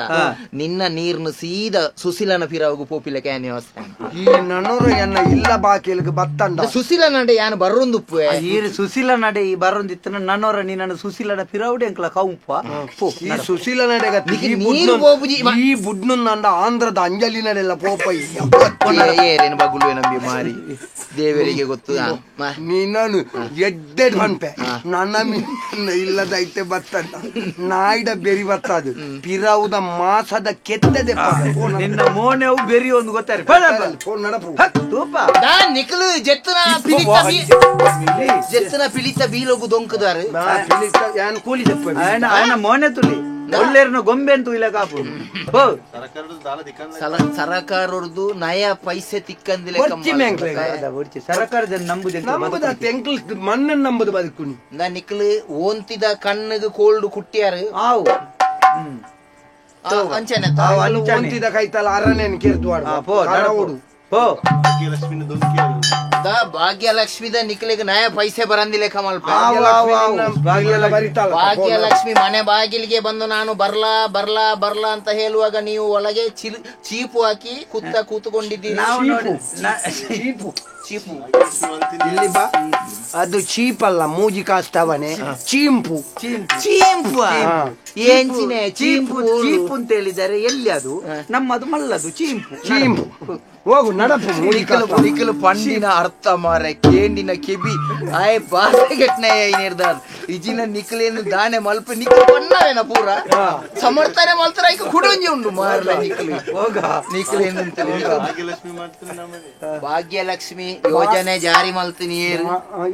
B: ನಿನ್ನ ನೀರ್ನು ಸೀದಾ ಸುಶೀಲನ ಫಿರಾವಗು ಪೋಪಿಲ can ವ್ಯವಸ್ಥೆ
C: ಈ ನನೋರು ಎನ್ನ ಇಲ್ಲ ಬಾಕಿಲ್ಗೆ ಬತ್ತಂಡ
B: ಸುಶೀಲ ನಡೆ ಯಾನು ಬರೋಂದುಪ್ಪು
E: ಈ ಸುಶೀಲ ನಡೆ ಈ ಬರೋಂದಿತ್ತನ ನನ್ನೋರ ನೀನನ್ನು ಸುಶೀಲನ ಫಿರೌಡಿ ಅಂಕಲ ಕೌಂಪ
C: ಈ ಸುಶೀಲ ನಡೆ ಈ ಬುಡ್ನು ನಂಡ ಆಂಧ್ರದ ಅಂಜಲಿ ನಡೆಲ್ಲ ಪೋಪ
B: ಏರೇನು ಬಗುಲು ನಂಬಿ ಮಾರಿ ದೇವರಿಗೆ ಗೊತ್ತು
C: ನೀನು ಎಡ್ಡೆಡ್ ಬಂಪೆ ನನ್ನ ಇಲ್ಲದೈತೆ ಬತ್ತಂಡ ನಾಯಿಡ ಬೆರಿ ಬತ್ತದು ಪಿರೌದ ಮಾಸದ ಕೆತ್ತದೆ
E: ನಿನ್ನ ಮೋನೆವು ಬೆರಿ ಒಂದು ಗೊತ್ತಾರೆ
C: ನಡಪು
E: ತೂಪ
B: ನಿಕ್ಲು ಜೆತ್ತನ ಜೆತ್ತನ ಪಿಳಿತ ಬೀಲೋಗು ದೊಂಕುದಾರು
C: ಕೂಲಿ
E: ಮೋನೆ ತುಲಿ ಒಳ್ಳೆರ್ನ ಗೊಂಬೆ ಅಂತ ಇಲ್ಲ ಕಾಪು
B: ಸರಕಾರದ್ದು ನಯ ಪೈಸೆ ತಿಕ್ಕಂದಿಲ್ಲ
E: ಸರಕಾರದ ನಂಬುದು
C: ಎಂಕಲ್ ಮಣ್ಣನ್ನು ನಂಬುದು ಬದುಕುನಿ
B: ನಿಕ್ಲು ಓಂತಿದ ಕಣ್ಣಿಗೆ ಕೋಲ್ಡ್ ಕುಟ್ಟಿಯಾರು
E: ಆವು
B: ಅಂಚನೆ
C: ಓಂತಿದ ಕೈತಲ್ಲ ಅರನೇನು ಕೇರ್ದು
E: ಪೋ
B: ಭಾಗ್ಯಲಕ್ಷ್ಮಿದ ನಿಕ್ಲಿಗೆ ನಯ ಪೈಸೆ ಬರಂದಿಲ್ಲ ಕಮಲ್ ಭಾಗ್ಯಲಕ್ಷ್ಮಿ ಮನೆ ಬಾಗಿಲಿಗೆ ಬಂದು ನಾನು ಬರ್ಲಾ ಬರ್ಲಾ ಬರ್ಲಾ ಅಂತ ಹೇಳುವಾಗ ನೀವು ಒಳಗೆ ಚೀಪು ಹಾಕಿ ಕೂತುಕೊಂಡಿದ್ದೀರಿ. ಚೀಪು
C: ಇಲ್ಲಿ ಬಾ. ಅದು ಚೀಪ್ ಅಲ್ಲ ಮೂಜಿ ಕಾಸ್ತವನೆ ಚೀಂಪು
B: ಚೀಂಪು ಏನ್ಚಿನೆ ಚೀಂಪು
E: ಚೀಪು ಅಂತ ಹೇಳಿದರೆ ಎಲ್ಲಿ ಅದು ನಮ್ಮದು ಮಲ್ಲದು ಚೀಂಪು
C: ಚೀಂಪು ಹೋಗು ನಡಪು
B: ನಿಖಲು ಪಂಡಿನ ಅರ್ಥ ಮಾರೆ ಕೇಂಡಿನ ಕೆಬಿ ಆಯ್ ಬಾಸೆಗೆಟ್ನ ನಿರ್ದಾರ್ ಇಜಿನ ನಿಖಲೇನು ದಾನೆ ಮಲ್ಪ ನಿಖಲು ಪಣ್ಣವೇನ ಪೂರ ಸಮರ್ಥನೆ ಮಲ್ತರ ಈಗ ಕುಡೊಂಜಿ ಉಂಡು ಮಾರ್ಲ ನಿಖಲು
E: ಹೋಗ
B: ನಿಖಲೇನು ಭಾಗ್ಯಲಕ್ಷ್ಮಿ ಯೋಜನೆ ಜಾರಿ ಮಲ್ತೀನಿ ಏರು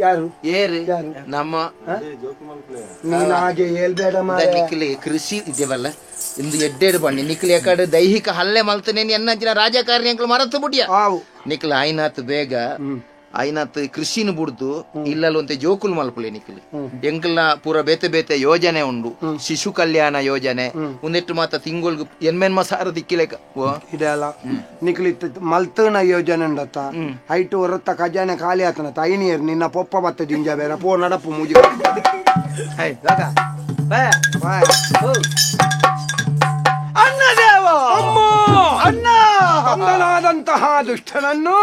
C: ಯಾರು
B: ಏರು ನಮ್ಮ
C: ನೀನು ಹಾಗೆ ಹೇಳ್ಬೇಡ ಮಾರ್ರೆ.
B: ನಿಖಲಿ ಕೃಷಿ ಇದೆವಲ್ಲ ಇಂದು ಎಡ್ಡೆಡು ಬಣ್ಣಿ ನಿಖಲಿ ಯಾಕಡೆ ದೈಹಿಕ ಹಲ್ಲೆ ಮಲ್ತನೇನು ಎನ್ನಂಚಿನ ರಾಜಕಾರಣಿ ಅಂಕಲ್ ಮರತು ಬುಡಿಯ
C: ಆವು
B: ನಿಖಲ್ ಆಯ್ನಾತ್ ಬೇಗ ಆಯ್ನಾತ್ ಕೃಷಿನ ಬುಡ್ದು ಇಲ್ಲಲ್ಲೊಂತೆ ಜೋಕುಲ್ ಮಲ್ಪುಲೆ ನಿಖಲ್ ಎಂಕಲ್ನ ಪೂರ ಬೇತೆ ಬೇತೆ ಯೋಜನೆ ಉಂಡು ಶಿಶು ಕಲ್ಯಾಣ ಯೋಜನೆ ಒಂದೆಟ್ಟು ಮಾತ ತಿಂಗೊಳ್ಗು ಎನ್ಮೆನ್ಮ ಸಾರ ದಿಕ್ಕಿಲೆಕ
C: ಇದೆಲ್ಲ ನಿಖಲಿತ್ ಮಲ್ತನ ಯೋಜನೆ ಉಂಡತ್ತ ಹೈಟು ಹೊರತ್ತ ಖಜಾನೆ ಖಾಲಿ ಆತನ ಐನಿಯರ್ ನಿನ್ನ ಪೊಪ್ಪ ಬತ್ತ ಜಿಂಜ ಬೇರೆ ಪೋ ನಡಪು ಮೂಜಿ
E: ಅಣ್ಣದೇವ ಅಣ್ಣ
C: ಕಂದನಾದಂತಹ ದುಷ್ಟನನ್ನು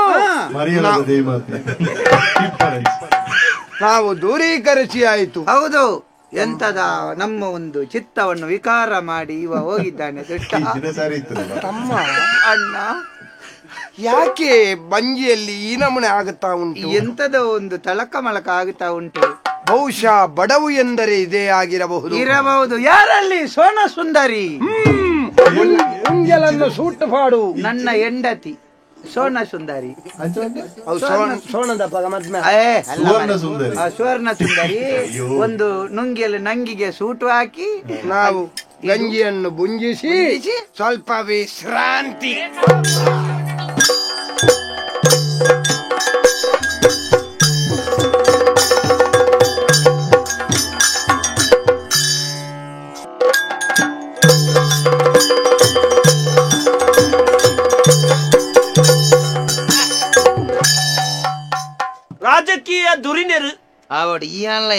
C: ನಾವು ದೂರೀಕರಿಸಿ ಆಯಿತು.
E: ಹೌದು, ಎಂತದ ನಮ್ಮ ಒಂದು ಚಿತ್ತವನ್ನು ವಿಕಾರ ಮಾಡಿ ಇವ ಹೋಗಿದ್ದಾನೆ ದುಷ್ಟ.
C: ತಮ್ಮ
E: ಅಣ್ಣ
C: ಯಾಕೆ ಬಂಜಿಯಲ್ಲಿ ಈ ನಮೂನೆ ಆಗುತ್ತಾ ಉಂಟು?
E: ಎಂತದ ಒಂದು ತಳಕ ಮಳಕ ಆಗುತ್ತಾ ಉಂಟು.
C: ಬಹುಶಃ ಬಡವು ಎಂದರೆ ಇದೇ ಆಗಿರಬಹುದು
E: ಇರಬಹುದು. ಯಾರಲ್ಲಿ? ಸೋನ ಸುಂದರಿ.
C: ಉಂಜಲನ್ನು ಸೂಟ್ ಪಾಡು.
E: ನನ್ನ ಹೆಂಡತಿ ಸೋನ ಸುಂದರಿ. ಸುವರ್ಣ ಸುಂದರಿ ಒಂದು ನುಂಗಿಯಲ್ಲಿ ನಂಗಿಗೆ ಸೂಟು ಹಾಕಿ
C: ನಾವು ಗಂಜಿಯನ್ನು ಬುಂಜಿಸಿ ಸ್ವಲ್ಪ ವಿಶ್ರಾಂತಿ.
D: ರಾಜಕೀಯ ದುರಿನೆರು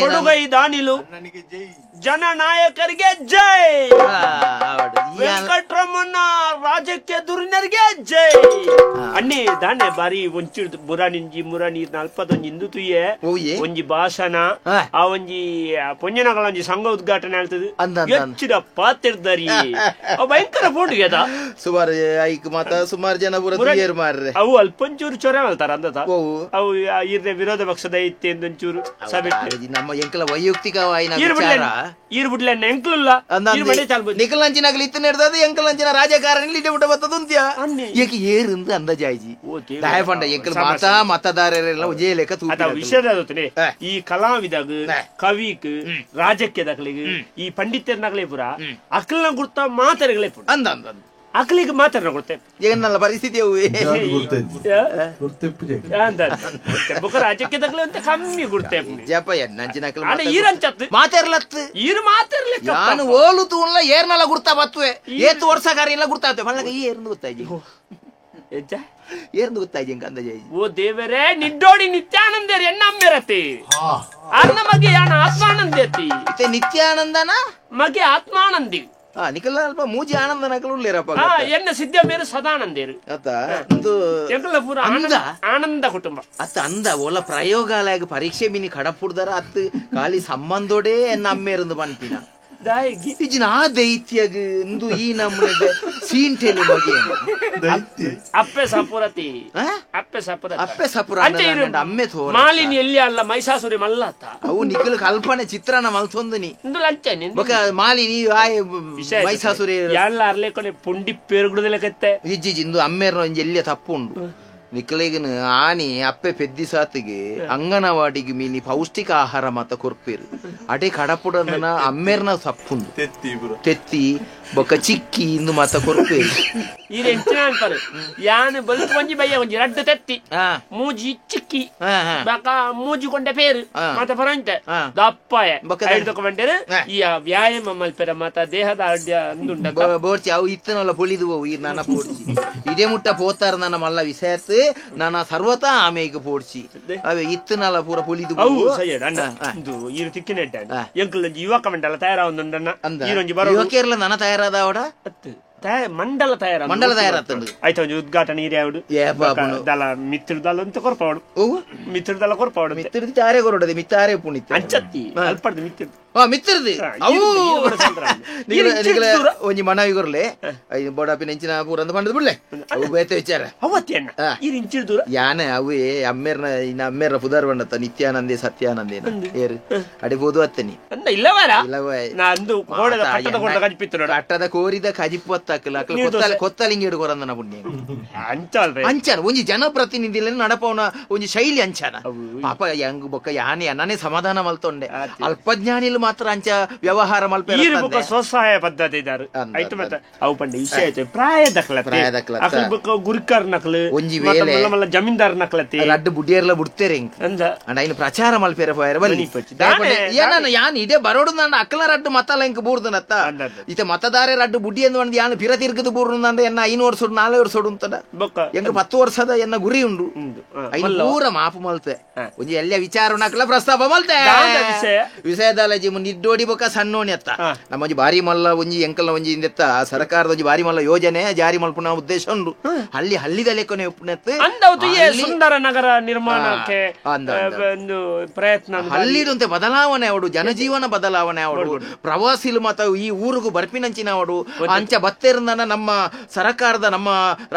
D: ಕೊಡುಗೈ ದಾನಿಲು ಜನನಾಯಕರಿಗೆ ಜೈ, ವೆಂಕಟರಮಣ ರಾಜಕೀಯ ದುರಿನರಿಗೆ ಜೈ. ಅಣ್ಣಿ ದಾನೆ ಬಾರಿ ಒಂಚಿಡ್ದು ಮುರಾನಿಂಜಿ ಮುರಾನಿ ನಲ್ಪದೊಂಜಿ ಇಂದು ತುಯ್ಯೆ ಒಂಜಿ ಭಾಷಣ ಆ ಒಂಜಿ ಪೊಂಜನಗಳ ಒಂಜಿ ಸಂಘ ಉದ್ಘಾಟನೆ ಹೇಳ್ತದೆ. ಹೆಚ್ಚಿನ ಪಾತಿರ್ದರಿ ಭಯಂಕರ ಫೋಟು
B: ಸುಮಾರು ಐಕ್ ಮಾತ ಸುಮಾರು ಜನ ಮಾರ್ರೆ.
D: ಅವು ಅಲ್ಪಂಚೂರು ಚೊರೆ ಹೇಳ್ತಾರ ಅಂದತ ಅವು ಇರ್ರೆ ವಿರೋಧ ಪಕ್ಷದ ಇತ್ತೆ ಎಂದೊಂಚೂರು ಸಭೆ
B: ನಮ್ಮ ಎಂಕಲ ವೈಯಕ್ತಿಕ ನಿಖಲಂಚಿನಾಗಲಿ ಇತ್ತು ನಡೆದದು ಎಂಕಲಂಚಿನ ರಾಜಕಾರಣಿ ಇಡೇ ಬಿಟ್ಟ ಬತ್ತದ ಏಕೆ ಏರಿಂದು ಅಂದಾಜಾಯ್ಜಿ ದಯಪಂಡ ಎಂಕಲ್ ಮಾತಾ ಮತದಾರರೆಲ್ಲ ಉಜಯಲೇಖ
D: ವಿಷಯದ ಈ ಕಲಾವಿದಾಗ ಕವಿಕ್ ರಾಜಕೀಯದಾಗಲಿಗೆ ಈ ಪಂಡಿತರ್ನಾಗಲೇ ಪುರ ಅಕಲ್ನ ಗುರ್ತ ಮಾತಾಡಗಳೇ ಪುರ
B: ಅಂದ ಅಂದ
D: ಅಕಲಿಗೆ ಮಾತಾಡ ಕೊಡ್ತೆ
B: ಏನಲ್ಲ ಪರಿಸ್ಥಿತಿ
D: ರಾಜಕೀಯದಾಗಲೇ ಅಂತ ಕಮ್ಮಿ ಗುರ್ತೆ
B: ಮಾತಾಡ್ಲತ್ತು
D: ಈರು ಮಾತಾಡ್ಲಿಕ್ಕೆ
B: ನಾನು ಓಲು ತೂನ್ಲ ಏರ್ನಲ್ಲ ಗುರ್ತಾ ಬತ್ತುವೆ ಏತು ವರ್ಷ ಕಾರ್ಯ ಇಲ್ಲ ಗುರ್ತಾಗ್ತವೆ ಮಲ್ಲ ಈ ಏರ್ದು ಗೊತ್ತಾಯ್ತು ಏರ್ದು ಗೊತ್ತಾಯ್ತು ಎಂಕ ಅಂದಾಜ್.
D: ಓ ದೇವರೇ ನಿಡ್ಡೋಡಿ ನಿತ್ಯಾನಂದೇರಿ ಎನ್ನಮ್ಮೆರತಿ ಅನ್ನ ಮಗೆ ಯಾನ ಆತ್ಮಾನಂದೇತಿ
B: ನಿತ್ಯಾನಂದನ
D: ಮಗೆ ಆತ್ಮಾನಂದಿ
B: ನಿಖಲ ಅಲ್ಪ ಮೂಜಿ ಆನಂದ ನಕಲು ಉಳ್ಳೇರಪ್ಪ.
D: ಎನ್ನ ಸಿದ್ಧ ಮೇರು ಸದಾನಂದೇರು ಪೂರ ಆನಂದ ಆನಂದ ಕುಟುಂಬ
B: ಅತ್ತ ಅಂದ ಓಲ ಪ್ರಯೋಗಾಲಯ ಪರೀಕ್ಷೆ ಮಿನಿ ಕಡಪುಡ್ದಾರ ಅತ್ತು ಖಾಲಿ ಸಂಬಂಧೋಡೇ ಎನ್ನ ಅಮ್ಮೇರಂದು ಪನ್ಪಿನ ಇಜಿನ ಆ ದೈತ್ಯಗ್ ಇಂದು ಈ ನಮ್ಮನೆ ಸೀಂಟೆಲಿ ಮಗೆ
D: ಅಪ್ಪೆ ಸಪುರತಿ ಅಪ್ಪೆ ಸಪುರ
B: ಅಪ್ಪೆ ಸಪುರ ಅಮ್ಮೆ ತೋ
D: ಮಾಲಿನಿ ಎಲ್ಲಿ ಅಲ್ಲ ಮೈಸಾಸುರಿ ಮಲ್ಲತ್ತ
B: ಅವು ನಿಖಲ್ ಕಲ್ಪನೆ ಚಿತ್ರಾನ್ನ ಮಲ್ತೊಂದು ನೀ ಬೊಕ ಮಾಲಿನಿ ಆಯ್ ಮೈಸಾಸುರಿ
D: ಎಲ್ಲ ಅರ್ಲೇಕೊನೆ ಪುಂಡಿ ಪೇರುಗುಡದಲೆಕತ್ತೆ
B: ಇಜ್ಜಿ ಇಂದು ಅಮ್ಮೇರ್ನ ಒಂಜಿ ಎಲ್ಲಿಯ ತಪ್ಪು ಉಂಡು ನಿಖಲಿಗನ ಆನಿ ಅಪ್ಪೆ ಪೆದ್ದಿ ಸಾತಿಗೆ ಅಂಗನವಾಡಿಗೆ ಮೀನಿ ಪೌಷ್ಟಿಕ ಆಹಾರ ಮಾತ ಕೊರ್ಪೇರು ಅಟೆ ಕಡಪುಡಂದನ ಅಮ್ಮೇರ್ನ ತಪ್ಪುಂಡು ತೆತ್ತಿ ಬೊಕ ಚಿಕ್ಕಿ ಇಂದು ಮಾತ ಕೊರ್ಪೇರು
D: ಈ ಎಂಚಿನ ಅನ್ಪಾರು ಯಾನ್ ಬಲ್ತು ಒಂಜಿ ಬಯ್ಯ ಒಂಜಿ ರಡ್ಡು ತೆತ್ತಿ ಮೂಜಿ ಚಿಕ್ಕಿ ಬೊಕ ಮೂಜಿ ಕೊಂಡೆ ಪೇರು ಮಾತ ಪರಂತೆ ದಪ್ಪಾಯ ಐದು ಈ ವ್ಯಾಯಾಮ ಮಲ್ಪೆರ ಮಾತ ದೇಹದ ಅಡ್ಡ ಅಂದುಂಡ
B: ಬೋರ್ಚಿ ಅವು ಇತ್ತನಲ್ಲ ಪೊಲಿದು ಈ ನನ್ನ ಪೋಡ್ಚಿ ಇದೇ ಮುಟ್ಟ ಪೋತಾರ ನನ್ನ ಮಲ್ಲ ವಿಷಯತ್ ನನ್ನ ಸರ್ವತಾ ಆಮೇಗ ಪೋಡ್ಚಿ ಅವೇ ಇತ್ತನಲ್ಲ ಪೂರ ಪೊಲಿದು
D: ಅವು ಸಯ್ಯಡ ಅಣ್ಣ ಇಂದು ಈರು ತಿಕ್ಕಿನೆಟ್ಟ ಎಂಕಲ್ ಯುವಕ ಮಂಡಲ ತಯಾರಾವೊಂದುಂಡಣ್ಣ ಈರೊಂಜಿ ಬರೋ
B: ಯುವಕರ್ಲ ನನ್ನ ತಯಾರಾದ ಅವಡ
D: ಮಂಡಲ ತಯಾರ
B: ಮಂಡಲ ತಯಾರಾತಂದು
D: ಆಯ್ತು ಒಂಜಿ ಉದ್ಘಾಟನೆ ಇರ್ಯಾವುಡು ದಲ ಮಿತ್ರದಲ ಅಂತ ಕೊರ್ಪಾಡು ಮಿತ್ರದಲ ಕೊರ್ಪಾಡು
B: ಮಿತ್ರದಿ ಚಾರೆ ಕೊರಡದೆ ಮಿತ್ತಾರೆ ಪುಣಿತ
D: ಅಂಚತ್ತಿ ಅಲ್ಪಡ್ದು ಮಿತ್ರದು
B: ಮಿತ್ರದಿ ಅವು ನಿಗಲ ಒಂಜಿ ಮನವಿ ಕೊರ್ಲೆ ಬೋಡಾಪಿನ ಇಂಚಿನ ಪೂರ ಅಂತ ಪಂಡದು ಬಿಡ್ಲೆ ಅವು ಬೇತೆ ವಿಚಾರ
D: ಅವತ್ತೇನ ದೂರ
B: ಯಾನೆ ಅವೇ ಅಮ್ಮೇರ್ನ ಇನ್ನ ಅಮ್ಮೇರ್ನ ಪುದಾರ್ ಬಂಡತ್ತ ನಿತ್ಯಾನಂದೆ ಸತ್ಯಾನಂದೇನ ಏರು ಅಡಿಬೋದು ಅತ್ತನಿ
D: ಇಲ್ಲವರ
B: ಕಟ್ಟದ ಕೋರಿದ ಕಜಿಪ್ಪು ಅತ್ತಾಕಲ್ಲ ಕೊತ್ತಲಿಂಗ ಹಿಡ್ಕೊರಂದನ ಪುಣ್ಯ ಅಂಚಾನ ಒಂಜಿ ಜನಪ್ರತಿನಿಧಿ ನಡಪವನ ಒಂಜಿ ಶೈಲಿ ಅಂಚಾನ ಪಾಪ ಹೆಂಗ್ ಬೊಕ್ಕ ಯಾನೆ ನಾನೇ ಸಮಾಧಾನ ಮಲ್ತೊಂಡೆ ಅಲ್ಪಜ್ಞಾನಿಲು ಮಾತ್ರ ಅಂಚ ವ್ಯವಹಾರ ಮಲ್ಪ
D: ಸ್ವಸಹಾಯ ಪದ್ಧತಿ ಇದ್ದಾರೆ ಆಯ್ತು ಮತ್ತೆ ಅವು ಪಂಡ ವಿಷಯ ಆಯ್ತು ಪ್ರಾಯ ದಖಲ ಗುರುಕರ್ ನಕಲು
B: ಒಂಜಿ ವೇಳೆ
D: ಜಮೀನ್ದಾರ್ ನಕಲತಿ
B: ರಡ್ಡು ಬುಡಿಯರ್ಲ ಬುಡ್ತೇರೆ
D: ಅಂದ
B: ಅಂಡ ಇನ್ನು ಪ್ರಚಾರ ಮಲ್ಪೇರ ಪೋಯರ ಬಲ್ಲಿ ಏನ ಯಾನ್ ಇದೇ ಬರೋಡು ನನ್ನ ಅಕ್ಕಲ ರಡ್ಡು ಮತಲ ಇಂಕ ಬೂರ್ದನತ್ತ ಇತ ಮತದಾರೆ ರಡ್ಡು ಬುಡಿ ಎಂದು ಒಂದು ಯಾನ್ ಪಿರ ತಿರ್ಗದು ಬೂರ್ದಂಡ ಎನ್ನ 5 ವರ್ಷ 4 ವರ್ಷ ಅಂತದ ಎಂಗ 10 ವರ್ಷದ ಎನ್ನ ಗುರಿ ಉಂಡು ಐನು ಪೂರ ಮಾಪು ಮಲ್ತೆ ಒಂಜಿ ಎಲ್ಲ ವಿಚಾರ ನಕಲ ಪ್ರಸ್ತಾಪ ಮಲ್ತೆ ವಿಷಯದಾಲ ಜಿ ನಿಡ್ಡೋಡಿ ಬೊಕ್ಕ ಸಣ್ಣೋಣಿ ಅತ್ತ ನಮ್ಮ ಒಂಜಿ ಬಾರಿ ಮಲ್ಲ ಒಂಜಿ ಎಂಕಲ್ನ ಒಂಜಿ ಇಂದೆತ್ತ ಸರ್ಕಾರದ ಒಂಜಿ ಬಾರಿ ಮಲ್ಲ ಯೋಜನೆ ಜಾರಿ ಮಲ್ಪುನ ಉದ್ದೇಶ ಉಂಡು ಹಳ್ಳಿ ಹಳ್ಳಿದ ಲೆಕ್ಕನೆ ಉಪ್ಪುನತ್ತು
D: ಸುಂದರ ನಗರ ನಿರ್ಮಾಣಕ್ಕೆ ಒಂದು ಪ್ರಯತ್ನ
B: ಹಳ್ಳಿದಂತೆ ಬದಲಾವಣೆ ಅವಡು ಜನಜೀವನ ಬದಲಾವಣೆ ಅವಡು ಪ್ರವಾಸಿಲು ಮತ ಈ ಊರಿಗೂ ಬರ್ಪಿನಂಚಿನ ಅವಡು ಅಂಚ ಬತ್ತೆರ್ನ ನಮ್ಮ ಸರ್ಕಾರದ ನಮ್ಮ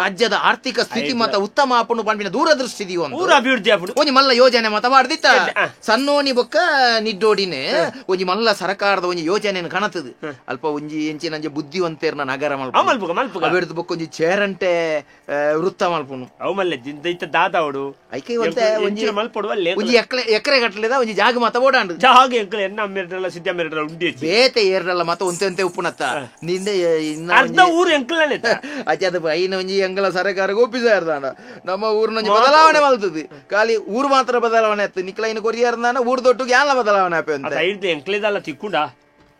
B: ರಾಜ್ಯದ ಆರ್ಥಿಕ ಸ್ಥಿತಿ ಮತ ಉತ್ತಮ ಆಪುಣು ಪಂಪಿನ ದೂರದೃಷ್ಟಿ
D: ಅಭಿವೃದ್ಧಿ
B: ಒಂಜಿ ಮಲ್ಲ ಯೋಜನೆ ಮತ ಮಾಡ್ದಿತ್ತ ಸಣ್ಣೋನಿ ಬೊಕ್ಕ ನಿಡ್ಡೋಡಿನೇ ಒಂಜಿ ಮಲ್ಲ ಸರ್ಕಾರದ ಒಂಜಿ ಯೋಜನೆ ಕಣತದ ಅಲ್ಪ ಒಂಜಿ ಎಂಚಿನಂಜೆ ಬುದ್ಧಿವಂತೇರ್ನ ನಗರ ಮಲ್ಪ ಅವೆರ್ದು ಬೊಕ್ಕ ಒಂಜಿ ಚೇರಂಟೆ ವೃತ್ತ ಮಲ್ಪುನು
D: ಅವು ಮಲ್ಲೆ ದಾದಾವಡು
B: ಐಕೆ ಒಂಜಿ ಒಂಜಿ ಎಕರೆ ಗಟ್ಟಲೆದ ಒಂಜಿ ಜಾಗ ಮತ ಓಡಾಂಡು
D: ಜಾಗ ಎಂಕಲ್ ಎನ್ನ ಅಮ್ಮೇರ್ಡಲ್ಲ ಸಿದ್ಧ ಅಮ್ಮೇರ್ಡಲ್ಲ ಉಂಡಿ
B: ಬೇತೆ ಏರ್ಡಲ್ಲ ಮತ ಒಂತೆ ಒಂತೆ ಉಪ್ಪುನತ್ತ ನಿಂದೆ
D: ಅರ್ಧ ಊರು ಎಂಕಲನೆ
B: ಅಚ್ಚ ಅದು ಐನ ಒಂಜಿ ಎಂಕಲ ಸರ್ಕಾರ ಒಪ್ಪಿಸಾರ್ದಾಂಡ ನಮ್ಮ ಊರಿನ ಒಂಜಿ ಬದಲಾವಣೆ ಮಲ್ತದೆ ಖಾಲಿ ಊರು ಮಾತ್ರ ಬದಲಾವಣೆ ಆಯ್ತು ನಿಕ್ಲ ಇನ್ನು ಕೊರಿಯಾರ್ದಾನ ಊರು ದೊಡ್ಡ ಯಾಲ ಬದಲಾವಣೆ ಆಪೆ ಅಂತ
D: ಎಂಕ್ಲೇದಲ್ಲ ತಿಕ್ಕುಂಡ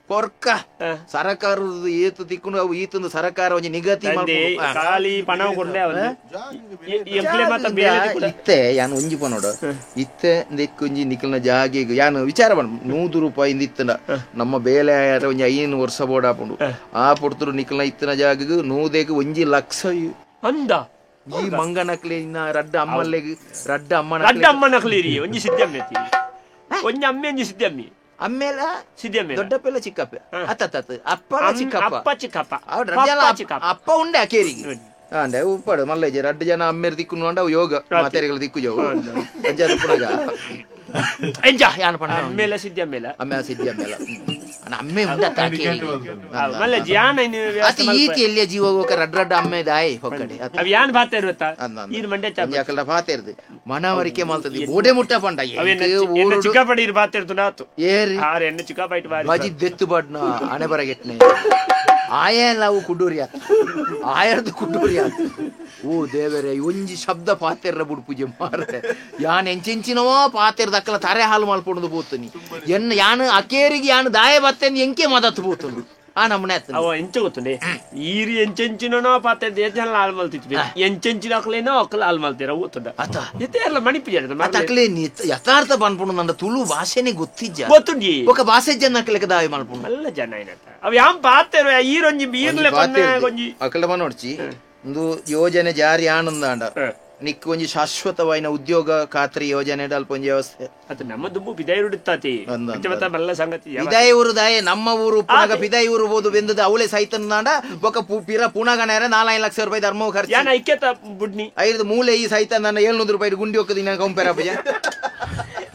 B: ಕೊರ್ಕ ಸರಕಾರದ ಏತು ತಿಕ್ಕೊಂಡು ಅವು ಈತಂದು ಸರಕಾರ ಒಂಜಿ ನಿಗತಿ
D: ಖಾಲಿ ಪಣ ಕೊಡ್ಲೆ
B: ಇತ್ತೆ ಯಾನ್ ಒಂಜಿ ಪನೋಡು ಇತ್ತೆ ಒಂಜಿ ನಿಕಲ್ನ ಜಾಗೆಗ್ ಯಾನ್ ವಿಚಾರ ಮಾಡ 100 ರೂಪಾಯಿ ಇತ್ತಂಡ ನಮ್ಮ ಬೇಲೆ ಒಂಜಿ 5 ವರ್ಷ ಬೋರ್ಡ್ ಆಪುಂಡು ಆ ಪೊರ್ತುರು ನಿಕಲ್ನ ಇತ್ತಿನ ಜಾಗಗ್ 100 ಒಂಜಿ ಲಕ್ಷ
D: ಅಂದ
B: ಈ ಮಂಗನಕ್ಲೆ ಇನ್ನ ರಡ್ಡ ಅಮ್ಮಲ್ಲೆಗ್ ರಡ್ಡ ಅಮ್ಮನ
D: ರಡ್ಡ ಅಮ್ಮನಕ್ಲಿರಿ ಒಂಜಿ ಸಿದ್ದಮ್ಮೆ ಒಂಜಿ ಅಮ್ಮೆ ಒಂಜಿ ಸಿದ್ದಮ್ಮಿ
B: ಅಮ್ಮೇಲ
D: ಸಿದ್ದಮ್ಮೆ
B: ದೊಡ್ಡಪ್ಪೆಲ್ಲ ಚಿಕ್ಕಪ್ಪ ಅತ್ತ ಅಪ್ಪ ಚಿಕ್ಕಪ್ಪ
D: ಅಪ್ಪ ಚಿಕ್ಕಪ್ಪ
B: ಅಪ್ಪ ಉಂಡೆ ಅಕೇರಿಗೆ ಅಂಡೆ ಉಪ್ಪಾಡು ಮಲ್ಲೇಜಿ ರಡ್ಡು ಜನ ಅಮ್ಮೇರ್ ದಿಕ್ಕು ಅಂಡ ಯೋಗ ಮಾತೆರೆಗಳ ದಿಕ್ಕು ಜೋವು ಪುನಗ
D: ಅಮ್ಮೇಲ ಸಿದ್ದಮ್ಮೇಲ
B: ಅಮ್ಮೆ ಸಿದ್ದಮ್ಮೇಲ ಅಮ್ಮೆ ಉಂಡ ಈತಿ ಎಲ್ಲಿಯ ಜೀವ ಹೋಗ ರಡ್ಡ ರಡ್ಡ ಅಮ್ಮೆ ದಾಯಿ ಹೊಕ್ಕಡೆ
D: ಅವ್ ಯಾನ್ ಬಾತೆ ಇರುತ್ತಾ
B: ಯಾಕಲ್ಲ ಬಾತೆ ಇರ್ದು ಮನವರಿಕೆ ಮಲ್ತದೆ ಬೋಡೆ ಮುಟ್ಟ ಪಂಡ
D: ಚಿಕ್ಕಪಡಿ ಬಾತೆ ಇರ್ತುಂಡಾತು
B: ಏರಿ
D: ಎನ್ನ ಚಿಕ್ಕಪಾಯಿಟ್
B: ಬಜಿ ದೆತ್ತು ಬಡ್ನ ಹಣೆ ಬರಗೆಟ್ನೆ ಆಯಲ್ಲ ಅವು ಕುಡೂರಿಯ ಆಯರ್ದು ಕುಡೂರಿಯ ಓ ದೇವರೇ ಒಂಜಿ ಶಬ್ದ ಪಾತೆರ್ರ ಬುಡ್ಪೂಜೆ ಮಾರ್ರೆ ಯಾನ್ ಎಂಚೆಂಚಿನವೋ ಪಾತೆರ್ದ ಅಕ್ಕಲ ತರೆ ಹಾಲು ಮಲ್ಪೊಂದು ಪೋತುನಿ ಎನ್ನ ಯಾನ್ ಅಕೇರಿಗೆ ಯಾನ್ ದಾಯ ಬತ್ತೆಂದು ಎಂಕೆ ಮದತ್ತು ಪೋತುಂಡು ಆ ನಮ್ಮನೆ
D: ಅವ ಎಂಚ ಗೊತ್ತುಂಡೆ ಈರಿ ಎಂಚೆಂಚಿನೋ ಪಾತೆ ಜನ ಹಾಲು ಮಲ್ತಿತ್ತು ಎಂಚೆಂಚಿನ ಅಕ್ಲೇನೋ ಅಕ್ಕಲ ಹಾಲು ಮಲ್ತೀರ ಗೊತ್ತುಂಡ
B: ಅತ
D: ಇತ್ತೆ ಎಲ್ಲ ಮಣಿಪು
B: ಅಕ್ಲೆ ಯಥಾರ್ಥ ಪನ್ಪುಂಡು ನನ್ನ ತುಳು ಭಾಷೆನೆ ಗೊತ್ತಿಜ್ಜ
D: ಗೊತ್ತುಂಡಿ
B: ఒక ಭಾಷೆ ಜನ ಅಕ್ಲೆಕ ದಾಯ ಮಲ್ಪುಂಡು
D: ಮಲ್ಲ ಜನ ಏನತ್ತ ಅವ್ ಯಾಂ ಪಾತೆರು ಈರೊಂಜಿ ಈರ್ಲೆ ಒಂಜಿ
B: ಅಕ್ಕಲ ಮನೋಡ್ಚಿ ಒಂದು ಯೋಜನೆ ಜಾರಿ ಆನಂದಾಂಡ ನಿಕ್ ಒಂಜಿ ಶಾಶ್ವತವಾಯಿನ ಉದ್ಯೋಗ ಖಾತ್ರಿ ಯೋಜನೆ ಅಲ್ಪ ಒಂಜಿ ವ್ಯವಸ್ಥೆ
D: ಅದು ನಮ್ಮ ದುಂಬು ಬಿದಾಯಿರುಡುತ್ತಾತಿ ಮಲ್ಲ ಸಂಗತಿ
B: ಬಿದಾಯಿ ಊರು ದಾಯ ನಮ್ಮ ಊರು ಪುನಗ ಬಿದಾಯಿ ಊರು ಬೋದು ಬೆಂದದ ಅವಳೆ ಸೈತನಾಂಡ ಬೊಕ ಪಿರ ಪುನಗನೇರ 4 ಲಕ್ಷ ರೂಪಾಯಿ ಧರ್ಮ ಖರ್ಚು
D: ಯಾನ ಐಕ್ಯತ ಬುಡ್ನಿ
B: ಐದು ಮೂಲೆ ಈ ಸೈತ ನನ್ನ 700 ರೂಪಾಯಿ ಗುಂಡಿ ಹೊಕ್ಕದಿ ನಾನು ಕಂಪೇರ್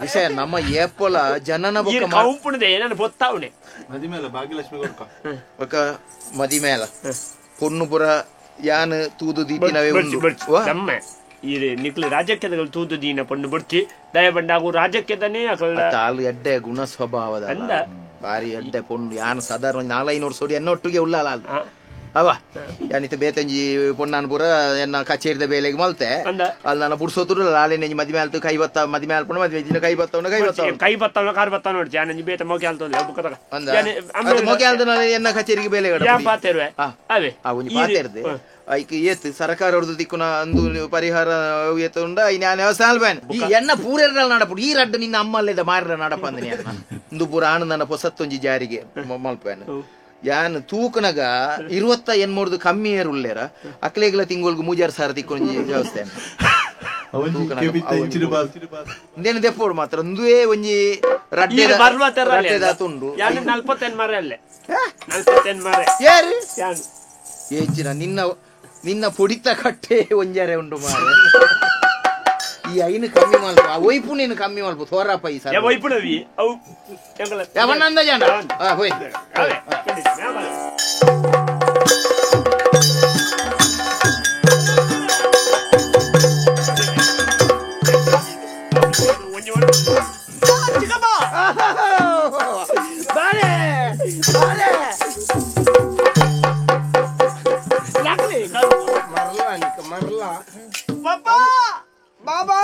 B: ವಿಷಯ ನಮ್ಮ ಏಪೊಲ ಜನನ ಬೊಕ್ಕ
D: ಕಂಪುಣದೆ ನಾನು ಬೊತ್ತಾವಣೆ
A: ಮದಿಮೇಲ ಭಾಗ್ಯಲಕ್ಷ್ಮಿ ಕೊಡ್ಕ
B: ಬೊಕ ಮದಿಮೇಲ ಪೊಣ್ಣುಪುರ ಯಾನ್ ತೂದು ದೀಪಿನವೇ ಉಂಡು
D: ನಮ್ಮ ಈ ನಿಕ್ಲು ರಾಜಕೀಯದ ತೂದು ದೀನ ಪಣ್ಣು ಬಡ್ತಿ ದಯ ಬಂಡಾಗು ರಾಜಕೀಯದನೇ
B: ತಾಳು ಎಡ್ಡೆ ಗುಣ ಸ್ವಭಾವದ ಬಾರಿ ಎಡ್ಡೆ ಪೊಣ್ಣು ಯಾನ್ ಸಾಧಾರಣ 400 ಸೋಡಿ ಎನ್ನೊಟ್ಟಿಗೆ ಉಳ್ಳಾಲ ಅವ ಯಾನಿತ ಬೇತಂಜಿ ಪೊಣ್ಣಾನ್ ಪೂರ ಎನ್ನ ಕಚೇರಿದ ಬೇಲೆಗೆ ಮಲ್ತೆ ಅಲ್ಲಿ ನನ್ನ ಪುಡ್ಸೋತರು ಲಾಲೆ ಮದಿಮೆ ಆಲ್ತು ಕೈ ಬತ್ತ ಮದಿಮೆ ಆಲ್ಪುಣ ಮದಿಮೆ ದಿನ ಕೈ ಬತ್ತವನ ಕೈ ಬತ್ತವ
D: ಕೈ ಬತ್ತವನ ಕಾರ್ ಬತ್ತವ ನೋಡಿ ಯಾನಂಜಿ ಬೇತ ಮೋಕೆ ಆಲ್ತು
B: ಮೋಕೆ ಆಲ್ತು ಎನ್ನ ಕಚೇರಿಗೆ ಬೇಲೆ
D: ಅವೇ
B: ಆ ಒಂಜಿ ಪಾತೆರ್ದೆ ಐಕ್ ಏತ್ ಸರ್ಕಾರ ಅವ್ರದ್ದು ದಿಕ್ಕುನ ಅಂದು ಪರಿಹಾರ ಏತುಂಡ ನಾನು ಸಾಲ್ಬೇನ್ ಈ ಎನ್ನ ಪೂರೆರ್ನ ನಡಪುಡು ಈ ರಡ್ಡು ನಿನ್ನ ಅಮ್ಮಲ್ಲೇದ ಮಾರ್ರ ನಡಪ ಅಂದ ಇಂದು ಪೂರ ಆನಂದನ ಪೊಸತ್ತೊಂಜಿ ಜಾರಿಗೆ ಮಲ್ಪೇನು. ಯಾನ್ ತೂಕನಗ 28 ಕಮ್ಮಿ ಏರುಲ್ಲೇರ ಅಕ್ಲೇಗ್ಲ ತಿಂಗಳಿಗೆ 3000 ತಿಕ್ಕೊಂಜಿ ವ್ಯವಸ್ಥೆ ಇಂದೇನು ದೆಪ್ಪೋಡು ಮಾತ್ರ ಒಂದುವೇ ಒಂಜಿ ರಡ್ಡೆ ರಡ್ಡೆದಾತುಂಡು
D: ಯಾನು 48 ಮರೆ ಅಲ್ಲೇ 48 ಮರೆ
B: ಯಾರು ಏಚಿನ ನಿನ್ನ ನಿನ್ನ ಪೊಡಿತ ಕಟ್ಟೆ ಒಂಜಾರೆ ಉಂಡು ಮಾರೆ ಈ ಐನು ಕಮ್ಮಿ ಮಲ್ಪ ಆ ಒಯ್ಪುನೇನು ಕಮ್ಮಿ ಮಲ್ಪ ತೋರಪ್ಪ ಈ ಸಲ
D: ಒಯ್ಪುನವಿ ಅವು
B: ಯಾವನ್ನಂದ ಜನ ಹೋಯ್
C: ಬಾಬಾ ಬಾಬಾ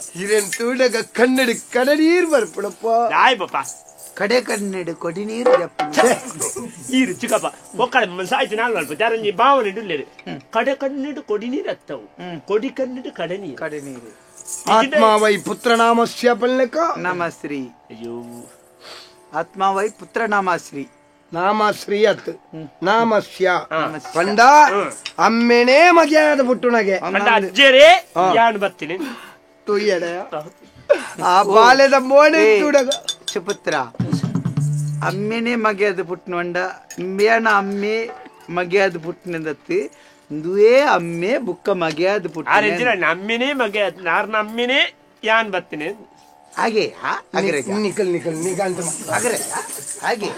C: ಹಿರೇನ್ ತೂಡಗ ಕನ್ನಡಿ ಕಡನೀರ್ ಬರ್ಪಡಪ್ಪ
D: ದಾಯ್ ಬಾಬಾ
E: ಕಡೆ ಕನ್ನಡ ಕೊಡಿ ನೀರು
D: ನೀರು ಚಿಕ್ಕಪ್ಪ ಒಕ್ಕಡೆ ಸಾಯ್ತು ನಾಲ್ ಅಲ್ಪ ದಾರಂಜಿ ಭಾವನೆ ಇಡುಲ್ಲೇರು ಕಡೆ ಕನ್ನಡ ಕೊಡಿ ನೀರು ಹತ್ತವು ಕೊಡಿ ಕನ್ನಡ ಕಡೆ ನೀರು
E: ಕಡೆ ನೀರು
C: ಆತ್ಮ ವೈ ಪುತ್ರನಾಮಸ್ಯ ಪಲ್ಲಕ
E: ನಾಮಶ್ರೀ
D: ಅಯ್ಯೋ
E: ಆತ್ಮ ವೈ ಪುತ್ರನಾಮಶ್ರೀ
C: ನಾಮಶ್ರೀ ಅತ್ ನಾಮಸ್ಯ ಪಂಡ ಅಮ್ಮೆನೇ ಮಗೆಯಾದ ಪುಟ್ಟುನಗೆ
D: ಅಜ್ಜರೇ ಯಾನು ಬರ್ತೀನಿ
C: ತುಯ್ಯಡ ಆ ಬಾಲ್ಯದ ಮೋನೆ ತುಡಗ
E: ಸುಪುತ್ರ ಅಮ್ಮೆನೇ ಮಗೆಯಾದ ಪುಟ್ಟುನಂಡ ಇಂಬೇನ ಅಮ್ಮೆ ಮಗೆಯಾದ ಪುಟ್ಟನದತ್ತು ಇಂದುವೇ ಅಮ್ಮೆ ಬುಕ್ಕ ಮಗೆಯಾದ ಪುಟ್ಟ
D: ಅಮ್ಮೆನೇ ಮಗೆ ನಾರ್ನ ಅಮ್ಮೆನೇ ಯಾನ್ ಬರ್ತೀನಿ
E: ಹಾಗೆ
C: ನಿಕಲ್ ನಿಕಲ್ ನಿಕಾಂತ
E: ಹಾಗೆ ಹಾಗೆ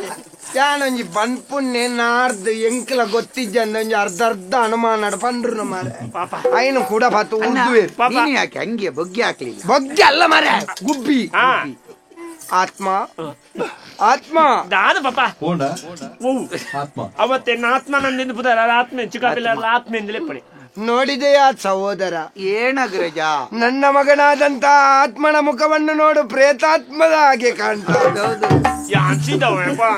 C: ಯಾನೊಂಜಿ ಪನ್ಪುನ್ನೆ ನಾರ್ದು ಎಂಕಲ ಗೊತ್ತಿಜ್ಜಂದ ಒಂಜಿ ಅರ್ಧ ಅರ್ಧ ಅನುಮಾನ ಪಂಡ್ರು ಮಾರೆ ಐನು ಕೂಡ ಪಾತು ಉರ್ದುವೆ
E: ನೀನು ಯಾಕೆ ಹಂಗೆ ಬೊಗ್ಗೆ ಹಾಕ್ಲಿಲ್ಲ
C: ಬೊಗ್ಗೆ ಅಲ್ಲ ಮಾರೆ ಗುಬ್ಬಿ ಆತ್ಮ ಆತ್ಮ
D: ದಾದ ಪಾಪ
A: ಆತ್ಮ
D: ಅವತ್ತೇನ ಆತ್ಮ ನಂದಿಂದ ಪುದರ ಆತ್ಮ ಚಿಕ್ಕಪಿಲ್ಲ ಆತ್ಮ ಎಂದಲೇ ಪಡಿ
C: ನೋಡಿದೆಯಾ ಸಹೋದರ
E: ಏನಗ್ರಜ
C: ನನ್ನ ಮಗನಾದಂತ ಆತ್ಮನ ಮುಖವನ್ನು ನೋಡು ಪ್ರೇತಾತ್ಮದ ಹಾಗೆ ಕಾಣ್ತಾ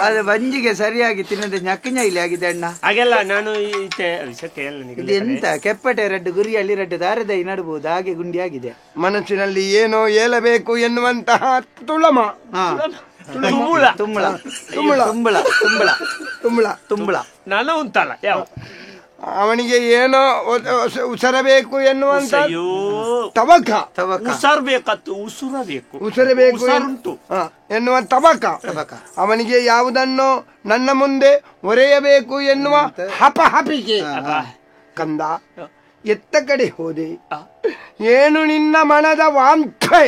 E: ಅದು ಬಂಜಿಗೆ ಸರಿಯಾಗಿ ತಿನ್ನದ ನಕ್ಕಂಜ ಆಗಿದೆ ಅಣ್ಣ
D: ಹಾಗೆಲ್ಲ ನಾನು
E: ಇದು ಎಂತ ಕೆಪ್ಪಟೆ ರಡ್ಡು ಗುರಿಯಲ್ಲಿ ರಡ್ಡು ದಾರದೈ ನಡಬಹುದು ಹಾಗೆ ಗುಂಡಿ ಆಗಿದೆ
C: ಮನಸ್ಸಿನಲ್ಲಿ ಏನೋ ಏಲಬೇಕು ಎನ್ನುವಂತಹ ತುಳಮ
D: ತುಂಬಳ
E: ತುಂಬಳ ತುಂಬಳ ತುಂಬಳ ತುಂಬಳ
C: ತುಂಬಳ
E: ತುಂಬಳ
D: ನಾನು ಉಂಟಲ್ಲ ಯಾವ
C: ಅವನಿಗೆ ಏನೋ ಉಸರಬೇಕು ಎನ್ನುವಂತ ತವಕ
D: ಉಸರ್ಬೇಕತ್ತು ಉಸುರಬೇಕು
C: ಉಸರಬೇಕು ಎನ್ನುವ ತವಕ ಅವನಿಗೆ ಯಾವುದನ್ನು ನನ್ನ ಮುಂದೆ ಒರೆಯಬೇಕು ಎನ್ನುವ ಹಪಹಪಿಕೆ. ಕಂದ ಎತ್ತ ಕಡೆ ಹೋದೆ, ಏನು ನಿನ್ನ ಮನದ ವಾಂಛೆ?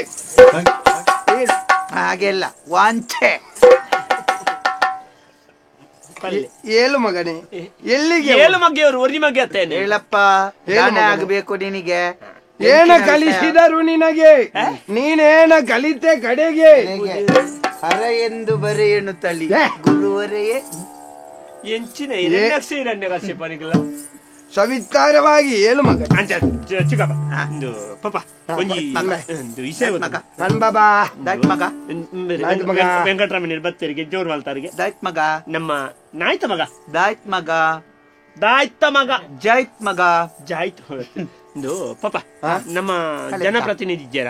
E: ಹಾಗೆಲ್ಲ ವಾಂಛೆ.
C: ಏಳು ಮಗನೇ, ಎಲ್ಲಿಗೆ
D: ಏಳು ಮಗೆಯವರು ಒರಿ ಮಗೆ
E: ಹೇಳಪ್ಪ, ದಾನ ಆಗಬೇಕು ನಿನಗೆ.
C: ಏನ ಕಲಿಸಿದರು ನಿನಗೆ, ನೀನೇನ ಕಲಿತೆ ಕಡೆಗೆ?
E: ಹರ ಎಂದು ಬರೆಯನು ತಳಿ ಗುರುವರೆಯೇ
D: ಎಂಚಿನ
C: ಸವಿಸ್ತಾರವಾಗಿ ಏಳು ಮಗ.
D: ವೆಂಕಟರಾಮನ್ ಬತ್ತರಿಗೆ ಜೋರು ಮಾಲ್ತಾರಿಗೆ
E: ದಾಯ್ತ್ ಮಗ,
D: ನಮ್ಮ ನಾಯ್ತ ಮಗ,
E: ದಾಯ್ತ್ ಮಗ,
D: ದಾಯ್ತ ಮಗ,
E: ಜಾಯ್ತ್ ಮಗ,
D: ಜಾಯ್ತ್ ಪಾಪ ನಮ್ಮ ಜನಪ್ರತಿನಿಧಿ ಇದ್ದಾರ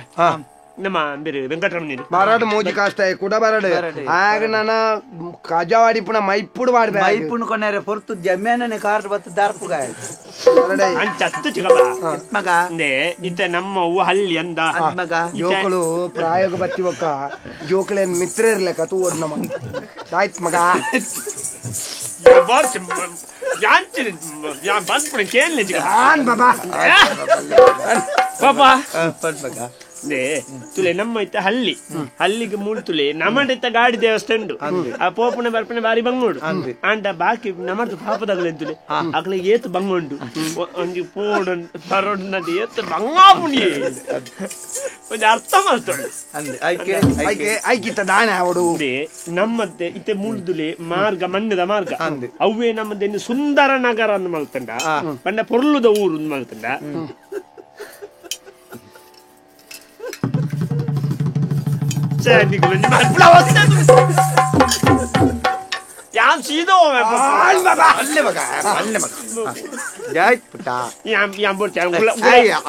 D: ನಮ್ಮ ಬೇರೆ ವೆಂಕಟರಮಣ
C: ಬರಡು ಮೋಜಿ ಕಾಸ್ತ ಕೂಡ ಬರಡು ಆಗ ನನ್ನ ಕಜವಾಡಿ ಪುನಃ ಮೈಪುಡು ವಾಡ್ಬೆ
E: ಮೈಪುಣ್ ಕೊನೆರೆ ಪೊರ್ತು ಜಮ್ಯಾನನೆ ಕಾರ್ ಬತ್ತು ದಾರ್ಪುಗಾಯ
D: ಅಂಚತ್ತು ಚಿಕ್ಕಪ್ಪ
E: ಮಗ
D: ಇತ್ತ ನಮ್ಮ ಹೂವು ಹಳ್ಳಿ ಅಂದ
E: ಮಗ
C: ಜೋಕುಳು ಪ್ರಾಯೋಗ ಬತ್ತಿವಕ್ಕ ಜೋಕುಳೇನ್ ಮಿತ್ರ ಇರ್ಲಕ್ಕ ತೂ ಓದ್ ನಮ್ಮ ಆಯ್ತ್ ಮಗ
D: ಪಾಪಾ ತುಲೆ ನಮ್ಮ ಇತ್ತ ಹಳ್ಳಿ ಹಳ್ಳಿಗೆ ಮೂಳು ತುಲೆ ನಮ್ಮಡಿತ್ತ ಗಾಡಿ ದೇವಸ್ಥಾನ ಉಂಡು ಆ ಪೋಪುನ ಬರ್ಪುನ ಬಾರಿ ಬಂಗುಂಡು ಅಂಡ ಬಾಕಿ ನಮ್ಮದು ಪಾಪದಾಗಲೆ ತುಲೆ ಅಕ್ಲೆ ಏತು ಬಂಗುಂಡು ಒಂಜಿ ಪೋಡು ಬರೋಡು ಏತು ಬಂಗಾಪುಣಿ ಒಂಜಿ ಅರ್ಥ ಮಾಡ್ತಾಳೆ
C: ಐಕಿತ್ತ ದಾನ ಅವಡು
D: ನಮ್ಮತ್ತೆ ಇತ್ತೆ ಮೂಳ್ದುಲೆ ಮಾರ್ಗ ಮಣ್ಣದ ಮಾರ್ಗ ಅವೇ ನಮ್ಮದೇನು ಸುಂದರ ನಗರ ಅಂದ್ ಮಲ್ತಂಡ ಪಂಡ ಪೊರ್ಲುದ ಊರು ಅಂದ್ ಮಲ್ತಂಡ
E: ಜಾಯ್ ಪುಟ್ಟ
D: ಯಾನ್ ಬೋಡ್ಚಿ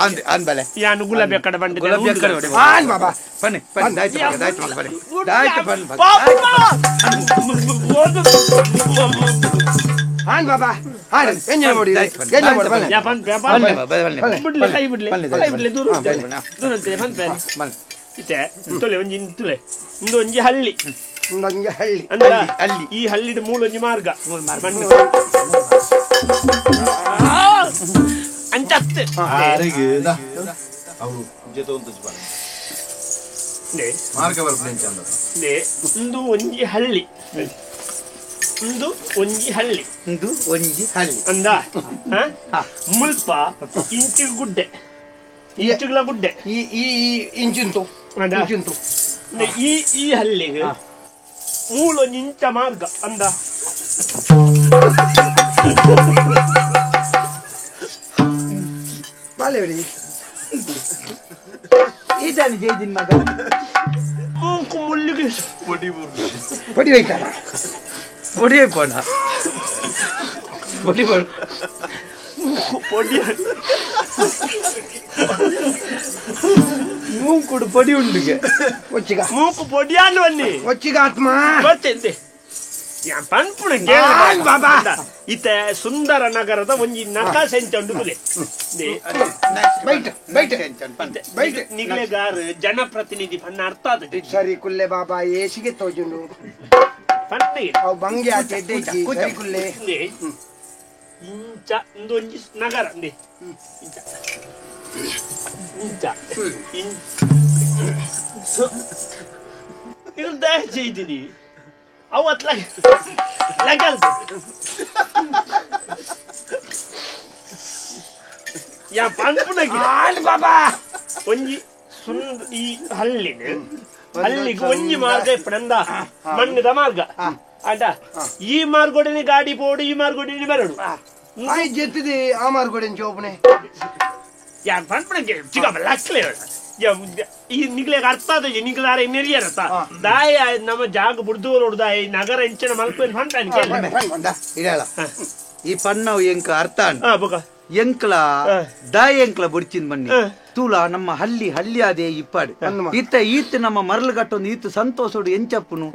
E: ಅಂದ್ ಅಂದ್ ಬಲೆ
D: ಯಾನ್ ಗುಲಾಬಿ ಕಡೆ ಬಂಡೆ
E: ಗುಲಾಬಿ ಕಡೆ
C: ಆನ್ ಬಾಬಾ
E: ಬನ್ನಿ ಬನ್ನಿ ದಾಯ್ತು ಮಗ ದಾಯ್ತು ಮಗ ಬನ್ನಿ ದಾಯ್ತು ಬನ್ನಿ
C: ಆನ್ ಬಾಬಾ ಆನ್ ಎಂಜನ ನೋಡಿ ಎಂಜನ ನೋಡಿ ಬನ್ನಿ
D: ಯಾ ಬನ್ ಬನ್ ಬಿಡ್ಲೆ ಕೈ ಬಿಡ್ಲೆ ಕೈ ಬಿಡ್ಲೆ ದೂರ ದೂರ ಬನ್ ಬನ್ ಇತ್ತೆ ತುಲೆ ಒಂಜಿ ತುಲೆ ಇಂದು ಒಂಜಿ ಹಳ್ಳಿ
C: ಒಂಜಿ ಹಳ್ಳಿ
D: ಅಂದ್ರೆ ಅಲ್ಲಿ ಈ ಹಳ್ಳಿದ ಮೂಲ ಒಂಜಿ ಮಾರ್ಗ ಮಣ್ಣು ಅಂಚತ್ತು
A: ಅವು ಜೊತೆ ಒಂದು ಮಾರ್ಗ ಬರ್ಪುನೆ
D: ಇಂದು ಒಂಜಿ ಹಳ್ಳಿ ಇಂದು ಒಂಜಿ ಹಳ್ಳಿ
E: ಇಂದು ಒಂಜಿ ಹಳ್ಳಿ
D: ಅಂದ ಮುಲ್ಪ ಇಂಚು ಗುಡ್ಡೆ ಇಂಚುಗಳ ಗುಡ್ಡೆ
C: ಈ ಈ ಇಂಚಿಂತು ಇಂಚಿಂತು
D: ಈ ಈ ಹಳ್ಳಿಗೆ ಮೂಲ ಇಂಚ ಮಾರ್ಗ ಅಂದ
C: ಬಾಲೆ ಬಿಡಿ
E: ಇದಾನೆ ಜೈದಿನ ಮಗ
D: ಮೂಕು ಮುಳ್ಳಿಗೆ
A: ಪೊಡಿ
C: ಪೊಡಿ ಹೋಯ್ತಾರ
E: ಪೊಡಿ ಪೋಣ ಪೊಡಿ
D: ಪೊಡಿ
E: ಮೂಕುಡು ಪೊಡಿ ಉಂಡುಗೆ
C: ಒಚ್ಚಿಗ
D: ಮೂಕು ಪೊಡಿಯಾನು ಅನ್ನಿ
C: ಒಚ್ಚಿಗ ಆತ್ಮ
D: ಗೊತ್ತಿದ್ದೆ ಪನ್ಪುಣ
C: ಬಾಬಾ
D: ಇತ್ತೆ ಸುಂದರ ನಗರದ ಒಂಜಿ ನಕಾಸೆ ಉಂಡು ಕುಲೆ
C: byte byte byte
D: ನಿಗ್ಲೆಗಾರ್ ಜನಪ್ರತಿನಿಧಿ ಪನ್ನ ಅರ್ಥ ಆದ
C: ಸರಿ ಕುಲ್ಲೆ ಬಾಬಾ ಏಸಿಗೆ ತೋಜುಂಡು
D: ಪನ್ನೆ
C: ಅವು ಬಂಗೆ ಆಚೆ ಸರಿ ಕುಲ್ಲೆ
D: ಇಂಚ ಇಂದೊಂಜಿ ನಗರ ಇಂಚ ಇಂಚ ಇದು ದಯಚೆ ಇದ್ದೀನಿ ಅವತ್ತು ಲಗಲ್ ಯಾ ಪನ್ಪುನಗೆ
C: ಬಾಬಾ
D: ಒಂಜಿ ಸುಂದ ಈ ಹಳ್ಳಿನ ಹಳ್ಳಿಗೆ ಒಂಜಿ ಮಾರ್ಗ ಇಪ್ಪನಂದ ಮಣ್ಣದ ಮಾರ್ಗ ಆಟ ಈ ಮಾರ್ಗೋಡಿನ ಗಾಡಿ ಬೋಡು ಈ ಮಾರ್ಗೋಡಿನ ಬರಡು
C: ಆಯ್ ಜೆತ್ತಿದೆ ಆ ಮಾರ್ಗೋಡಿನ ಚೋಪನೆ
D: ಯಾ ಪನ್ಪುನಗೆ ಚಿಕ್ಕಪ್ಪ ಲಕ್ಲೆ ಈ ನಿಗ್ಲೆಗ್ ಅರ್ಥ ಆದ ನಿಗ್ಲಾರ ನೆರಿಯರತ್ತ ದಾಯ ನಮ್ಮ ಜಾಗ ಬುಡ್ದು ದಾಯ ನಗರ ಎಂಚಿನ ಮಲ್ಪೇನ್ ಪಂಟ
E: ಇಡಲ್ಲ ಈ ಪಣ್ಣವು ಎಂಕ ಅರ್ಥ ಎಂಕ್ಲ ದಾಯ ಎಂಕ್ಲ ಬುಡ್ಚಿನ್ ಬನ್ನಿ ತೂಲ ನಮ್ಮ ಹಳ್ಳಿ ಹಳ್ಳಿ ಅದೇ ಇಪ್ಪಾಡು ಇತ್ತ ಈತ ನಮ್ಮ ಮರಳುಗಟ್ಟೊಂದು ಈತ ಸಂತೋಷೋಡು ಎಂಚಪ್ಪುನು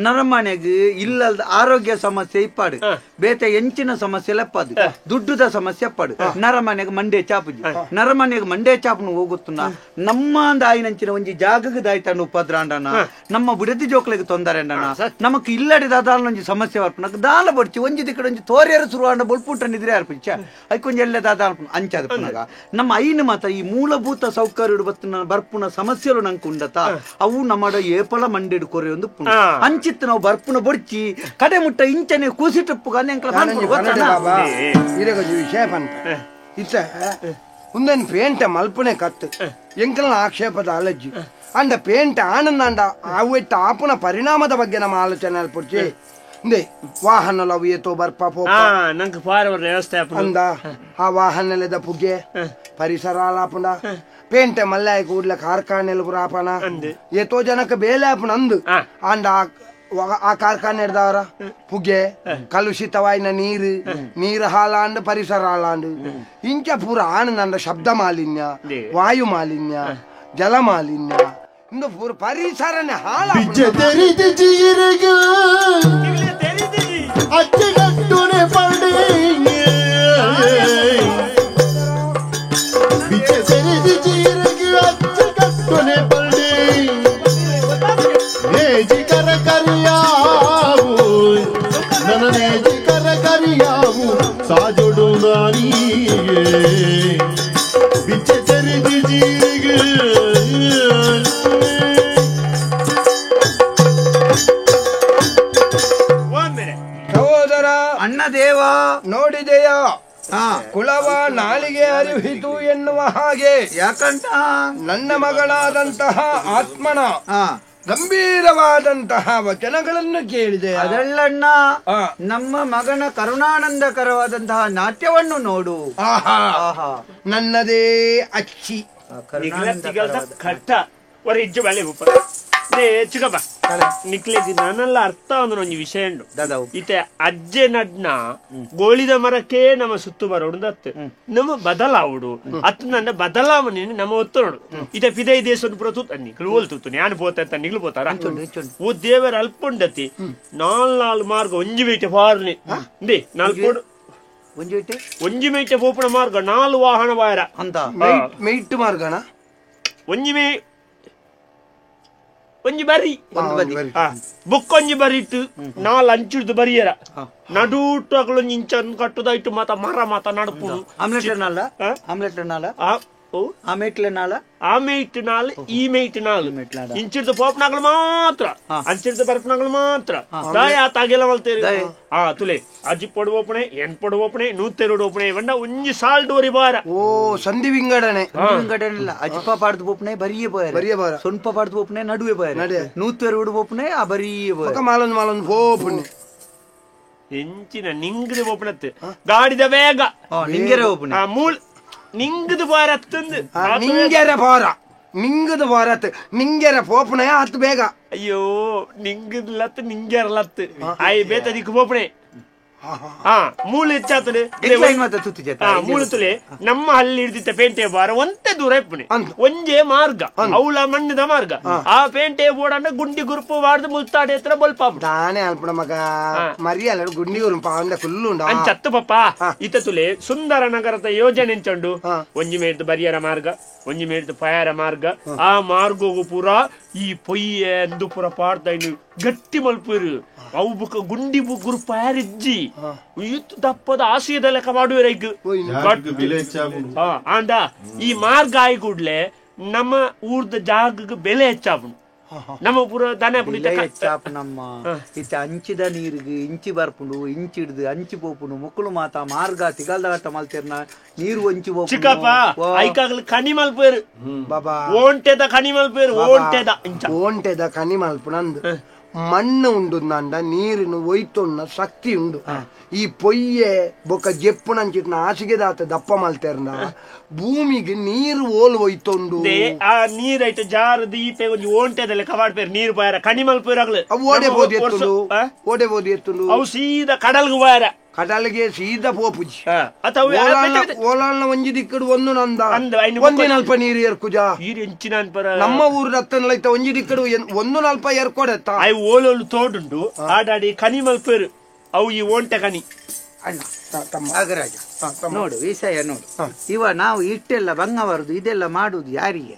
E: ನರಮನೆಗ್ ಇಲ್ಲದ ಆರೋಗ್ಯ ಸಮಸ್ಯೆ ಇಪ್ಪಾಡು ಬೇತೆ ಎಂಚಿನ ಸಮಸ್ಯೆ ಲೆಪ್ಪದು ದುಡ್ಡುದ ಸಮಸ್ಯೆ ಅಪ್ಪಾಡು ನರಮನೆಗ್ ಮಂಡೆ ಚಾಪುಜಿ ನರಮನೆಗ್ ಮಂಡೆ ಚಾಪುನು ಹೋಗುತ್ತುನ ನಮ್ಮ ದಾಯಿನಂಚಿನ ಒಂಜಿ ಜಾಗಕ್ಕೆ ದಾಯ್ತಾಂಡು ಉಪದ್ರಾಂಡನ ನಮ್ಮ ಬುಡದಿ ಜೋಕ್ಲೆಗ್ ತೊಂದರೆ ಅಂಡನ ನಮಕ್ ಇಲ್ಲಡಿ ದಾದಾಲೊಂಜಿ ಸಮಸ್ಯೆ ಬರ್ಪುನಕ್ ದಾಲ ಬಡ್ಚಿ ಒಂಜಿ ದಿಕ್ಕಡ ಒಂಜಿ ತೋರಿಯರ ಸುರುವಾಂಡ ಬೊಲ್ಪುಂಟ ನಿದ್ರೆ ಅರ್ಪಿಂಚ ಐಕೊಂಜಿ ಎಲ್ಲ ದಾದಾಲ ಅಂಚಾದ ಪುನಗ ನಮ್ಮ ಐನು ಮಾತ ಈ ಮೂಲಭೂತ ಸೌಕರ್ಯ ಬತ್ತಿನ ಬರ್ಪುನ ಸಮಸ್ಯೆಲು ನಂಗೆ ಉಂಡತ ಅವು ನಮ್ಮಡ ಏಪಲ ಮಂಡೆಡು ಕೊರೆ ಒಂದು ಪುಣ ಅಂಚಿತ್ತು ನಾವು ಬರ್ಪುನ ಬೊಡ್ಚಿ ಕಡೆ ಮುಟ್ಟ ಇಂಚನೆ ಕೂಸಿಟಪ್ಪು
C: ವಿಷಯ ಪಂಪ ಇತ್ತ ಉಂದನ್ ಪೇಂಟ ಮಲ್ಪನೆ ಕತ್ತು ಎಂಕಲ್ನ ಆಕ್ಷೇಪದ ಅಲಜ್ಜಿ ಅಂಡ ಪೇಂಟ ಆನಂದ ಅವೆಟ್ಟ ಆಪುನ ಪರಿಣಾಮದ ಬಗ್ಗೆ ನಮ್ಮ ಆಲೋಚನೆ ಅಲ್ಪೊಡ್ಚಿ ಇಂದೆ ವಾಹನ ಅವು ಏತೋ ಬರ್ಪ
D: ನಂಗೆ ವ್ಯವಸ್ಥೆ
C: ಅಂದ ಆ ವಾಹನದ ಪುಗೆ ಪರಿಸರ ಆಲಾಪುಂಡ ಪೇಂಟೆ ಮಲ್ಲಾಯ ಕೂಡ್ಲ ಕಾರ್ಖಾನೆಲು ಪುರಾಪಣ ಏತೋ ಜನಕ್ಕೆ ಬೇಲೆ ಆಪುಣ ಅಂದು ಅಂಡ ಆ ಕಾರ್ಖಾನೆ ಹಿಡ್ದವರ ಪುಗೆ ಕಲುಷಿತವಾಯಿನ ನೀರು ನೀರು ಹಾಲಾಂಡು ಪರಿಸರ ಹಾಲಾಂಡು ಇಂಚ ಪೂರ ಆನಂದ ಶಬ್ದ ಮಾಲಿನ್ಯ ವಾಯು ಮಾಲಿನ್ಯ ಜಲ ಮಾಲಿನ್ಯ ಇಂದು ಪೂರ ಪರಿಸರನೇ ಹಾಳ ಸಹೋದರ
E: ಅಣ್ಣ ದೇವ
C: ನೋಡಿದೆಯಾ ಕುಲವ ನಾಲಿಗೆ ಅರಿಹಿತು ಎನ್ನುವ ಹಾಗೆ
E: ಯಾಕಂತ
C: ನನ್ನ ಮಗಳಾದಂತಹ ಆತ್ಮನ ಗಂಭೀರವಾದಂತಹ ವಚನಗಳನ್ನು ಕೇಳಿದೆ.
E: ಅದಲ್ಲಣ್ಣ, ನಮ್ಮ ಮಗನ ಕರುಣಾನಂದಕರವಾದಂತಹ ನಾಟ್ಯವನ್ನು ನೋಡು.
C: ಆಹಾ, ನನ್ನದೇ ಅಚ್ಚಿ
D: ಕಟ್ಟ ಚಿಕ್ಕಪ್ಪ ನಿಕ್ಲೆಗ್ ನಾನೆಲ್ಲ ಅರ್ಥ ಅಂದ್ರೆ ಒಂಜಿ ವಿಷಯ ಉಂಡು. ಇತ್ತೆ ಅಜ್ಜೆ ನಡ್ನ ಗೋಳಿದ ಮರಕ್ಕೆ ನಮ್ಮ ಸುತ್ತು ಬರೋಡು ದತ್ತು ನಮ್ಮ ಬದಲಾವಡು ಅತ್ತು ನನ್ನ ಬದಲಾವಣೆ ನಮ್ಮ ಒತ್ತೋಡು. ಇತ್ತೆ ಪಿದೈ ದೇಶ ಪೂರ ತೂತ ನಿಕ್ಲು ಓಲ್ ತೂತು ನಾನು ಪೋತ ಅಂತ ನಿಗ್ಲು ಪೋತಾರ ಓ ದೇವರ ಅಲ್ಪೊಂಡತಿ ನಾಲ್ ನಾಲ್ ಮಾರ್ಗ ಒಂಜಿ ಮೇಟೆ ಫಾರ್ನಿ ಇಂದೇ ನಾಲ್ಕೋಡು ಒಂಜಿ ಮೇಟೆ ಪೋಪುನ ಮಾರ್ಗ ನಾಲ್ ವಾಹನ ವಾರ
E: ಅಂತ
C: ಮೇಟ್ ಮಾರ್ಗನ
D: ಒಂಜಿ ಮೇ ಒಂಜಿ ಬರಿ ಬುಕ್ ಒಂಜಿ ಬರಿಟ್ಟು ನಾಲ್ ಅಂಚುಡ್ದು ಬರಿಯರ ನಡುಟು ಇಂಚ ಕಟ್ಟುದಾಯ್ತು ಮಾತ ಮರ ಮಾತ ನಡುಪುಡು
E: ಆಮ್ಲೆಟ್ ನಾಲ ಆಮ್ಲೆಟ್ ನಾಲ
D: ಆ ಮೇಟ್ ನಾಲ್ ಈ ಮೇಟ್ ನಾಲ್ ಇಂಚಿಡ್ದು ಪೋಪ್ನಾಗಲು ಮಾತ್ರ ಅಂಚಿಡ್ದು ಬರ್ಪನಾಗಲು ಮಾತ್ರ ದಾಯ ತಾಗೆಲ್ಲ ಮಲ್ತೇರಿ ಆ ತುಲೆ ಅಜ್ಜಿ ಪೊಡು ಓಪಣೆ ಎನ್ ಪೊಡು ಓಪಣೆ ನೂತ್ತೆರಡು ಓಪಣೆ ಬಂಡ ಒಂಜಿ ಸಾಲ್ ಡೋರಿ ಬಾರ
C: ಓ ಸಂಧಿ ವಿಂಗಡಣೆ
E: ವಿಂಗಡಣೆ ಇಲ್ಲ. ಅಜ್ಪ ಪಾಡ್ದು ಪೋಪಣೆ ಬರಿಯೇ ಬೋಯರ್
C: ಬರಿಯೇ ಬೋರ
E: ಸೊನ್ಪ ಪಾಡ್ದು ಪೋಪಣೆ ನಡುವೆ ಬೋಯರ್ ನೂತ್ತೆರಡು ಪೋಪಣೆ ಆ ಬರಿಯೇ ಬೋಯರ್
C: ಮಾಲೊಂದು ಮಾಲೊಂದು ಪೋಪುಣೆ
D: ಎಂಚಿನ ನಿಂಗದ ಪೋಪಣತ್ತು ಗಾಡಿದ ವೇಗ
E: ನಿಂಗೆರೆ ಓಪಣೆ
D: ಮೂಲ್ ನಿಂಗದ ಬಾರ ಅತ್ತಂದು
C: ನಿಂಗೆರೆ ಬಾರ ನಿಂಗದ ಬಾರತ್ ನಿಂಗೆರೆ ಪೋಪಣೆ ಆತು ಬೇಗ.
D: ಅಯ್ಯೋ ನಿಂಗದ್ಲತ್ತು ನಿಂಗೆರಲತ್ತು ಆಯ್ ಬೇತ ದಿಕ್ಕು ಪೋಪಣೆ ಮೂಳು ಹೆಚ್ಚಾತದೆ ಮೂಳು ತುಲೆ ನಮ್ಮ ಹಳ್ಳಿ ಹಿಡಿದಿತ್ತ ಪೇಂಟೆ ಬಾರ ಒಂತೆ ದೂರ ಇಪ್ಪುನೆ ಒಂಜೇ ಮಾರ್ಗ ಅವಳ ಮಣ್ಣದ ಮಾರ್ಗ ಆ ಪೇಂಟೆ ಬೋಡನ್ನ ಗುಂಡಿ ಗುರುಪು ವಾರ್ದು ಮುಲ್ತಾಡೆ ಹತ್ರ ಬೊಲ್ಪ
C: ತಾನೇ ಅಲ್ಪಣ ಮಗ ಮರಿಯಲ್ಲ ಗುಂಡಿ ಗುರುಪ ಅಂದ ಕುಲ್ಲು
D: ಅಂಚತ್ತು ಪಪ್ಪ ಇತ ತುಲೆ ಸುಂದರ ನಗರದ ಯೋಜನೆ ಎಂಚುಂಡು ಒಂಜಿ ಮೇಡ್ದು ಬರಿಯರ ಮಾರ್ಗ ಒಂಜಿ ಮೇಡ್ದು ಪಯಾರ ಮಾರ್ಗ ಆ ಮಾರ್ಗೋಗು ಪೂರ ಈ ಪೊಯ್ಯೆ ಅಂದು ಪೂರ ಪಾಡ್ದ ಇನ್ನು ಗಟ್ಟಿ ಮಲ್ಪುರು ಅವು ಬುಕ್ಕ ಗುಂಡಿ ಗುರುಪ ಯಾರಿಜ್ಜಿ ಇತ್ತು ದಪ್ಪದ ಆಶಯದ ಲೆಕ್ಕ ಮಾಡುವೆ ಆಂಡ ಈ ಮಾರ್ಗ ಆಯಿ ಕೂಡ್ಲೆ ನಮ್ಮ ಊರ್ದ ಜಾಗಕ್ಕೆ ಬೆಲೆ ಹೆಚ್ಚಾಪುಂಡು. ನಮ್ಮ ಪೂರ ದನ
E: ನಮ್ಮ ಇತ್ತ ಅಂಚಿದ ನೀರಿಗೆ ಇಂಚಿ ಬರ್ಪುಂಡು ಇಂಚಿ ಹಿಡ್ದು ಅಂಚಿ ಪೋಪುಂಡು ಮುಕ್ಕಳು ಮಾತ ಮಾರ್ಗ ತಿಗಲ್ದಾಟ ಮಲ್ತಿರ್ನ ನೀರು ಒಂಚಿ ಪೋಪುಂಡು
D: ಚಿಕ್ಕಪ್ಪ ಐಕಾಗಲು ಕಣಿ ಮಲ್ಪೇರು
C: ಬಾಬಾ
D: ಓಂಟೆದ ಕಣಿ ಮಲ್ಪೇರು ಓಂಟೆದ
C: ಓಂಟೆದ ಕಣಿ ಮಲ್ಪುನಂದು ಮಣ್ಣು ಉಂಡು ನಂಡ ನೀರಿನ ಒಯ್ತೊಣ್ಣ ಶಕ್ತಿ ಉಂಡು. ಈ ಪೊಯ್ಯೆ ಬೊಕ್ಕ ಜೆಪ್ಪುನಂಚಿತ್ನ ಹಾಸಿಗೆದಾತ ದಪ್ಪ ಮಲ್ತೆರ್ನ ಭೂಮಿಗೆ ನೀರು ಓಲ್ ಒಯ್ತೊಂಡು
D: ಆ ನೀರೈತ ಜಾರದು ಈಪೆ ಒಂಜಿ ಓಂಟೆದಲ್ಲ ಕವಾಡ್ಪೇರು ನೀರು ಬಾಯರ ಕಣಿ ಮಲ್ಪೇರಾಗ್ಲು
C: ಓಡೆ ಬೋದು ಎತ್ತುಂಡು ಓಡೆ ಬೋದು ಎತ್ತುಂಡು
D: ಅವು ಸೀದಾ ಕಡಲ್ಗೆ ಬಾಯರ
C: ಕಡಲ್ಗೆ ಸೀದಾ ಪೋಪುಜಿ ಓಲಾಲ್ನ ಒಂಜಿ ದಿಕ್ಕಡು ಒಂದು ನಂದ ಒಂದಿನಲ್ಪ ನೀರು ಎರ್ಕುಜ ನಮ್ಮ ಊರು ರತ್ತನಲೈತ ಒಂಜಿ ದಿಕ್ಕಡು ಒಂದು ನಲ್ಪ ಎರ್ಕೊಡೆತ್ತ
D: ಅಯ್ ಓಲೋಲು ತೋಡುಂಡು ಆಡಾಡಿ ಕನಿ ಮಲ್ಪೇರು ಅವು ಈ ಓಂಟೆ ಕನಿ
E: ನಾಗರಾಜ ನೋಡು ವಿಷಯ ನೋಡು ಇವ ನಾವು ಇಷ್ಟೆಲ್ಲ ಬಂಗವರದು ಇದೆಲ್ಲ ಮಾಡುದು ಯಾರಿಗೆ?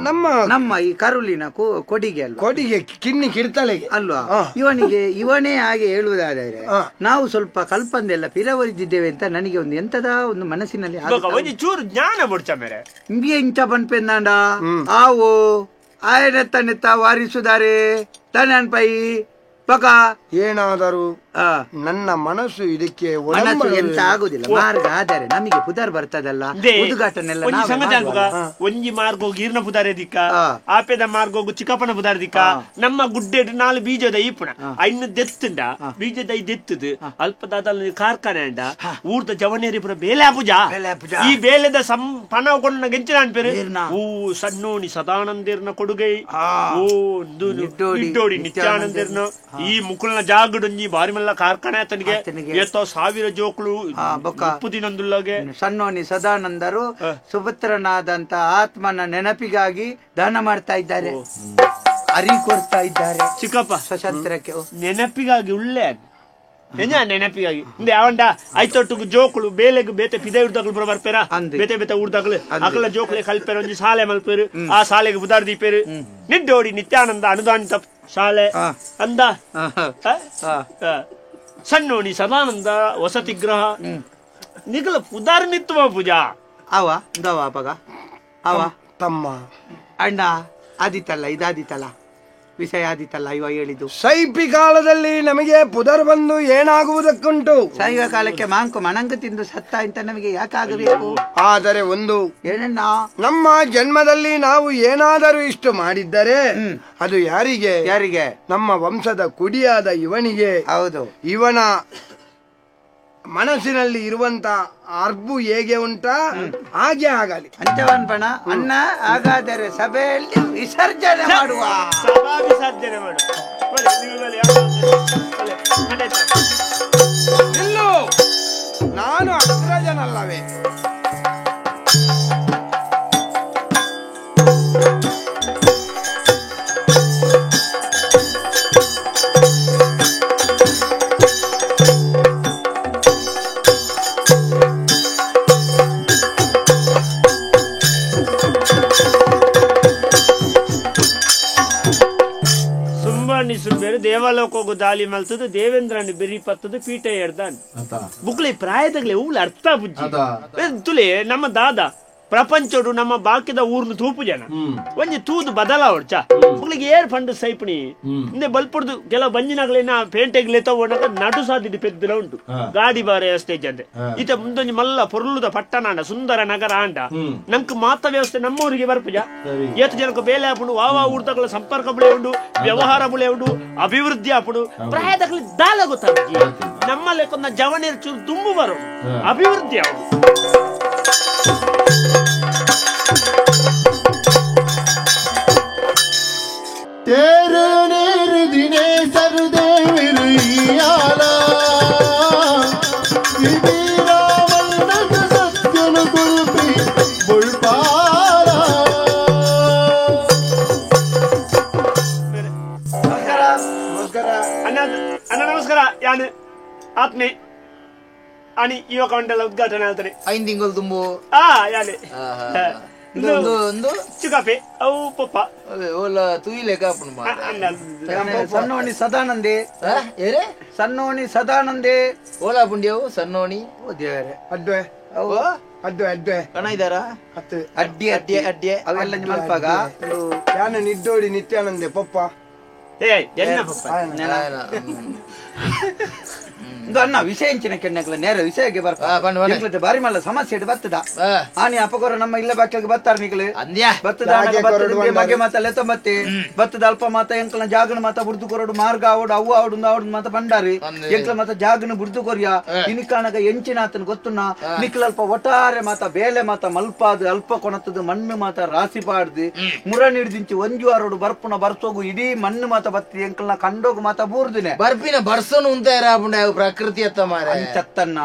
C: ನಮ್ಮ
E: ನಮ್ಮ ಈ ಕರುಳಿನ ಕೊಡಿಗೆ ಅಲ್ವಾ,
C: ಕೊಡಿಗೆ ಕಿನ್ನಿ ಕಿಡ್ತಲೆಗೆ
E: ಅಲ್ವಾ? ಇವನಿಗೆ ಇವನೇ ಹಾಗೆ ಹೇಳುವುದಾದರೆ ನಾವು ಸ್ವಲ್ಪ ಕಲ್ಪಂದೆಲ್ಲ ಪಿರವರಿದಿದ್ದೇವೆ ಅಂತ ನನಗೆ ಒಂದು ಎಂತದ ಒಂದು ಮನಸ್ಸಿನಲ್ಲಿ
D: ಚೂರು ಜ್ಞಾನ ಬುಡ್ಚ ಮೇರೆ
E: ಇಂಬಿಯ ಇಂಚ ಪನ್ಪೆಂದಾಂಡ ಆವು ಆಯನೆತ್ತ ವಾರಿಸುದಾರೆ ತಾನೆ ಅನ್ಪೈ ಪಕ
C: ಏನಾದರೂ ನನ್ನ ಮನಸ್ಸು ಇದಕ್ಕೆ
E: ಎಂತ ಆಗುದಿಲ್ಲ. ಮಾರ್ಗ ಆದರೆ ನಮಗೆ ಪುದರ್ ಬರ್ತದಲ್ಲ, ಉದ್ಘಾಟನೆ
D: ಒಂಜಿ ಮಾರ್ಗ ಗೀರ್ನ ಪುದಾರೆ ದಿಕ್ಕ, ಆಪೆದ ಮಾರ್ಗ ಚಿಕ್ಕಪ್ಪನ ಪುದಾರ ದಿಕ್ಕ, ನಮ್ಮ ಗುಡ್ಡೆ ನಾಲ್ ಬೀಜದ ಈಪುಣ ಐನು ದೆತ್ತುಂಡ ಬೀಜದ I ದೆತ್ತದು ಅಲ್ಪದಾದ ಕಾರ್ಖಾನೆ ಅಂಡ ಊರ್ದ ಜವನೇರಿ ಪುರ ಬೇಲೆ ಆಪುಜ. ಈ ಬೇಲೆದ ಪಣ ಕೊಂಡ ಗೆಂಚಿನ ಅನ್ಪೇರು ಓ ಸಣ್ಣೋಣಿ ಸದಾನಂದಿರ್ನ ಕೊಡುಗೈ, ಓ ನಿಡ್ಡೋಡಿ ನಿತ್ಯಾನಂದಿರ್ನ ಈ ಮುಕುಲ್ನ ಜಾಗಡೊಂಜಿ ಬಾರಿ ಮಲ್ಲ ಕಾರ್ಖಾನೆ ಆತನಿಗೆ ಎತ್ತೋ ಸಾವಿರ ಜೋಕ್ಲು ಮುಪ್ಪು ದಿನಂದುಲ್ಲಗೆ
E: ಸಣ್ಣೋನಿ ಸದಾನಂದರು ಸುಭದ್ರನಾದಂತ ಆತ್ಮನ ನೆನಪಿಗಾಗಿ ದಾನ ಮಾಡ್ತಾ ಇದ್ದಾರೆ, ಅರಿ ಕೊಡ್ತಾ ಇದ್ದಾರೆ
D: ಚಿಕ್ಕಪ್ಪ
E: ಸ್ವತಂತ್ರಕ್ಕೆ
D: ನೆನಪಿಗಾಗಿ ಉಳ್ಳೆ ನೆನಪಿಗಾಗಿ ಅವಂಡ ಐತೊಟ್ಟು ಜೋಕುಳು ಬೇಲೆಗ್ ಬೇತೆ ಪಿದೆ ಉರ್ದಗಳು ಪುರ ಬರ್ಪೇರ, ಬೇತೆ ಬೇತೆ ಊರ್ದಗಳು ಅಕಲ ಜೋಕುಲೆ ಕಲ್ಪೇರು ಒಂಜಿ ಶಾಲೆ ಮಲ್ಪೇರು, ಆ ಶಾಲೆಗೆ ಬುದಾರ್ ದೀಪೇರು ನಿಡ್ಡೋಡಿ ನಿತ್ಯಾನಂದ ಅನುದಾನಿತ ಶಾಲೆ ಅಂದ ಸಣ್ಣೋಣಿ ಸದಾನಂದ ವಸತಿ ಗೃಹ ನಿಗಲ ಪುದಾರ್ ನಿತ್ತುವ ಪೂಜಾ
E: ಅವ ದವ ಪಗ ಅವ
C: ತಮ್ಮ
E: ಅಣ್ಣ ಆದಿತ್ತಲ್ಲ ಇದಾದಿತ್ತಲ್ಲ ವಿಷಯ ಆದಿತ್ತಲ್ಲ ಇವಾಗ ಹೇಳಿದ್ದು.
C: ಸೈಪಿ ಕಾಲದಲ್ಲಿ ನಮಗೆ ಪುದರ್ ಬಂದು ಏನಾಗುವುದಕ್ಕುಂಟು?
E: ಸೈವ ಕಾಲಕ್ಕೆ ಮಾಂಕು ಮಣಂಗ ತಿಂದು ಸತ್ತ ಅಂತ ನಮಗೆ ಯಾಕಾಗಬೇಕು?
C: ಆದರೆ ಒಂದು
E: ಏನಣ್ಣ,
C: ನಮ್ಮ ಜನ್ಮದಲ್ಲಿ ನಾವು ಏನಾದರೂ ಇಷ್ಟು ಮಾಡಿದ್ದರೆ ಅದು ಯಾರಿಗೆ?
E: ಯಾರಿಗೆ?
C: ನಮ್ಮ ವಂಶದ ಕುಡಿಯಾದ ಇವನಿಗೆ.
E: ಹೌದು,
C: ಇವನ ಮನಸ್ಸಿನಲ್ಲಿ ಇರುವಂತ ಅರ್ಬು ಹೇಗೆ ಉಂಟಾ ಹಾಗೆ ಆಗಲಿ.
E: ಅಂಚವನ್ಪಣ ಅಣ್ಣ, ಹಾಗಾದರೆ ಸಭೆಯಲ್ಲಿ ವಿಸರ್ಜನೆ ಮಾಡುವ,
D: ಸಭಾ ವಿಸರ್ಜನೆ ಮಾಡುವ.
C: ನಿಲ್ಲು, ನಾನು ಅಗ್ರಜನಲ್ಲವೇ?
D: ದೇವಲೋಕೋಗು ದಾಲಿ ಮಲ್ತದು ದೇವೇಂದ್ರನ ಬೆರಿ ಪತ್ತದು ಪೀಠ ಎಡ್ದಾನ್ ಬುಕ್ಲೆ ಪ್ರಾಯದಾಗ್ಲೆ ಹೂವು ಅರ್ಥ ಬುಜ್ಜಿ ತುಲೆ. ನಮ್ಮ ದಾದ ಪ್ರಪಂಚಡು ನಮ್ಮ ಬಾಕಿದ ಊರ್ನು ತೂಪು ಜನ ಒಂಜಿ ತೂದು ಬದಲಾವಡ್ಚ ಬುಕ್ಲಿಗೆ ಏರ್ ಫಂಡ್ ಸೈಪಣಿ ಇಂದೆ ಬಲ್ಪುಡ್ದು ಕೆಲವು ಬಂಜಿನಗ್ಲೇನ ಪೇಂಟೆಗ್ಲೆ ತಗೊಂಡಾಗ ನಡು ಸಾದಿಡು ಪೆದ್ದುಲ ಉಂಟು ಗಾಡಿ ಬಾರೆ ಸ್ಟೇಜ್ ಅಂದೆ. ಈತ ಮುಂದೊಂಜಿ ಮಲ್ಲ ಪೊರ್ಲುದ ಪಟ್ಟಣ ಅಂಡ ಸುಂದರ ನಗರ ಅಂಡ ನಂಕ್ ಮಾತ ವ್ಯವಸ್ಥೆ ನಮ್ಮೂರಿಗೆ ಬರ್ಪುಜ. ಏತು ಜನಕ್ಕೆ ಬೇಲೆ ಆಪುಂಡು, ವಾವಾ ಊರ್ದಗಳ ಸಂಪರ್ಕ ಬುಳೆ ಉಂಡು, ವ್ಯವಹಾರ ಬುಳೆ ಉಂಡು, ಅಭಿವೃದ್ಧಿ ಆಪುಂಡು. ಪ್ರಾಯದಗ್ಲಿ ದಾಲ ಗೊತ್ತಾಗಿ ನಮ್ಮ ಲೆಕ್ಕೊಂದ ಜವನೇರ್ ಚೂರು ತುಂಬು ಬರೋಡು, ಅಭಿವೃದ್ಧಿ ಆಪುಂಡು.
A: ತೇರೆ ನೇರು ದಿನೇ ಸರ್ದೇವಿರುಯಾಲ ರಾವಣನ ಸತ್ಯನು ಕುರುಪಿ ಬುಳ್ಪಾಲ.
D: ನಮಸ್ಕಾರ ಅಣ್ಣ, ಅಣ್ಣ ನಮಸ್ಕಾರ. ಯಾನು ಆತ್ಮೆ ಅಣಿ ಯುವಕ ಮಂಡಲ ಉದ್ಘಾಟನೆ ಆಗ್ತಾರೆ.
B: ಐದು ತಿಂಗಳು ತುಂಬು
D: ಯಾನೆ ಚುಕಾಪೆ ಅವು ಪಪ್ಪ
B: ಓಲ ತುಯಿಲೆ ಕಾಪುನು
E: ಸಣ್ಣೋಣಿ ಸದಾನಂದೆ.
B: ಏರೆ
E: ಸಣ್ಣೋಣಿ ಸದಾನಂದೆ
B: ಓಲಾ ಪುಂಡಿಯವು ಸಣ್ಣೋಣಿ.
E: ಓ ದೇವರೇ,
C: ಅಡ್ವೆ
B: ಓ
C: ಅಡ್ವೆ ಅಡ್ವೆ
B: ಕಣ ಇದ್ದಾರಾ?
E: ಅಡ್ಡಿ ಅಡ್ಡಿ ಅಡ್ಡಿ ಅವೆಲ್ಲ ಮಲ್ಪಾಗ.
C: ಯಾನು ನಿದ್ದೋಡಿ ನಿತ್ಯಾನಂದೆ ಪಪ್ಪ.
D: ಏ ಎನ್ನ ಪಪ್ಪ
E: ಇಂದು ಅಣ್ಣ ವಿಷಯ ಎಂಚಿನ ಕೆಣ್ಣಕ್ಲ ನೇರ ವಿಷಯಕ್ಕೆ ಬರ್ಪ. ಬಾರಿ ಮಲ್ಲ ಸಮಸ್ಯೆ ಬರ್ತದ ಆನಿ ಅಪಕೋರ ನಮ್ಮ ಇಲ್ಲ ಬಾಕಿಗೆ ಬತ್ತಾರ ನಿಕ್ಲು ಬತ್ತದ ಮಗೆ ಮಾತ ಲೆತ್ತೊಂಬತ್ತೆ ಬತ್ತದ ಅಲ್ಪ ಮಾತ ಎಂಕಲ್ನ ಜಾಗನ ಮಾತ ಬುಡ್ದು ಕೊರಡು ಮಾರ್ಗ ಆವಡು ಅವು ಆವಡು ಆವಡು ಮಾತ ಬಂಡಾರಿ ಎಂಕಲ ಮಾತ ಜಾಗನ ಬುಡ್ದು ಕೊರಿಯ ಇನಿಕಾಣಗ ಎಂಚಿನ ಆತನ ಗೊತ್ತುನ್ನ ನಿಕ್ಲ ಅಲ್ಪ ಒಟ್ಟಾರೆ ಮಾತ ಬೇಲೆ ಮಾತ ಮಲ್ಪಾದು ಅಲ್ಪ ಕೊಣತದ ಮಣ್ಣು ಮಾತ ರಾಸಿ ಪಾಡ್ದು ಮುರನ್ ಹಿಡ್ದಿಂಚಿ ಒಂಜು ಆರೋಡು ಬರ್ಪುನ ಬರ್ಸೋಗು ಇಡೀ ಮಣ್ಣು ಮಾತ ಬತ್ತಿ ಎಂಕಲ್ನ ಕಂಡೋಗು ಮಾತ ಬೂರ್ದಿನೆ
B: ಬರ್ಪಿನ ಬರ್ಸೋನು ಉಂತ ಪ್ರಕೃತಿ ಅತ್ತ ಮಾರೆ
E: ಚತ್ತನ್ನ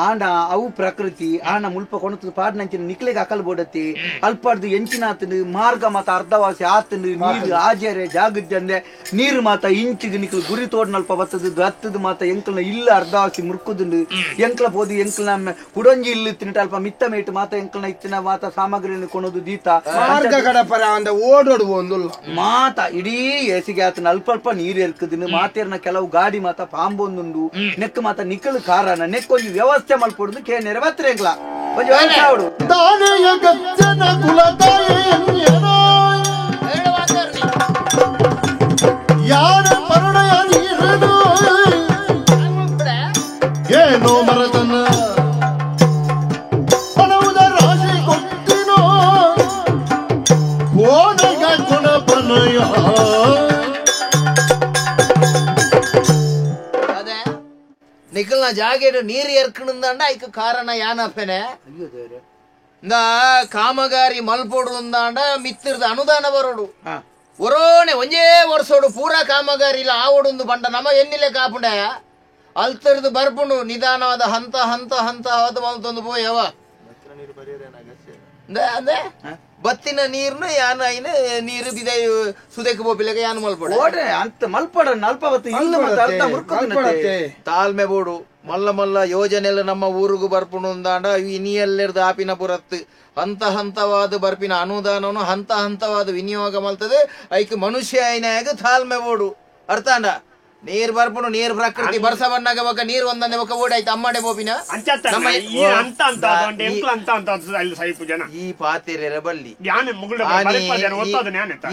E: ಆಂಡ ಅವು ಪ್ರಕೃತಿ ಆನ ಮುಲ್ಪ ಕೊಣತದ ಪಾಡ್ನಂಚಿನ ನಿಕ್ಲೆಗ್ ಅಕಲ್ ಬೋಡತಿ ಅಲ್ಪಾಡ್ದು ಎಂಚಿನ ಆತನು ಮಾರ್ಗ ಮಾತ ಅರ್ಧವಾಸಿ ಆತನು ನೀರು ಆಜೆರೆ ಜಾಗದ್ದಂದೆ ನೀರು ಮಾತ ಇಂಚಿಗೆ ನಿಕ್ಲು ಗುರಿ ತೋಡ್ನಲ್ಪ ಬತ್ತದು ದತ್ತದ ಮಾತ ಎಂಕಲ್ನ ಇಲ್ಲ ಅರ್ಧವಾಸಿ ಮುರ್ಕುದುಂಡು ಎಂಕ್ಲ ಪೋದು ಎಂಕಲ್ನ ಕುಡೊಂಜಿ ಇಲ್ಲ ತಿನ್ನಿಟ ಅಲ್ಪ ಮಿತ್ತ ಮೇಟು ಮಾತ ಎಂಕಲ್ನ ಇತ್ತಿನ ಮಾತ ಸಾಮಗ್ರಿಯನ್ನು ಕೊಣದು ದೀತ
C: ಮಾರ್ಗ ಕಡಪರ ಅಂದ ಓಡೋಡು ಒಂದುಲ್ಲ
E: ಮಾತ ಇಡೀ ಎಸಿಗೆ ಆತನ ಅಲ್ಪ ಅಲ್ಪ ನೀರು ಎರ್ಕುದಿನ ಮಾತೇರ್ನ ಕೆಲವು ಗಾಡಿ ಮಾತ ಪಾಂಬೊಂದುಂಡು ನೆಕ್ ಮಾತ ನಿಕ್ಕಲು ಕಾರಣ ನೆಕ್ಕೊಂಜಿ ವ್ಯವಸ್ಥೆ ಮಲ್ಪೊಡುದು ಕೇನೇರ ಬತ್ರೇಂಗ್ಲ ಒಂಜಿ ವ್ಯವಸ್ಥೆ ಆವಡು
A: ದಾನೆಯ ಗಜ್ಜನ ಕುಲದಾಯೆಯನ್ಯನ ಯಾರ ಪರಣಯ ನೀರನು ಏನೋ ಮರತನ ಪಣವುದ ರಾಶಿ ಕೊಟ್ಟಿನೋ ಕೋನಗ ಕೊಣಪನಯ.
B: ನಿಖಲ್ನ ಜಾಗೇಡು ನೀರು ಎರ್ಕಣಂದಂಡ ಐಕ ಕಾರಣ ಯಾನಪ್ಪನೆ ಇಂದ ಕಾಮಗಾರಿ ಮಲ್ಪೋಡು ಅಂದಾಂಡ ಮಿತ್ತಿರ್ದ ಅನುದಾನ ಬರೋಡು ಒರೋನೆ ಒಂಜೇ ವರ್ಷೋಡು ಪೂರಾ ಕಾಮಗಾರಿ ಇಲ್ಲ ಆವಡುಂದು ಬಂಡ ನಮ್ಮ ಎನ್ನಿಲೆ ಕಾಪುಂಡ ಅಲ್ತರ್ದು ಬರ್ಪುಂಡು ನಿಧಾನವಾದ ಹಂತ ಹಂತ ಹಂತ ಹದ ಮಲ್ತೊಂದು ಪೋಯವ ಅಂದೆ ಬತ್ತಿನ ನೀರ್ನು ಯಾನ ಐನ ನೀರು ಬಿದೆ ಸುದಕ್ಕೆ ಬೋಪಿಲೆಗ ಯಾನು ಮಲ್ಪಡ
E: ಅಂತ ಮಲ್ಪಡ ಅಲ್ಪ ಬತ್ತು ಇಲ್ಲ ಮತ್ತೆ ಅರ್ಧ ಮುರ್ಕುದಿನತೆ.
B: ತಾಳ್ಮೆ ಬೋಡು ಮಲ್ಲ ಮಲ್ಲ ಯೋಜನೆ ಎಲ್ಲ ನಮ್ಮ ಊರಿಗೂ ಬರ್ಪುಂಡು ಅಂದಾಂಡ ಇನಿಯಲ್ಲೆರ್ದು ಆಪಿನ ಪುರತ್ತು ಹಂತ ಹಂತವಾದ ಬರ್ಪಿನ ಅನುದಾನನು ಹಂತ ಹಂತವಾದ ವಿನಿಯೋಗ ಮಲ್ತದೆ ಐಕ್ ಮನುಷ್ಯ ಐನಾಗ ತಾಳ್ಮೆ ಬೋಡು ಅರ್ಥಾಂಡ. ನೀರ್ ಬರ್ಪುಂಡು ನೀರ್ ಪ್ರಕೃತಿ ಬರ್ಸ ಬಣ್ಣಾಗ ಬೊಕ ನೀರ್ ಒಂದಂದೆ ಬೊಕ ಓಡಾಯ್ತು ಅಮ್ಮಾಡೆ ಬೋಪಿನ ಈ ಪಾತಿರೆರ ಬಲ್ಲಿ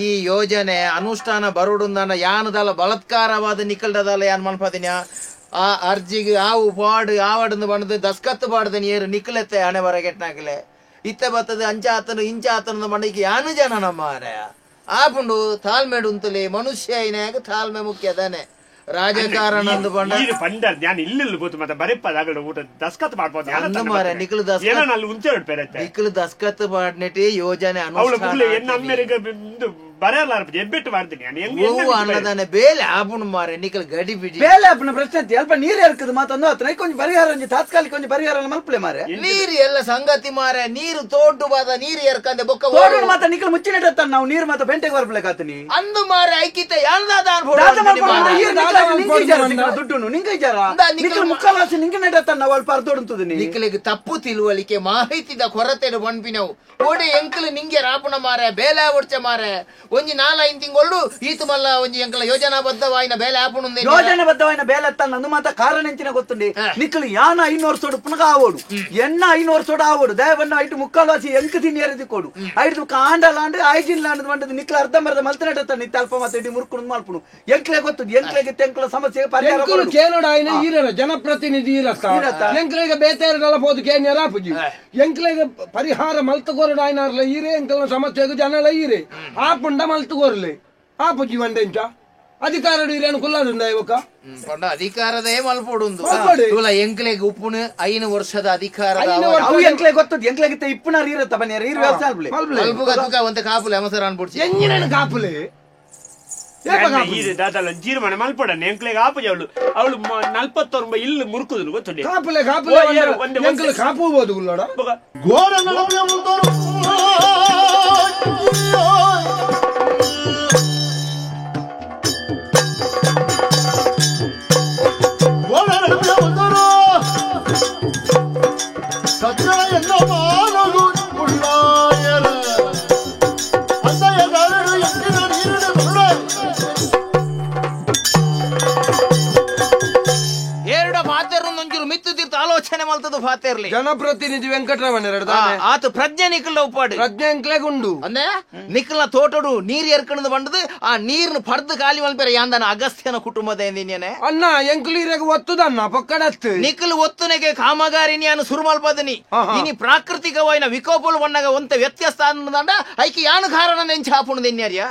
B: ಈ ಯೋಜನೆ ಅನುಷ್ಠಾನ ಬರೋಡುಂದಾನ ಯಾನದಲ್ಲ ಬಲಾತ್ಕಾರವಾದ ನಿಕಲ್ದಲ್ಲ ಯಾನ್ ಮನ್ಪದಿನ ಆ ಅರ್ಜಿಗೆ ಆವು ಪಾಡು ಆವಡಂದು ಬಣ್ಣದ ದಸ್ಕತ್ತು ಪಾಡ್ದ ನೀರು ನಿಕ್ಕಲೆತ್ತೆ ಹಣೆ ಬರಗೆಟ್ನಾಕಲೆ ಇತ್ತ ಬತ್ತದ ಅಂಚ ಆತನು ಇಂಚ ಆತನ ಮಣ್ಣಿಗೆ ಯಾನು ಜನ ನಮ್ಮ ಆಪುಂಡು ತಾಳ್ಮೆ ಉಂತಲೆ ಮನುಷ್ಯ ಐನಾಗ ತಾಳ್ಮೆ ಮುಖ್ಯ ತಾನೆ. ರಾಜಕಾರಣ
D: ಪಂಡರ್ ಜ್ಞಾನ ಇಲ್ಲ ಗೊತ್ತು ಮತ್ತೆ ಬರೆಪ್ಪ ಊಟ ದಸ್ಕತ್ ಮಾಡ್ಬೋದು
B: ನಿಖಲ್ ದಸ್ಕತ್ ಮಾಡ್ನೆಟಿ ಯೋಜನೆ
D: ಎಬ್ಬೆಟ್ಟು ಮಾಡ್ತೀನಿ
B: ಅನ್ನದಾನೆ ಬೇಲೆ ಆಪುಣು ಮಾರೆ ನಿಖಲ್ ಗಡಿ ಬಿಡಿ
E: ಬೇಲೆ ಆಪುನ ಪ್ರಶ್ನೆ ಅಲ್ಪ ನೀರು ಇರ್ತದೆ ಮಾತೊಂದು ಆತನ ಕೊಂಚ ಪರಿಹಾರ ತಾತ್ಕಾಲಿಕ ಕೊಂಚ ಪರಿಹಾರ ಮಲ್ಪಲೆ ಮಾರೆ
B: ನೀರು ಎಲ್ಲ ಸಂಗತಿ ಮಾರೆ ನೀರು ತೋಡು ಬಾದ ನೀರು ಎರ್ಕಂದೆ ಬೊಕ್ಕ
E: ತೋಡು ಮಾತ ನಿಖಲ್ ಮುಚ್ಚಿನ ನಾವು ನೀರು ಮಾತ ಬೆಂಟೆಗೆ ಬರ್ಬೇಕಾತನಿ
B: ಅಂದು ಮಾರೆ ಐಕಿತ
E: ದುಡ್ಡು ನಿಂಗೆ ಇಜಾರ ನಿಖಲ್ ಮುಕ್ಕಾಲಾಸಿ ನಿಂಗೆ ನೆಡತ್ತಾನ ನಾವು ಅಲ್ಪ ಅರ್ಧೋಡುಂತದ
B: ನಿಖಲಿಗೆ ತಪ್ಪು ತಿಳುವಳಿಕೆ ಮಾಹಿತಿದ ಕೊರತೆ ಪನ್ಪಿನವು ಓಡೆ ಎಂಕಲ್ ನಿಂಗೆ ರಾಪುಣ ಮಾರೆ ಬೇಲೆ ಒಡ್ಚೆ ಮಾರೆ ಒಂಜಿ ನಾಲೈನ್ ತಿಂಗಳು ಈತು ಮಲ್ಲ ಒಂಜಿ ಎಂಕಲ ಯೋಜನಾಬದ್ಧವಾಯಿನ ಬೇಲೆ ಆಪುಣ
E: ಯೋಜನಾಬದ್ಧವಾಯಿನ ಬೇಲೆ ನಂದು ಮಾತ ಕಾರಣ ಎಂಚಿನ ಗೊತ್ತುಂಡಿ ನಿಖಲ್ ಯಾನ 500 ಸೋಡು ಪುನಗ ಆವೋಡು ಎನ್ನ 500 ಸೋಡು ಆವೋಡು ದಯವನ್ನ ಐಟು ಮುಕ್ಕಾಲ್ವಾಸಿ ಎಂಕ ತಿನ್ನಿಯರದಿ ಕೊಡು ಐದು ಕಾಂಡಲಾಂಡು ಐಜಿನ್ ಲಾಂಡ್ ಬಂದದ್ದು ನಿಖಲ್ ಅರ್ಧಂಬರ್ಧ ಮಲ್ತನಟ ನಿತ್ತ ಅಲ್ಪ ಮಾತ ಇಡೀ ಮುರ್ಕೊಂಡು ಮಲ್ಪುಣು ಎಂಕ್ಲೆ ಗೊತ್ತು ಎಂಕ್ಲೆಗೆ ತೆಂಕಲ ಸಮಸ್ಯೆ ಪರಿಹಾರ
C: ಕೇನೋಡ ಆಯ್ನ ಈರರ ಜನಪ್ರತಿನಿಧಿ ಇರತ್ತ ಎಂಕ್ಲೆಗೆ ಬೇತೇರಲ್ಲ ಪೋದು ಕೇನ್ಯರ ಆಪುಜಿ ಎಂಕ್ಲೆಗೆ ಪರಿಹಾರ ಮಲ್ತಕೋರಡ ಆಯ್ನಾರ್ಲ ಈರೆ ಎಂಕಲ್ನ ಸಮಸ್ಯೆಗೆ ಜನಲ ಈರೆ ಆಪುಂಡ ಮಲ್ತಕೋರ್ಲೆ ಆಪುಜಿ ಒಂದೆಂಚ ಅಧಿಕಾರ ಇರೇನು ಕುಲ್ಲಾದುಂಡ ಇವಾಗ
B: ಪಂಡ ಅಧಿಕಾರದೇ ಮಲ್ಪೊಡುಂದು ಎಂಕ್ಲೆಗೆ ಉಪ್ಪುನು 5 ವರ್ಷದ ಅಧಿಕಾರ
E: ಎಂಕ್ಲೆ ಗೊತ್ತದ ಎಂಕ್ಲೆಗಿತ್ತ ಇಪ್ಪುನಾರ್ ಇರತ್ತ ಬನ್ನಿ ಈರ್ ವ್ಯವಸಾಯ
B: ಮಲ್ಪುಗ ಒಂತೆ ಕಾಪುಲೆ ಅವಸರ ಅನ್ಬಿಡ್ಸಿ
C: ಎಂಜಿನ ಕಾಪುಲೆ
D: ಜೀರ್ಮಾನ ಮಲ್ಪಡ ಎಂಕ್ಲೆಗೆ ಆಪುಜಿ ಅವಳು ಅವಳು 49 ಇಲ್ಲು ಮುರುಕುದು ಗೊತ್ತುಂಡಿ
C: ಕಾಪುಲೆ ಕಾಪುಲೆ ಎಂಕ್ಲೆ ಕಾಪುಬೋದು ಗುಲ್ಲೋಡ
A: ಘೋರ
C: ಜನಪ್ರತಿನಿಧಿ ವೆಂಕಟರಮಣ
B: ಆತ ಪ್ರಜ್ಞೆ ನಿಖಲ್ ಉಪ್ಪಾಡು
C: ಪ್ರಜ್ಞೆ ಎಂಕ್ಲೆಗ್ ಉಂಡು
B: ಅಂದೆ ನಿಖಲ್ನ ತೋಟಡು ನೀರ್ ಎರ್ಕಣದ ಬಂಡದು ಆ ನೀರ್ನ ಪಡ್ದು ಖಾಲಿ ಮಲ್ಪೆರ ಯಾಂದನ ಅಗಸ್ತ್ಯನ ಕುಟುಂಬದ ಎಂದಿನೇನೆ
C: ಅಣ್ಣ ಎಂಕ್ಲು ಒತ್ತುದನ್ನ ಪೊಕ್ಕಡತ್ತು
B: ನಿಖಲ್ ಒತ್ತುನೆಗೆ ಕಾಮಗಾರಿ ಯಾನು ಸುರು ಮಲ್ಪದನಿ ಇನಿ ಪ್ರಾಕೃತಿಕವಾಯಿನ ವಿಕೋಪಲು ಬಣ್ಣಗ ಒಂತ ವ್ಯತ್ಯಾಸ ಅನ್ನದಂಡ ಐಕೆ ಯಾನು ಕಾರಣ ನೆಂಚಾಪುಣದ ಎನ್ಯಾರ್ಯ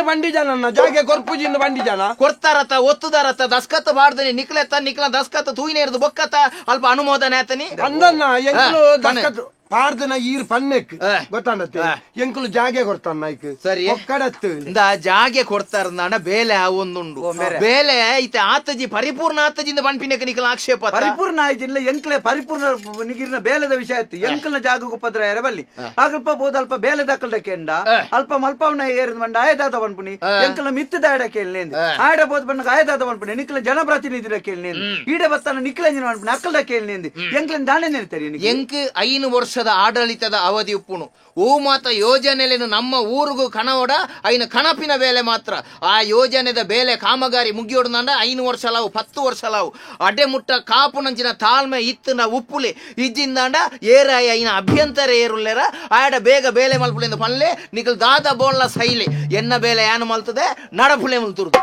C: ಬಂಡಿ ಜನ ಜಾಗೆ ಕೊರ್ಪುಜಿಂದ ಬಂಡಿ ಜನ
B: ಕೊಡ್ತಾರತ ಒತ್ತುದಾರತ ದಸ್ಕತ್ ಬಾಡ್ದನಿ ನಿಕ್ಲೆತ್ತ ನಿಕ್ಲ ದಸ್ಕತ್ ತೂಯಿನ ಇರ್ದು ಬೊಕ್ಕತ ಅಲ್ಪ ಅನುಮೋದನೆ ಆತನಿ
C: ಅಂದನ್ನ ಎಂಕ್ಲು ದಸ್ಕತ್ ಪಾರ್ದನ ಈರ್ ಪನ್ನೆಕ್ ಗೊತ್ತಾಂಡತ್ತೆ ಎಂಕುಲು ಜಾಗೆ ಕೊಡ್ತಾನ ಐಕ್
B: ಸರಿ
C: ಒಕ್ಕಡತ್ತು
B: ಇಂದ ಜಾಗೆ ಕೊಡ್ತಾರ ಬೇಲೆ ಒಂದುಂಡು ಬೇಲೆ ಐತೆ ಆತಜಿ ಪರಿಪೂರ್ಣ ಆತಜಿಂದ ಪನ್ಪಿನಕ ನಿಕ್ಲ ಆಕ್ಷೇಪ
E: ಪರಿಪೂರ್ಣ ಆಯ್ತಿಲ್ಲ ಎಂಕ್ಲೆ ಪರಿಪೂರ್ಣ ನಿಗಿರ್ನ ಬೇಲೆದ ವಿಷಯ ಆಯ್ತು ಎಂಕಲ್ನ ಜಾಗ ಉಪದ್ರ ಯಾರ ಬಲ್ಲಿ ಅಲ್ಪ ಬೋದ ಅಲ್ಪ ಬೇಲೆ ದಕ್ಕಲ್ದ ಕೆಂಡ ಅಲ್ಪ ಮಲ್ಪವನ ಏರಿದ ಬಂಡ ಆಯದಾದ ಪನ್ಪುನಿ ಎಂಕಲ್ನ ಮಿತ್ತದ ಆಡ ಕೇಳಿ ಆಡ ಬೋದ್ ಬಣ್ಣ ಆಯದಾದ ಪನ್ಪುನಿ ನಿಕ್ಲ ಜನಪ್ರತಿನಿಧಿರ ಕೇಳಿ ಈಡೆ ಬತ್ತಾನ ನಿಕ್ಲ ಪನ್ಪುನಿ ಅಕ್ಕಲ್ದ ಕೇಳಿ ಎಂಕ್ಲ ದಾಣೆ ನೆನತಾರೆ
B: ಎಂಕ್ 5 ವರ್ಷದ ಆಡಳಿತದ ಅವಧಿ ಉಪ್ಪುಣು ಓ ಮಾತ ಯೋಜನೆಯನ್ನು ನಮ್ಮ ಊರಿಗೂ ಕಣವಡ ಐನ ಕಣಪಿನ ಬೇಲೆ ಮಾತ್ರ ಆ ಯೋಜನೆದ ಬೇಲೆ ಕಾಮಗಾರಿ ಮುಗಿಯೋಡ್ನಂಡ 5 ವರ್ಷ ಲಾವು 10 ವರ್ಷ ಲಾವು ಅಡೆ ಮುಟ್ಟ ಕಾಪು ನಂಚಿನ ತಾಳ್ಮೆ ಇತ್ತಿನ ಉಪ್ಪುಲೆ ಇಜ್ಜಿಂದಾಂಡ ಏರಾಯ ಐನ ಅಭ್ಯಂತರ ಏರುಲ್ಲೇರ ಆಡ ಬೇಗ ಬೇಲೆ ಮಲ್ಪುಲೆಂದು ಪನ್ಲೆ ನಿಕಲ್ ದಾದ ಬೋಳ್ನ ಸೈಲೆ ಎನ್ನ ಬೇಲೆ ಯಾನು ಮಲ್ತದೆ ನಡಪುಲೆ ಮಲ್ತುರ್ದು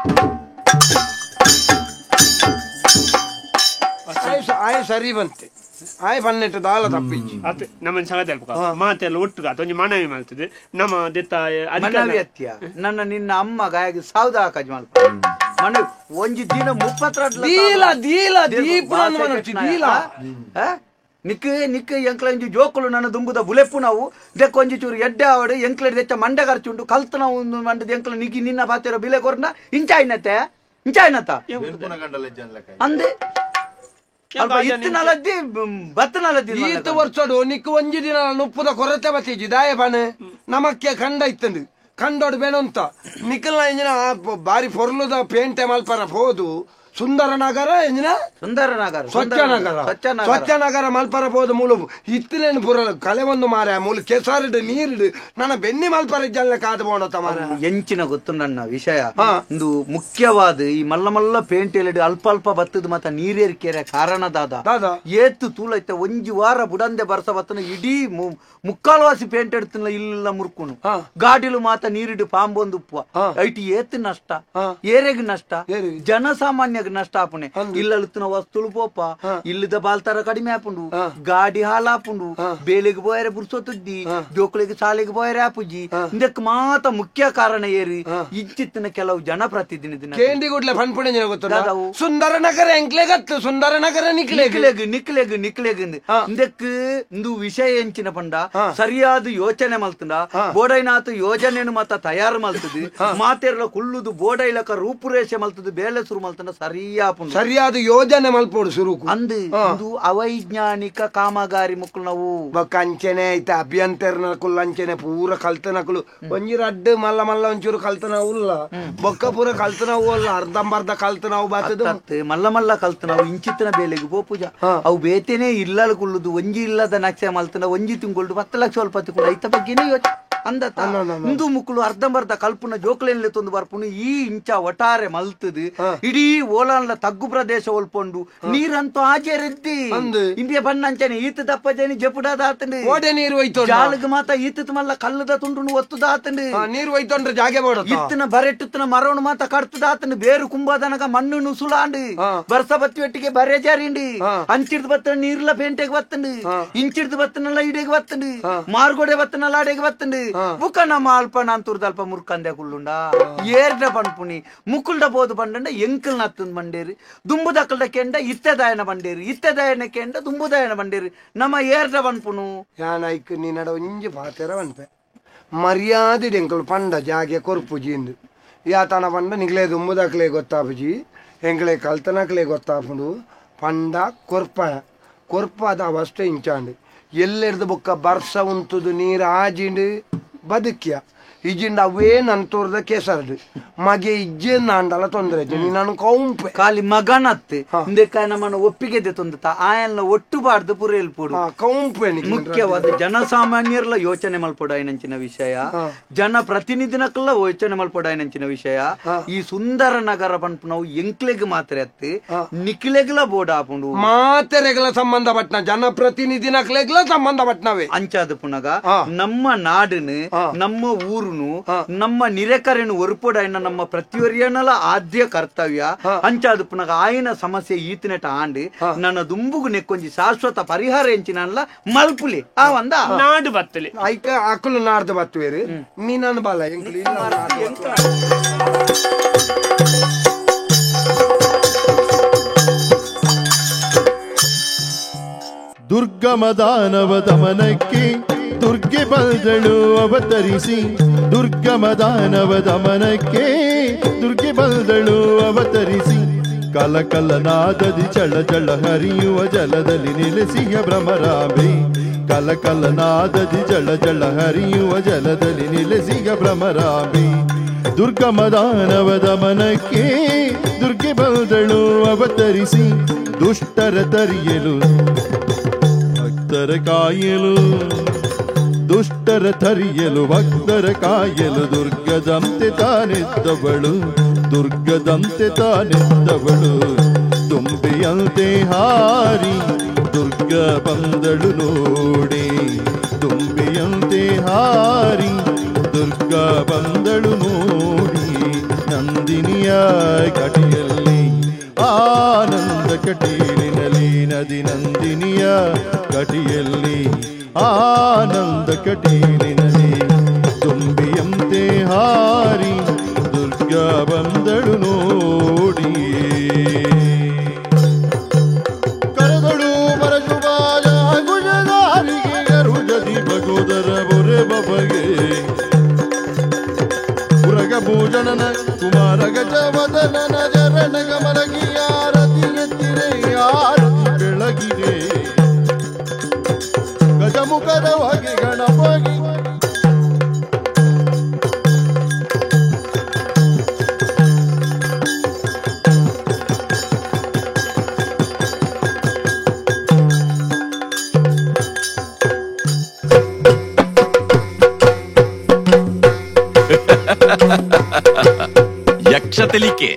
C: ಆಯ್ ಸರಿ ಬಂತೆ ಆಯ್ ಬನ್ನೆಟ್ಟು ದಾಲ ತಪ್ಪಿಚ್ಚಿ
D: ಅತ್ತೆ ನಮ್ಮ ಸಂಗತಿ ಅಲ್ಪ ಮಾತೆಲ್ಲ ಒಟ್ಟು ಒಂಜಿ ಮನವಿ ಮಾಡ್ತದೆ ನಮ್ಮ ದೆತ್ತ
E: ಮನವಿ ನನ್ನ ನಿನ್ನ ಅಮ್ಮ ಗಾಯಗೆ ಸಾವ್ದ ಹಾಕಜ್ ಮಲ್ಪ ಮನವಿ ಒಂಜಿ ದಿನ 32
C: ದೀಲ ದೀಲ ದೀಪ ದೀಲ
E: ನಿಕ್ ನಿಕ್ ಎಂಕ್ಲ ಒಂಜಿ ಜೋಕುಲು ನನ್ನ ದುಂಬುದ ಬುಲೆಪ್ಪು ನಾವು ದೆಕ್ಕ ಒಂಜಿ ಚೂರು ಎಡ್ಡೆ ಆವಡು ಎಂಕ್ಲ ದೆಚ್ಚ ಮಂಡೆ ಖರ್ಚುಂಡು ಕಲ್ತು ನಾವು ಮಂಡದ ಎಂಕ್ಲ ನಿಕ್ಕಿ ನಿನ್ನ ಪಾತಿರೋ ಬಿಲೆ ಕೊರ್ನ ಇಂಚಾಯ್ನತೆ ಇಂಚಾಯ್ನತ ಅಂದೆ
C: ಈತ ವರ್ಷಡು ನಿಕ್ಕು ಒಂಜಿ ದಿನ ನುಪ್ಪುದ ಕೊರತೆ ಬತ್ತೀಜಿ ದಾಯ ಬಾಣೆ ನಮಕ್ಕೆ ಕಂಡ ಇತ್ತಂದು ಕಂಡೋಡು ಬೇಣಂತ ನಿಖಲ್ನ ಇಂಜಿನ ಬಾರಿ ಪೊರ್ಲುದ ಪೇಂಟೆ ಮಲ್ಪರ ಪೋದು ಸುಂದರ ನಗರ ಎಂಜಿನ
E: ಸುಂದರ ನಗರ
C: ಸ್ವಚ್ಛ ನಗರ ಸ್ವಚ್ಛ ನಗರ ಮಲ್ಪರ ಪೋದು ಮೂಲು ಇತ್ತಿನೇನು ಪುರ ಕಲೆ ಒಂದು ಮಾರ ಮೂಲು ಕೆಸರಿಡು ನೀರಿಡು ನನ್ನ ಬೆನ್ನಿ ಮಲ್ಪರ ಇಜ್ಜಲ್ಲ ಕಾದು ಬೋಣತ ಮಾರ
E: ಎಂಚಿನ ಗೊತ್ತು ನನ್ನ ವಿಷಯ ಒಂದು ಮುಖ್ಯವಾದ ಈ ಮಲ್ಲ ಮಲ್ಲ ಪೇಂಟೆಲೆಡು ಅಲ್ಪ ಅಲ್ಪ ಬತ್ತದ ಮಾತ ನೀರೇರಿಕೆರೆ ಕಾರಣ ದಾದ ಏತ್ತು ತೂಲೈತೆ ಒಂಜಿ ವಾರ ಬುಡಂದೆ ಬರ್ಸ ಬತ್ತನ ಇಡೀ ಮುಕ್ಕಾಲ್ವಾಸಿ ಪೇಂಟ್ ಎಡ್ತಿನ ಇಲ್ಲ ಮುರ್ಕುನು ಗಾಡಿಲು ಮಾತ ನೀರಿಡು ಪಾಂಬೊಂದು ಉಪ್ಪು ಐಟಿ ಏತು ನಷ್ಟ ಏರೆಗ್ ನಷ್ಟ ಜನಸಾಮಾನ್ಯ ಜನಸಾಮಾನ್ಯಗ್ ನಷ್ಟ ಆಪುಣೆ ಇಲ್ಲಲುತ್ತಿನ ವಸ್ತುಲು ಪೋಪ ಇಲ್ಲದ ಬಾಲ್ತಾರ ಕಡಿಮೆ ಆಪುಂಡು ಗಾಡಿ ಹಾಲಾಪುಂಡು ಬೇಲೆಗ್ ಬೋಯರೆ ಪುರ್ಸೊತುದ್ದಿ ಜೋಕುಳಿಗೆ ಶಾಲೆಗೆ ಬೋಯರೆ ಆಪುಜಿ ಇದಕ್ಕೆ ಮಾತ ಮುಖ್ಯ ಕಾರಣ ಏರಿ ಇಂಚಿತ್ತಿನ ಕೆಲವು ಜನಪ್ರತಿನಿಧಿ
C: ಕೇಂದಿ ಗುಡ್ಲೆ ಪನ್ಪುಣೆ ಗೊತ್ತು ಸುಂದರ ನಗರ ಎಂಕ್ಲೆಗತ್ತು ಸುಂದರ ನಗರ
E: ನಿಕ್ಲೆಗ್ ನಿಕ್ಲೆಗ್ ನಿಕ್ಲೆಗ್ ಇದಕ್ಕೆ ಇಂದು ವಿಷಯ ಎಂಚಿನ ಪಂಡ ಸರಿಯಾದ ಯೋಚನೆ ಮಲ್ತಂಡ ಬೋಡೈನಾಥ ಯೋಜನೆಯನ್ನು ಮಾತ ತಯಾರು ಮಲ್ತದು ಮಾತೆರ್ಲ ಕುಳ್ಳುದು ಬೋಡೈಲಕ ರೂಪುರೇಷೆ ಮಲ್ತದು ಬೇಲೆ ಸುರು ಮಲ್ತಂಡ ಸರಿಯಾಪುಂಡು
C: ಸರಿಯಾದ ಯೋಜನೆ ಮಲ್ಪೋಡು ಸುರು
E: ಅಂದು ಇದು ಅವೈಜ್ಞಾನಿಕ ಕಾಮಗಾರಿ ಮುಕ್ಕಳು ನಾವು
C: ಕಂಚನೆ ಐತ ಅಭಿಯಂತರನ ಕುಲ್ಲ ಅಂಚನೆ ಪೂರ ಕಲ್ತನಕುಲು ಒಂಜಿ ರಡ್ಡು ಮಲ್ಲ ಮಲ್ಲ ಒಂಚೂರು ಕಲ್ತನ ಉಲ್ಲ ಬೊಕ್ಕ ಪೂರ ಕಲ್ತನ ಅಲ್ಲ ಅರ್ಧಂಬರ್ಧ ಕಲ್ತನವು ಬಾತದು
E: ಮಲ್ಲ ಮಲ್ಲ ಕಲ್ತನವು ಇಂಚಿತ್ತಿನ ಬೇಲೆಗೆ ಪೋಪುಜ ಅವು ಬೇತೇನೆ ಇಲ್ಲಲ್ ಕುಳ್ಳುದು ಒಂಜಿ ಇಲ್ಲದ ನಕ್ಷೆ ಮಲ್ತನ ಒಂಜಿ ತಿಂಗಳು 10 ಲಕ್ಷ ಸ್ವಲ್ಪ ತಿಂಗಳು ಐತ ಬಗ್ಗೆನೇ ಯೋಚನೆ ಅಂದ ಇಂದು ಮುಕ್ಕಳು ಅರ್ಧಂಬರ್ಧ ಕಲ್ಪುನ ಜೋಕ್ಲೆನ್ಲೆ ತೊಂದು ಬರ್ಪುನು ಈ ಇಂಚ ಒಟಾರೆ ಮಲ್ತದು ಇಡೀ ಓಲಾನ್ಲ ತಗ್ಗು ಪ್ರದೇಶ ಒಲ್ಪೊಂಡು ನೀರಂತೂ ಆಚೆರೆದ್ದಿ ಇಂಬಿಯ ಬಣ್ಣ ಅಂಚನೆ ಈತ ದಪ್ಪ ಜನಿ ಜಪುಡಾದ ಆತಂಡು
C: ಓಡೆ ನೀರು ಹೋಯ್ತು
E: ಜಾಲಗ್ ಮಾತ ಈತದ ಮಲ್ಲ ಕಲ್ಲದ ತುಂಡುನು ಒತ್ತುದ ಆತಂಡು
C: ನೀರು ಹೋಯ್ತೊಂಡ್ರೆ ಜಾಗೆ ಬೋಡ
E: ಇತ್ತಿನ ಬರೆಟ್ಟುತ್ತಿನ ಮರವನು ಮಾತ ಕಡ್ತದ ಆತಂಡು ಬೇರು ಕುಂಬದನಗ ಮಣ್ಣು ನುಸುಲಾಂಡು ಬರ್ಸ ಬತ್ತಿ ಒಟ್ಟಿಗೆ ಬರೆ ಜಾರಿಂಡು ಅಂಚಿಡ್ದು ಬತ್ತನ ನೀರ್ಲ ಪೇಂಟೆಗೆ ಬತ್ತಂಡು ಇಂಚಿಡ್ದು ಬತ್ತನಲ್ಲ ಇಡೆಗೆ ಬತ್ತಂಡು ಮಾರ್ಗೋಡೆ ಬತ್ತನಲ್ಲ ಅಡೆಗೆ ಬತ್ತಂಡು ಬುಕ್ಕ ನಮ್ಮ ಅಲ್ಪ ನಾನ್ ತುರ್ದಲ್ಪ ಮುರ್ಕಂದೆ ಕುಳ್ಳುಂಡ ಏರ್ಡ ಪನ್ಪುಣಿ ಮುಕ್ಕುಲ್ಡ ಬೋದು ಬಂಡಂಡ ಎಂಕಲ್ ನತ್ತಂದ್ ಬಂಡೇರಿ ದುಂಬುದಕ್ಕಲ್ದ ಕೆಂಡ ಇತ್ತೆದಾಯನ ಬಂಡೇರಿ ಇತ್ತೆದಾಯನ ಕೆಂಡ ದುಂಬುದಾಯನ ಬಂಡೇರಿ ನಮ್ಮ ಏರ್ಡ ಪನ್ಪುನು
C: ಯಾನೈಕ್ ನೀನಡ ಒಂಜಿ ಪಾತೆರ ಪನ್ಪೆ ಮರ್ಯಾದೆ ಎಂಕಲ್ ಪಂಡ ಜಾಗೆ ಕೊರ್ಪುಜಿ ಇಂದು ಯಾತನ ಪಂಡ ನಿಗ್ಲೇ ದುಂಬುದಕ್ಲೆ ಗೊತ್ತಾಪುಜಿ ಎಂಕ್ಲೆ ಕಲ್ತನಕ್ಲೆ ಗೊತ್ತಾಪುಂಡು ಪಂಡ ಕೊರ್ಪ ಕೊರ್ಪಾದ ಅವಸ್ಥೆ ಇಂಚಾಂಡು ಎಲ್ಲೆರ್ದು ಬೊಕ್ಕ ಬರ್ಸ ಉಂತುದು ನೀರು ಆಜಿಂಡು ಬದುಕ್ಯ ಇಜಿಂಡ ಅವೇ ನನ್ ತೋರ್ದ ಕೇಸರ್ಡು ಮಗೆ ಇಜ್ಜೆ ನಾಂಡಲ ತೊಂದರೆ ನಾನು ಕೌಂಪೆ
E: ಖಾಲಿ ಮಗನತ್ತೆ ಇಂದಕ್ಕೆ ನಮ್ಮನ್ನ ಒಪ್ಪಿಗೆ ತೊಂದತ ಆಯಲ್ನ ಒಟ್ಟು ಬಾರ್ದು ಪುರ ಎಲ್ಪೋಡು
C: ಕೌಂಪೆ
E: ಮುಖ್ಯವಾದ ಜನಸಾಮಾನ್ಯರ್ಲ ಯೋಚನೆ ಮಲ್ಪೊಡಾಯಿನಂಚಿನ ವಿಷಯ ಜನಪ್ರತಿನಿಧಿನಕ್ಕೆಲ್ಲ ಯೋಚನೆ ಮಲ್ಪೊಡಾಯಿನಂಚಿನ ವಿಷಯ ಈ ಸುಂದರ ನಗರ ಪನ್ಪು ನಾವು ಎಂಕ್ಲೆಗ್ ಮಾತ್ರ ಅತ್ತೆ ನಿಕ್ಲೆಗ್ಲ ಬೋರ್ಡ್ ಆಪುಂಡು
C: ಮಾತೆರೆಗಳ ಸಂಬಂಧ ಪಟ್ನ ಜನಪ್ರತಿನಿಧಿನಕ್ಲೆಗ್ಲ ಸಂಬಂಧ ಪಟ್ನವೇ
E: ಅಂಚಾದ ಪುನಗ ನಮ್ಮ ನಾಡನು ನಮ್ಮ ಊರು ನಮ್ಮ ನಿರೆಕರೆನು ಒರ್ಪೊಡಾಯಿನ ನಮ್ಮ ಪ್ರತಿಯೊರಿಯನಲ ಆದ್ಯ ಕರ್ತವ್ಯ ಅಂಚಾದ ಪುನಗ ಆಯನ ಸಮಸ್ಯೆ ಈತನೆಟ ಆಂಡ್ ನನ್ನ ದುಂಬುಗು ನೆಕ್ಕೊಂಜಿ ಶಾಶ್ವತ ಪರಿಹಾರ ಎಂಚಿನಲ್ಲ ಮಲ್ಪುಲಿ ಆ ಒಂದ
D: ನಾಡು ಬತ್ತಲಿ
C: ಐಕ ಅಕುಲು ನಾಡ್ದು ಬತ್ತುವೇರು ನೀನನ್ ಬಾಲ ಎಂಕುಲು
A: ದುರ್ಗಮ ದಾನವ ದಮನಕ್ಕೆ ದುರ್ಗೆ ಬಂದಳು ಅವತರಿಸಿ ದುರ್ಗಮ ದಾನವ ದಮನಕ್ಕೆ ದುರ್ಗೆ ಬಂದಳು ಅವತರಿಸಿ ಕಲಕಲನಾದದಿ ಚಳ ಚಳ ಹರಿಯುವ ಜಲದಲ್ಲಿ ನೆಲೆಸಿಯ ಭ್ರಮರಾಂಬೆ ಕಲಕಲನಾದದಿ ಜಳ ಜಳ ಹರಿಯುವ ಜಲದಲ್ಲಿ ನೆಲೆಸಿಯ ಭ್ರಮರಾಂಬೆ ದುರ್ಗಮ ದಾನವ ದಮನಕ್ಕೆ ದುರ್ಗೆ ಬಂದಳು ಅವತರಿಸಿ ದುಷ್ಟರ ತರಿಯಲು ಭಕ್ತರ ಕಾಯಲು ದುಷ್ಟರ ತರಿಯಲು ಭಕ್ತರ ಕಾಯಲು ದುರ್ಗದಂತೆ ತಾನಿದ್ದವಳು ದುರ್ಗದಂತೆ ತಾನಿದ್ದವಳು ದುಂಬಿಯಂತೆ ಹಾರಿ ದುರ್ಗ ಬಂದಳು ನೋಡಿ ದುಂಬಿಯಂತೆ ಹಾರಿ ದುರ್ಗ ಬಂದಳು ನೋಡಿ ನಂದಿನಿಯ ಕಟಿಯಲ್ಲಿ ಆನಂದ ಕಟೀಲಿನಲ್ಲಿ ನದಿ ನಂದಿನಿಯ ಕಟಿಯಲ್ಲಿ ಆನಂದ ಕಟೀಲಿನಲ್ಲಿ ದುಂಬಿಯಂತೆ ಹಾರಿ ದುರ್ಗ ಬಂದಳು ನೋಡಿ ಕರೆದಳು ಪರಶುಬಾಯ ಗುಜದಾರಿಗೆ ಅರುಜದಿ ಬಗೋದರ ಬೊರೆ ಬಬಗೆ ಉರಗಭೂಷಣನ ಕುಮಾರ ಗಜವದನನ ಜರಣ ಗಮಲಗಿ ಆರತಿ ಎತ್ತಿರೆ ಆರತಿ ಬೆಳಗಿದೆ ಗಜಮುಖದ ಹೊಗೆ ಗಣಪಗಿ
G: ಯಕ್ಷ ತೆಲಿಕೆ.